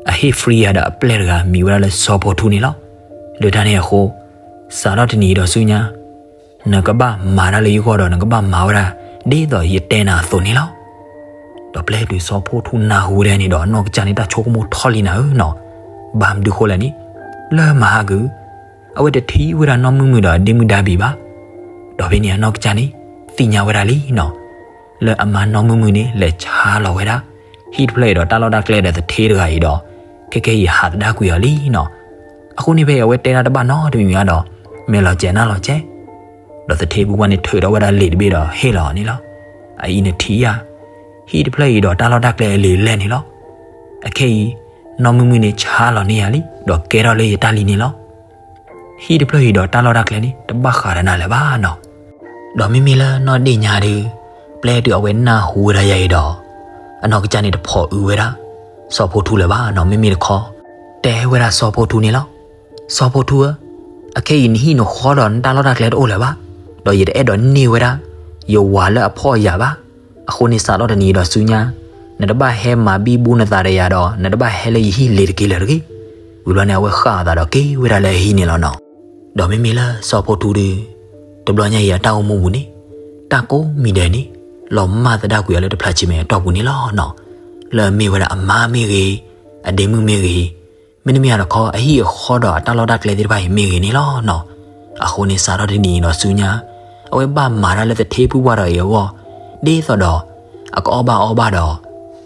အဟ့ၣ် free ယၤဒီးအပျဲၢ်တဂၤမံၤဝဲဒၣ်လၢစီၤဖိထူန့ၣ်လီၤ. လၢတၢ်န့ၣ်အဃိ စးထီၣ်တနံၤအံၤဒီးဆူညါ နကဘၣ်မၤတၢ်လၢယဂီၢ်ဒီးနကဘၣ်မၤဝဲဒၣ် ဒ်သိးယတဲနၤအသိးန့ၣ်လီၤ. ဒီးပျဲတုၤစီၤဖိထူနၢ်ဟူဝဲဒၣ်န့ၣ်ဒီးအနီၢ်ကစၢ်န့ၣ်တၢ်ဆိကမိၣ်ထီၣ်လံနၤဧၢနီၤ. ဘၣ်မနုၤဃိလဲၣ်န့ၣ် လၢမဟါကု အဝဲတထံၣ်ဝဲဒၣ်နီၢ်မုၢ်မုၢ်ဒီးအဒ့မုၣ်ဒါဘံးဘၣ်. ဒီးဖဲန့ၣ်အနီၢ်ကစၢ်န့ၣ် သ့ၣ်ညါဝဲဒၣ်လံနီၤ. လၢအမါနီၢ်မုၢ်မုၢ်န့ၣ်လဲၤဆါလီၤဝဲဒၣ် ဟံၣ်တဖျၢၣ်အံၤဒီးတၢ်လီၢ်တၢ်ကျဲဒီးသထ့တဂၤအံၤဒီး ခဲကနံၣ်အံၤဟးသဒါကွံာ်အီၤလံနီၤ. အဃိန့ၣ်ဖဲအဝဲတဲတၢ်တဘၣ်နီတမံၤဘၣ်ဒီး မဲာ်လီၤစဲၤနၢ်လီၤစဲၤ ဒီးသထ့ဖုပှၢ်န့ၣ်ထုးထီၣ်ဝဲဒၣ်လံာ်တဘ့ၣ်ဒီးဟ့ၣ်လီၤအီၤန့ၣ်လီၤ. အအံၤနထံၣ်ဧါ, ဟံၣ်တဖျၢၣ်အံၤဒီးတၢ်လီၢ်တၢ်ကျဲအလံာ်လဲၢ်န့ၣ်လီၤ. အခဲအံၤ နီၢ်မုၢ်မုၢ်န့ၣ်ဆါလီၤန့ၢ်ယၤလံ ဒီးကဲထီၣ်လၢယတၢ်လံန့ၣ်လီၤ. ဟံၣ်တဖျၢၣ်အံၤဒီးတၢ်လီၢ်တၢ်ကျဲန့ၣ် တဘၣ်ဃးဒီးနၤလၢၤဘၣ်နီၤ. ဒီးမ့မ့ၢ်လၢနီၢ်ဒ့ၣ်ညါဒုး ပျဲတုၤအဝဲနၢ်ဟူဝဲဒၣ်ယၤအံၤဒီး အနီၢ်ကစၢ်န့ၣ်တဖိးအုဝဲဒၣ် စီၤဖိထူလၢၤဘၣ်နီၤ. မ့မ့ၢ်တခီ တဲဝဲဒၣ်စီၤဖိထူန့ၣ်လီၤ. စီၤဖိထူဧၢ, အခဲအံၤနဟံၣ်နဃီဒီးနတၢ်လီၢ်တၢ်ကျဲတအိၣ်လၢၤဘၣ်, ဒီးယတအဲၣ်ဒိးန့ၢ်ဝဲဒၣ် ယဝၤလၢအဖှီၣ်ယၤဘၣ်. အဃိန့ၣ်စးထီၣ်တနံၤဒီးဆူညါ နတဘၣ်ဟဲမၤဘံဘူနသးဒီးယၤဒီး နတဘၣ်ဟဲလၢယဟံၣ်လ့ၤတက့ၢ်လၢၤတဂ့ၤ. ဝံၤဘျီန့ၣ် အဝဲဃၣ်အသးဒီးက့ၤဝဲဒၣ်လၢအဟံၣ်န့ၣ်လီၤနီၤ. ဒီးမ့မ့ၢ်လၢစီၤဖိထူဒုး တဘျီညါအံၤအတၢ်အိၣ်မူပူၤန့ၣ် တၢ်ကိးမံၤဒဲးန့ၣ် လီၤမၢ်သဒၣ်ကွံာ်အီၤလၢတဖျါဆံးမဲာ်အတီၢ်ပူၤန့ၣ်လီၤနီၤ. လၢအမ့ၢ်ဝဲဒၣ်အမါမ့ၢ်ဂ့ၤ, အဒ့မုၣ်မ့ၢ်ဂ့ၤ, မ့တမ့ၢ်အတခီ အဟံၣ်အဃီဒီးအတၢ်လီၢ်တၢ်ကျဲသ့ၣ်တဖၣ်အံၤမ့ၢ်ဂ့ၤန့ၣ်လီၤနီၤ. အဃိန့ၣ်စးထီၣ်တနံၤအံၤဒီးဆူညါ အဝဲဘၣ်မၤတၢ်လၢသထ့ဖုပှၢ်တဂၤအံၤအဂီၢ် ဒ်သိးဒီး အကအီၣ်ဘၣ်အီဘၣ်ဒီး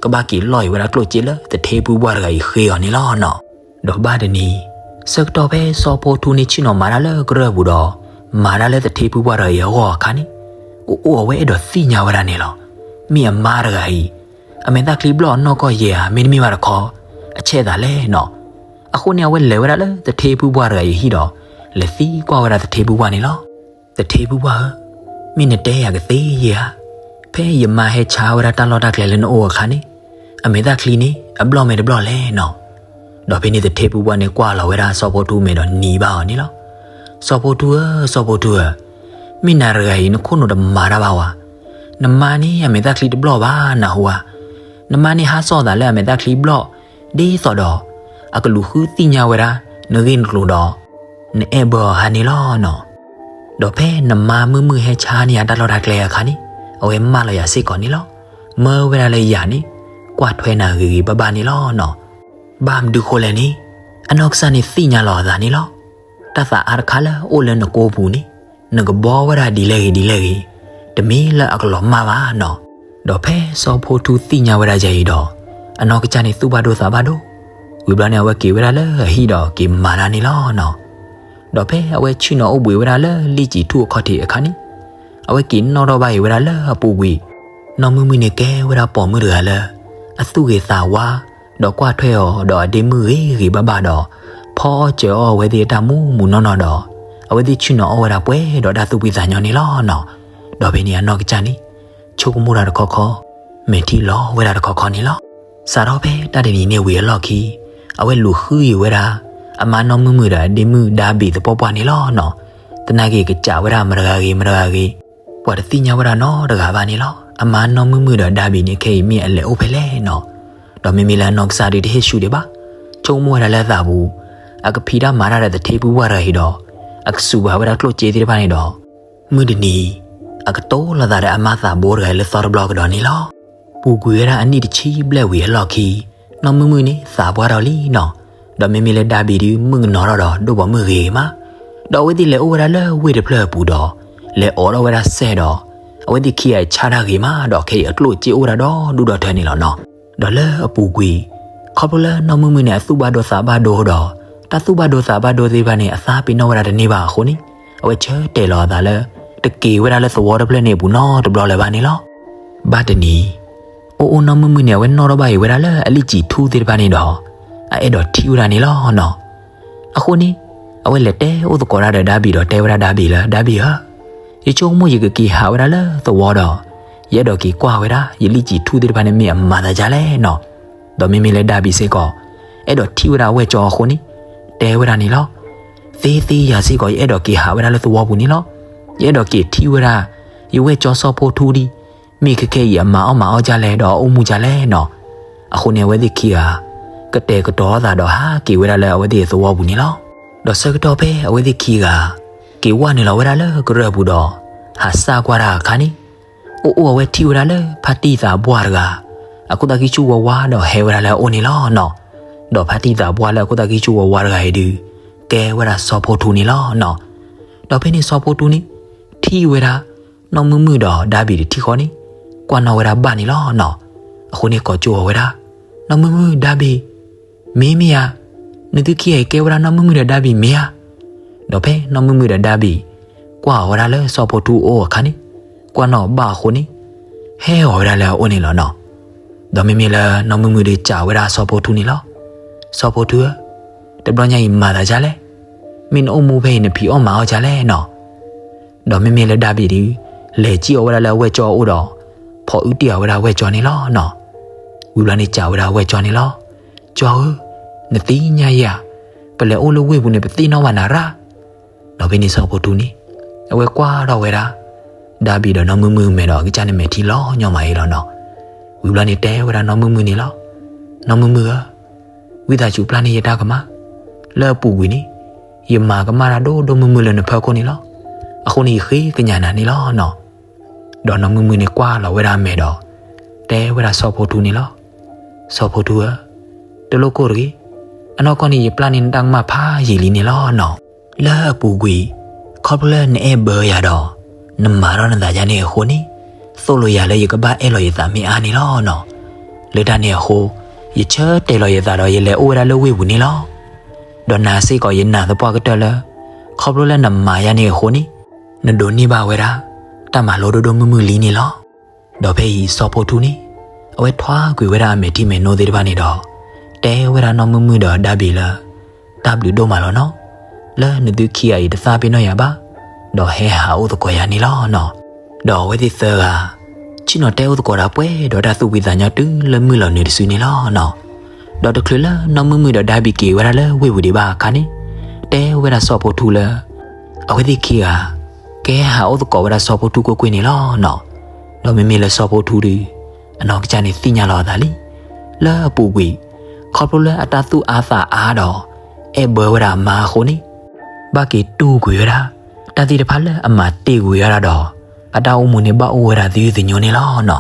ကဘၣ်က့ၤလီၢ်အံၤဝဲဒၣ်ကျိၣ်စ့လၢသထ့ဖုပှၢ်တဂၤအံၤဃ့အီၤန့ၣ်လီၤနီၤ. ဒီးဘၣ်တနံၤ ဆၢကတီၢ်ဖဲစီၤဖိထူန့ၣ်ဆ့ၣ်နီၤမၤတၢ်လၢကရၢၢ်ပူၤဒီး မၤတၢ်လၢသထ့ဖုပှၢ်တဂၤအံၤအဂီၢ်အခါန့ၣ် အိၣ်အိၣ်အဝဲအဲၣ်ဒိးသ့ၣ်ညါဝဲဒၣ်န့ၣ်လီၤ. မ့ၢ်အမါတဂၤအံၤ အမဲာ်သၣ်ချံဘျီၣ်အနီၢ်ကီၢ်ယဲဧါ, မ့တမ့ၢ်ဘၣ်တခီ အဆဲးသးလဲၣ်နီၤ. အဃိန့ၣ် အဝဲလဲၤဝဲဒၣ်လၢသထ့ဖုပှၢ်တဂၤအံၤဟံၣ်ဒီး လဲၤသံကွၢ်ဝဲဒၣ်သထ့ဖုပှၢ်န့ၣ်လီၤ. သထ့ဖုပှၢ်ဧၢ, မ့ၢ်နတဲယၤကသ့ယဲဧါ. ဖဲယမါဟဲဆါဝဲဒၣ်တၢ်လီၢ်တၢ်ကျဲလၢနအိၣ်အခါန့ၣ်, အမဲာ်သၣ်ချံန့ၣ် အဘျီၣ်မ့ၢ်တဘျီၣ်လဲၣ်နီၤ. ဒီးဖဲန့ၣ်သထ့ဖုပှၢ်န့ၣ်ကွၢ်လီၤဝဲဒၣ်စီၤဖိထူမဲာ်ဒီးနံၤဘၣ်အီၤန့ၣ်လီၤ. စီၤဖိထူဧၢ, စီၤဖိထူဧၢ, မ့ၢ်နၤတဂၤအံၤ နခိၣ်နူာ်တမၤတၢ်ဘၣ်ဝဲ. နမါန့ၣ် အမဲာ်သၣ်ချံတဘျီၣ်ဘၣ်နဟူဧါ. နမါန့ၣ်ဟးစီၣ်သးလၢအမဲာ်သၣ်ချံဘျီၣ် ဒ်သိးဒီး အကလူၤဃုသ့ၣ်ညါဝဲဒၣ် နဂ့ၢ်နကျိၤဒီး နအဲၣ်ဘၢအီၤဧါန့ၣ်လီၤနီၤ. ဒီးဖဲနမါမုာ်မုာ်ဟဲဆါန့ၢ်ယၤတၢ်လီၢ်တၢ်ကျဲအခါန့ၣ်, အဝဲမၢလီၤယၤစ့ၢ်ကီးန့ၣ်လီၤ. မၢဝဲဒၣ်လၢယၤန့ၣ် ကွၢ်ထွဲနၤဂ့ၤဂ့ၤဘၣ်ဘၣ်န့ၣ်လီၤနီၤ. ဘၣ်မနုၤဃိလဲၣ်န့ၣ်, အနီၢ်ကစၢ်န့ၣ်သ့ၣ်ညါလီၤအသးန့ၣ်လီၤ. တၢ်သးအါတခါလၢအိၣ်လၢနကိပူၤန့ၣ်, နကဘီဝဲဒၣ်ဒ်လဲၣ်ဂ့ၤဒ်လဲၣ်ဂ့ၤ, တမ့ၢ်လၢအကလီၤမၢ်ဘၣ်နီၤ. ဒီးဖဲစီၤဖိထူသ့ၣ်ညါဝဲဒၣ်ယၤအံၤဒီး, အနီၢ်ကစၢ်န့ၣ်သူၣ်ဘၣ်ဒိသးဘၣ်ဒိ, ဝံၤဘျီန့ၣ် အဝဲက့ၤဝဲဒၣ်လၢအဟံၣ်ဒီးက့ၤမၤတၢ်န့ၣ်လီၤနီၤ. ဒီးဖဲအဝဲဆ့ၣ်နီၤအိၣ်ဘှံးဝဲဒၣ်လၢလံၣ်စံၣ်ထူၣ်အခီၣ်ထံးအခါန့ၣ်, အဝဲက့ၤနီၣ်ထီၣ်ဘၣ်အံၤဝဲဒၣ်လၢအပူၤကွံာ်, နီၢ်မုာ်မုာ်န့ၣ်ကဲဝဲဒၣ်ပိာ်မုၣ်တဂၤလၢ အသူၣ်ဂ့ၤသးဝါ, ဒီးကွၢ်ထွဲအီၤဒီးအဒ့မုၣ်ဂ့ၤဂ့ၤဘၣ်ဘၣ်ဒီး, ဖီအီၣ်စၢၤအီၣ်အဝဲသ့ၣ်အတၢ်မူးမူးနီၢ်နီၢ်ဒီး, အဝဲသ့ၣ်ဆ့ၣ်နီၤအီၣ်ဝဲဒၣ်ပှဲၤဒီးတၢ်သူၣ်ဖှံသးညီန့ၣ်လီၤနီၤ. ဒီးဖဲန့ၣ်အနီၢ်ကစၢ်န့ၣ် ဆိကမိၣ်တၢ်တခီခီ, မဲာ်ထံလီၤဝဲဒၣ်တခီခီန့ၣ်လီၤ. စးထီၣ်ဖဲတၢ်တနံၤန့ၣ်ဝံၤအလီၢ်ခံ, အဝဲလူၤဃုအံၤဝဲဒၣ် အမါနီၢ်မုာ်မုာ်ဒီးအဒ့မုၣ်ဒါဘံၣ်သပှၢ်ပှၢ်န့ၣ်လီၤနီၤ. သနာ်က့ကစးဝဲဒၣ်မတဂၤဂ့ၤမတဂၤဂ့ၤ, ပှၤတသ့ၣ်ညါဝဲဒၣ်နီတဂၤဘၣ်န့ၣ်လီၤ. အမါနီၢ်မုာ်မုာ်ဒီးဒါဘံၣ်န့ၣ်ခဲအံၤမ့ၢ်အလဲၤအိၣ်ဖဲလဲၣ်နီၤ. ဒီးမ့မ့ၢ်လၢအနီၢ်ကစၢ်ဒုးတဟ့ၣ်ဆူၣ်ဒံးဘၣ်, ဆိကမိၣ်ဝဲဒၣ်လၢအသးပူၤ, အကဖံးတၢ်မၤတၢ်ဒီးသထ့ဖုပှၢ်တဂၤအံၤဒီး, အကစူးဘၣ်ဝဲဒၣ်ကျိၣ်စ့သ့ၣ်တဖၣ်န့ၣ်ဒီး, မုၢ်တနံၤ, အကတိၤလိာ်သးဒီးအမါသးဘိတဂၤအံၤလၢသီတဘျီကဒီးန့ၣ်လီၤ. ပူၤကွံာ်ဝဲဒၣ်အနံၣ်တဆံဘျဲၣ်ဝံၤအလီၢ်ခံ, နီၢ်မုာ်မုာ်န့ၣ်သးပှၢ်ထီၣ်လံနီၤ. ဒီးမ့မ့ၢ်လၢဒါဘံၣ်ဒုးမုၣ်ကနီၤထီၣ်ဒီးဒိၣ်ပိာ်မုၣ်ဂ့ၤဂ့ၤမး, ဒီးအဝဲသ့ၣ်လဲၤအိၣ်ဝဲဒၣ်လၢဝ့ၢ်တဖျၢၣ်အပူၤဒီး, လဲၤအိးထီၣ်ဝဲဒၣ်စဲဒီး, အဝဲသ့ၣ်ခံဂၤအံၤဆါတၢ်ဂ့ၤမးဒီးခဲအံၤအကျိၣ်စ့အိၣ်ဝဲဒၣ်ဒီဒူၣ်ဒီထၢန့ၣ်လီၤနီၤ. ဒီးလၢအပူၤကွံာ်, ခီဖျိလၢနီၢ်မုာ်မုာ်န့ၣ်အသူၣ်ဘၣ်ဒိသးဘၣ်ဒိဒီး, တၢ်သူၣ်ဘၣ်ဒိသးဘၣ်ဒိသ့ၣ်တဖၣ်န့ၣ် အသးပ့ၤနီၣ်ဝဲဒၣ်တန့ၢ်ဘၣ်အဃိန့ၣ်, အဝဲဆၢတဲာ်လီၤအသးလၢ တက့ၤဝဲဒၣ်လၢသဝီတဖျၢၣ်န့ၣ်အပူၤနီတဘျီလၢၤဘၣ်န့ၣ်လီၤ. ဘၣ်တနံၤ, အိၣ်အိၣ်နီၢ်မုာ်မုာ်န့ၣ် အဝဲနီၣ်ထီၣ်ဘၣ်အံၤဝဲဒၣ်လၢအလံၣ်စံၣ်ထူၣ်သ့ၣ်တဖၣ်န့ၣ်ဒီး, အအဲၣ်ဒိးထံၣ်ဝဲဒၣ်န့ၣ်လီၤနီၤ. အဃိန့ၣ်, အဝဲလဲၤတဲအိၣ်သကိးတၢ်ဒီးဒါဘံၣ်ဒီးတဲဝဲဒၣ်ဒါဘံၣ်လၢ ဒါဘံၣ်ဧၢ, ယဆိကမိၣ်ယကက့ၤဟးဝဲဒၣ်လၢသဝီဒီး, ယအဲၣ်ဒိးက့ၤကွၢ်ဝဲဒၣ် ယလံၣ်စံၣ်ထူၣ်သ့ၣ်တဖၣ်န့ၣ်မ့ၢ်အမၤသးဒ်လဲၣ်နီၤ. ဒီးမ့မ့ၢ်လၢဒါဘံၣ်စ့ၢ်ကီး, အဲၣ်ဒိးထံၣ်ဝဲဒၣ်အဝဲၢ်ကၠီအဃိန့ၣ်, တဲဝဲဒၣ်န့ၣ်လီၤ. သ့သ့ယၤစ့ၢ်ကီး ယအဲၣ်ဒိးက့ၤဟးဝဲဒၣ်လၢသဝီပူၤန့ၣ်လီၤ. ယအဲၣ်ဒိးက့ၤထံၣ်ဝဲဒၣ် ယဝဲၢ်ကၠီစီၤဖိထူဒံး, မ့ၢ်ခဲခဲအံၤအမၤအီၣ်မၤအီၣ်ဒ်လဲၣ်ဒီးအအိၣ်မူဒ်လဲၣ်နီၤ. အဃိန့ၣ်အဝဲသ့ၣ်ခံဂၤ, ကတဲာ်ကတီၤအသးဒီးဟးက့ၤဝဲဒၣ်လၢအဝဲသ့ၣ်အသဝီပူၤန့ၣ်လီၤ. ဒီးဆၢကတီၢ်ဖဲအဝဲသ့ၣ်ခံဂၤ, က့ၤဝဲနုာ်လီၤဝဲဒၣ်လၢကရၢၢ်ပူၤဒီး, ဟးစၢ်ကွၢ်တၢ်အခါန့ၣ်, အိၣ်အိၣ်အဝဲထံၣ်ဝဲဒၣ်လၢဖါတံၢ်သးပှၢ်တဂၤ, အခိၣ်သးကံၢ်ဆူၣ်ဝါဝါဒီးဟဲဝဲဒၣ်လၢအအိၣ်န့ၣ်လီၤနီၤ. ဒီးဖါတံၢ်သးပှၢ်လၢအခိၣ်သးကံၢ်ဆူၣ်ဝါဝါတဂၤအံၤဒုး, ကဲဝဲဒၣ်စီၤဖိထူန့ၣ်လီၤနီၤ. ဒီးဖဲန့ၣ်စီၤဖိထူန့ၣ်, ထံၣ်ဝဲဒၣ်, နီၢ်မုာ်မုာ်ဒီးဒါဘံၣ်တထံၣ်ဃီန့ၣ်, ကွၢ်နီၣ်ဝဲဒၣ်ဘၣ်န့ၣ်လီၤနီၤ. အဃိန့ၣ်ကိးကၠိအီၤဝဲဒၣ်, နီၢ်မုာ်မုာ်ဒါဘံၣ်, မ့ၢ်မ့ၢ်ဧါ, နသုခံဂၤအံၤကဲဝဲဒၣ်နီၢ်မုာ်မုာ်ဒီးဒါဘံၣ်မ့ၢ်ဧါ. ဒီးဖဲနီၢ်မုာ်မုာ်ဒီးဒါဘံၣ်, ကွၢ်အီၤဝဲဒၣ်လၢစီၤဖိထူအအိၣ်အခါန့ၣ်, ကွၢ်နီၣ်ဘၣ်အဃိန့ၣ်, ဟဲအီၤဝဲဒၣ်လၢအအိၣ်န့ၣ်လီၤနီၤ. ဒီးမ့မ့ၢ်လၢနီၢ်မုာ်မုာ်ဒုးစံးဝဲဒၣ်စီၤဖိထူန့ၣ်လီၤ. စီၤဖိထူဧၢ, တဘျီညါအံၤမၤသးဒ်လဲၣ်, မ့ၢ်နအိၣ်မူဖဲအံၤနဖံးအီၣ်မၤအီၣ်ဒ်လဲၣ်နီၤ. ဒီးမ့မ့ၢ်လၢဒါဘံၣ်ဒုး, လဲၤစံၣ်အီၤဝဲဒၣ်လၢအဝဲၢ်ကၠီအအိၣ်ဒီး, ဖီၣ်အုတ့ၢ်အီၤဝဲဒၣ်အဝဲၢ်ကၠီန့ၣ်လီၤနီၤ. ဝံၤဘျီန့ၣ်စံးဝဲဒၣ်အဝဲၢ်ကၠီန့ၣ်လီၤ. ကၠီဧၢ, နသ့ၣ်ညါယၤ, ပလဲၤအိၣ်လၢဝ့ၢ်ပူၤန့ၣ် ပသ့ၣ်နီၣ်ဘၣ်နၤရၣ်. ဒီးဖဲန့ၣ်စီၤဖိထူန့ၣ်, အဝဲကွၢ်ထီၣ်ဝဲဒၣ်, ဒါဘံၣ်ဒီးနီၢ်မုာ်မုာ်မဲာ်ဒီးအကစၢ်န့ၣ်မဲာ်ထံလီၤညီမးအံၤလီၤနီၤ. ဝံၤဘျီန့ၣ်တဲဝဲဒၣ်နီၢ်မုာ်မုာ်န့ၣ်လီၤ. နီၢ်မုာ်မုာ်ဧၢ, ဝံသးစူၤပျၢ်န့ၢ်ယတၢ်ကမၣ်, လၢအပူၤကွံာ်န့ၣ်, ယမၤကမၣ်တၢ်ဒိၣ်ဒိၣ်မုၢ်မုၢ်လၢနဖၢခိၣ်န့ၣ်လီၤ. အဃိန့ၣ်ယဃ့ကညးနၤန့ၣ်လီၤနီၤ. ဒီးနီၢ်မုာ်မုာ်န့ၣ်ကွၢ်လီၤဝဲဒၣ်အမဲာ်ဒီး, တဲဝဲဒၣ်စီၤဖိထူန့ၣ်လီၤ. စီၤဖိထူဧၢ, တလိၣ်ကိၢ်တဂ့ၤ, အနီၢ်ကီၢ်န့ၣ်ယပျၢ်န့ၢ်နတၢ်ကမၣ်ဖးယံာ်လံန့ၣ်လီၤနီၤ. လၢအပူၤကွံာ်, ခီဖျိလၢနအဲၣ်ဘၢယၤဒီး, နမၤထီၣ်နသးယါန့ၣ်အဃိန့ၣ်, သိၣ်လိယၤလၢယကဘၣ်အဲၣ်လီၤယသးမ့ၢ်အါန့ၣ်လီၤနီၤ. လၢတၢ်န့ၣ်အဃိ, ယဆၢတဲာ်လီၤယသးဒီးယလဲၤအိၣ်ဝဲဒၣ်လၢဝ့ၢ်ပူၤန့ၣ်လီၤ. ဒီးနၤစ့ၢ်ကီးယနာ်သပှၢ်ကတၢၢ်လၢ, ခီဖျိလၢနမၤယါန့ၣ်အဃိန့ၣ်, နဒိးန့ၢ်ဘၣ်ဝဲဒၣ်, တၢ်မၤလိဒိၣ်ဒိၣ်မုၢ်မုၢ်လံန့ၣ်လီၤ. ဒီးဖဲအံၤစီၤဖိထူန့ၣ်, အဝဲထွါကွံာ်ဝဲဒၣ်အမဲာ်ထံမဲာ်နိသ့ၣ်တဖၣ်န့ၣ်ဒီး တဲဝဲဒၣ်နီၢ်မုၢ်မုၢ်ဒီးဒါဘံၣ်လၢ တၢ်ဘျုးဒိၣ်မးလီၤနီၤ, လၢနသုခံဂၤအံၤတသးပ့ၤနီၣ်ယၤဘၣ်, ဒီးဟဲဟးအိၣ်သကိးယၤန့ၣ်လီၤနီၤ. ဒီးအဝဲသ့ၣ်သၢဂၤ ဆ့ၣ်နီၤတဲအိၣ်သကိးတၢ်ပှဲၤဒီးတၢ်သူၣ်ဖှံသးညီတုၤလၢမုၢ်လီၤနုာ်တစုန့ၣ်လီၤနီၤ. ဒီးတချုးလၢနီၢ်မုၢ်မုၢ်ဒီးဒါဘံၣ်က့ၤဝဲဒၣ်လၢဝ့ၢ်ပူၤဒံးဘၣ်အခါန့ၣ်, တဲဝဲဒၣ်စီၤဖိထူလၢ အဝဲသ့ၣ်ခံဂၤ ကဟဲဟးအိၣ်သကိးဝဲဒၣ်စီၤဖိထူကွ့ၢ်ကွ့ၢ်န့ၣ်လီၤနီၤ. ဒီးမ့မ့ၢ်လၢစီၤဖိထူဒီး အနီၢ်ကစၢ်န့ၣ်သ့ၣ်ညါလီၤအသးလံ လၢအပူၤကွံာ် ခီဖျိလၢအတၢ်သူၣ်အါသးအါဒီး အဲၣ်ဘၢဝဲဒၣ်အမါအဃိန့ၣ်, ဘၣ်က့ၤတူၢ်ကွံာ်ဝဲဒၣ် တၢ်သ့ၣ်တဖၣ်လၢအမၤတ့ၢ်ကွံာ်ဝဲဒၣ်ဒီး အတၢ်အိၣ်မူန့ၣ်ဘၣ်အိၣ်ဝဲဒၣ်သယုၢ်သညိန့ၣ်လီၤနီၤ.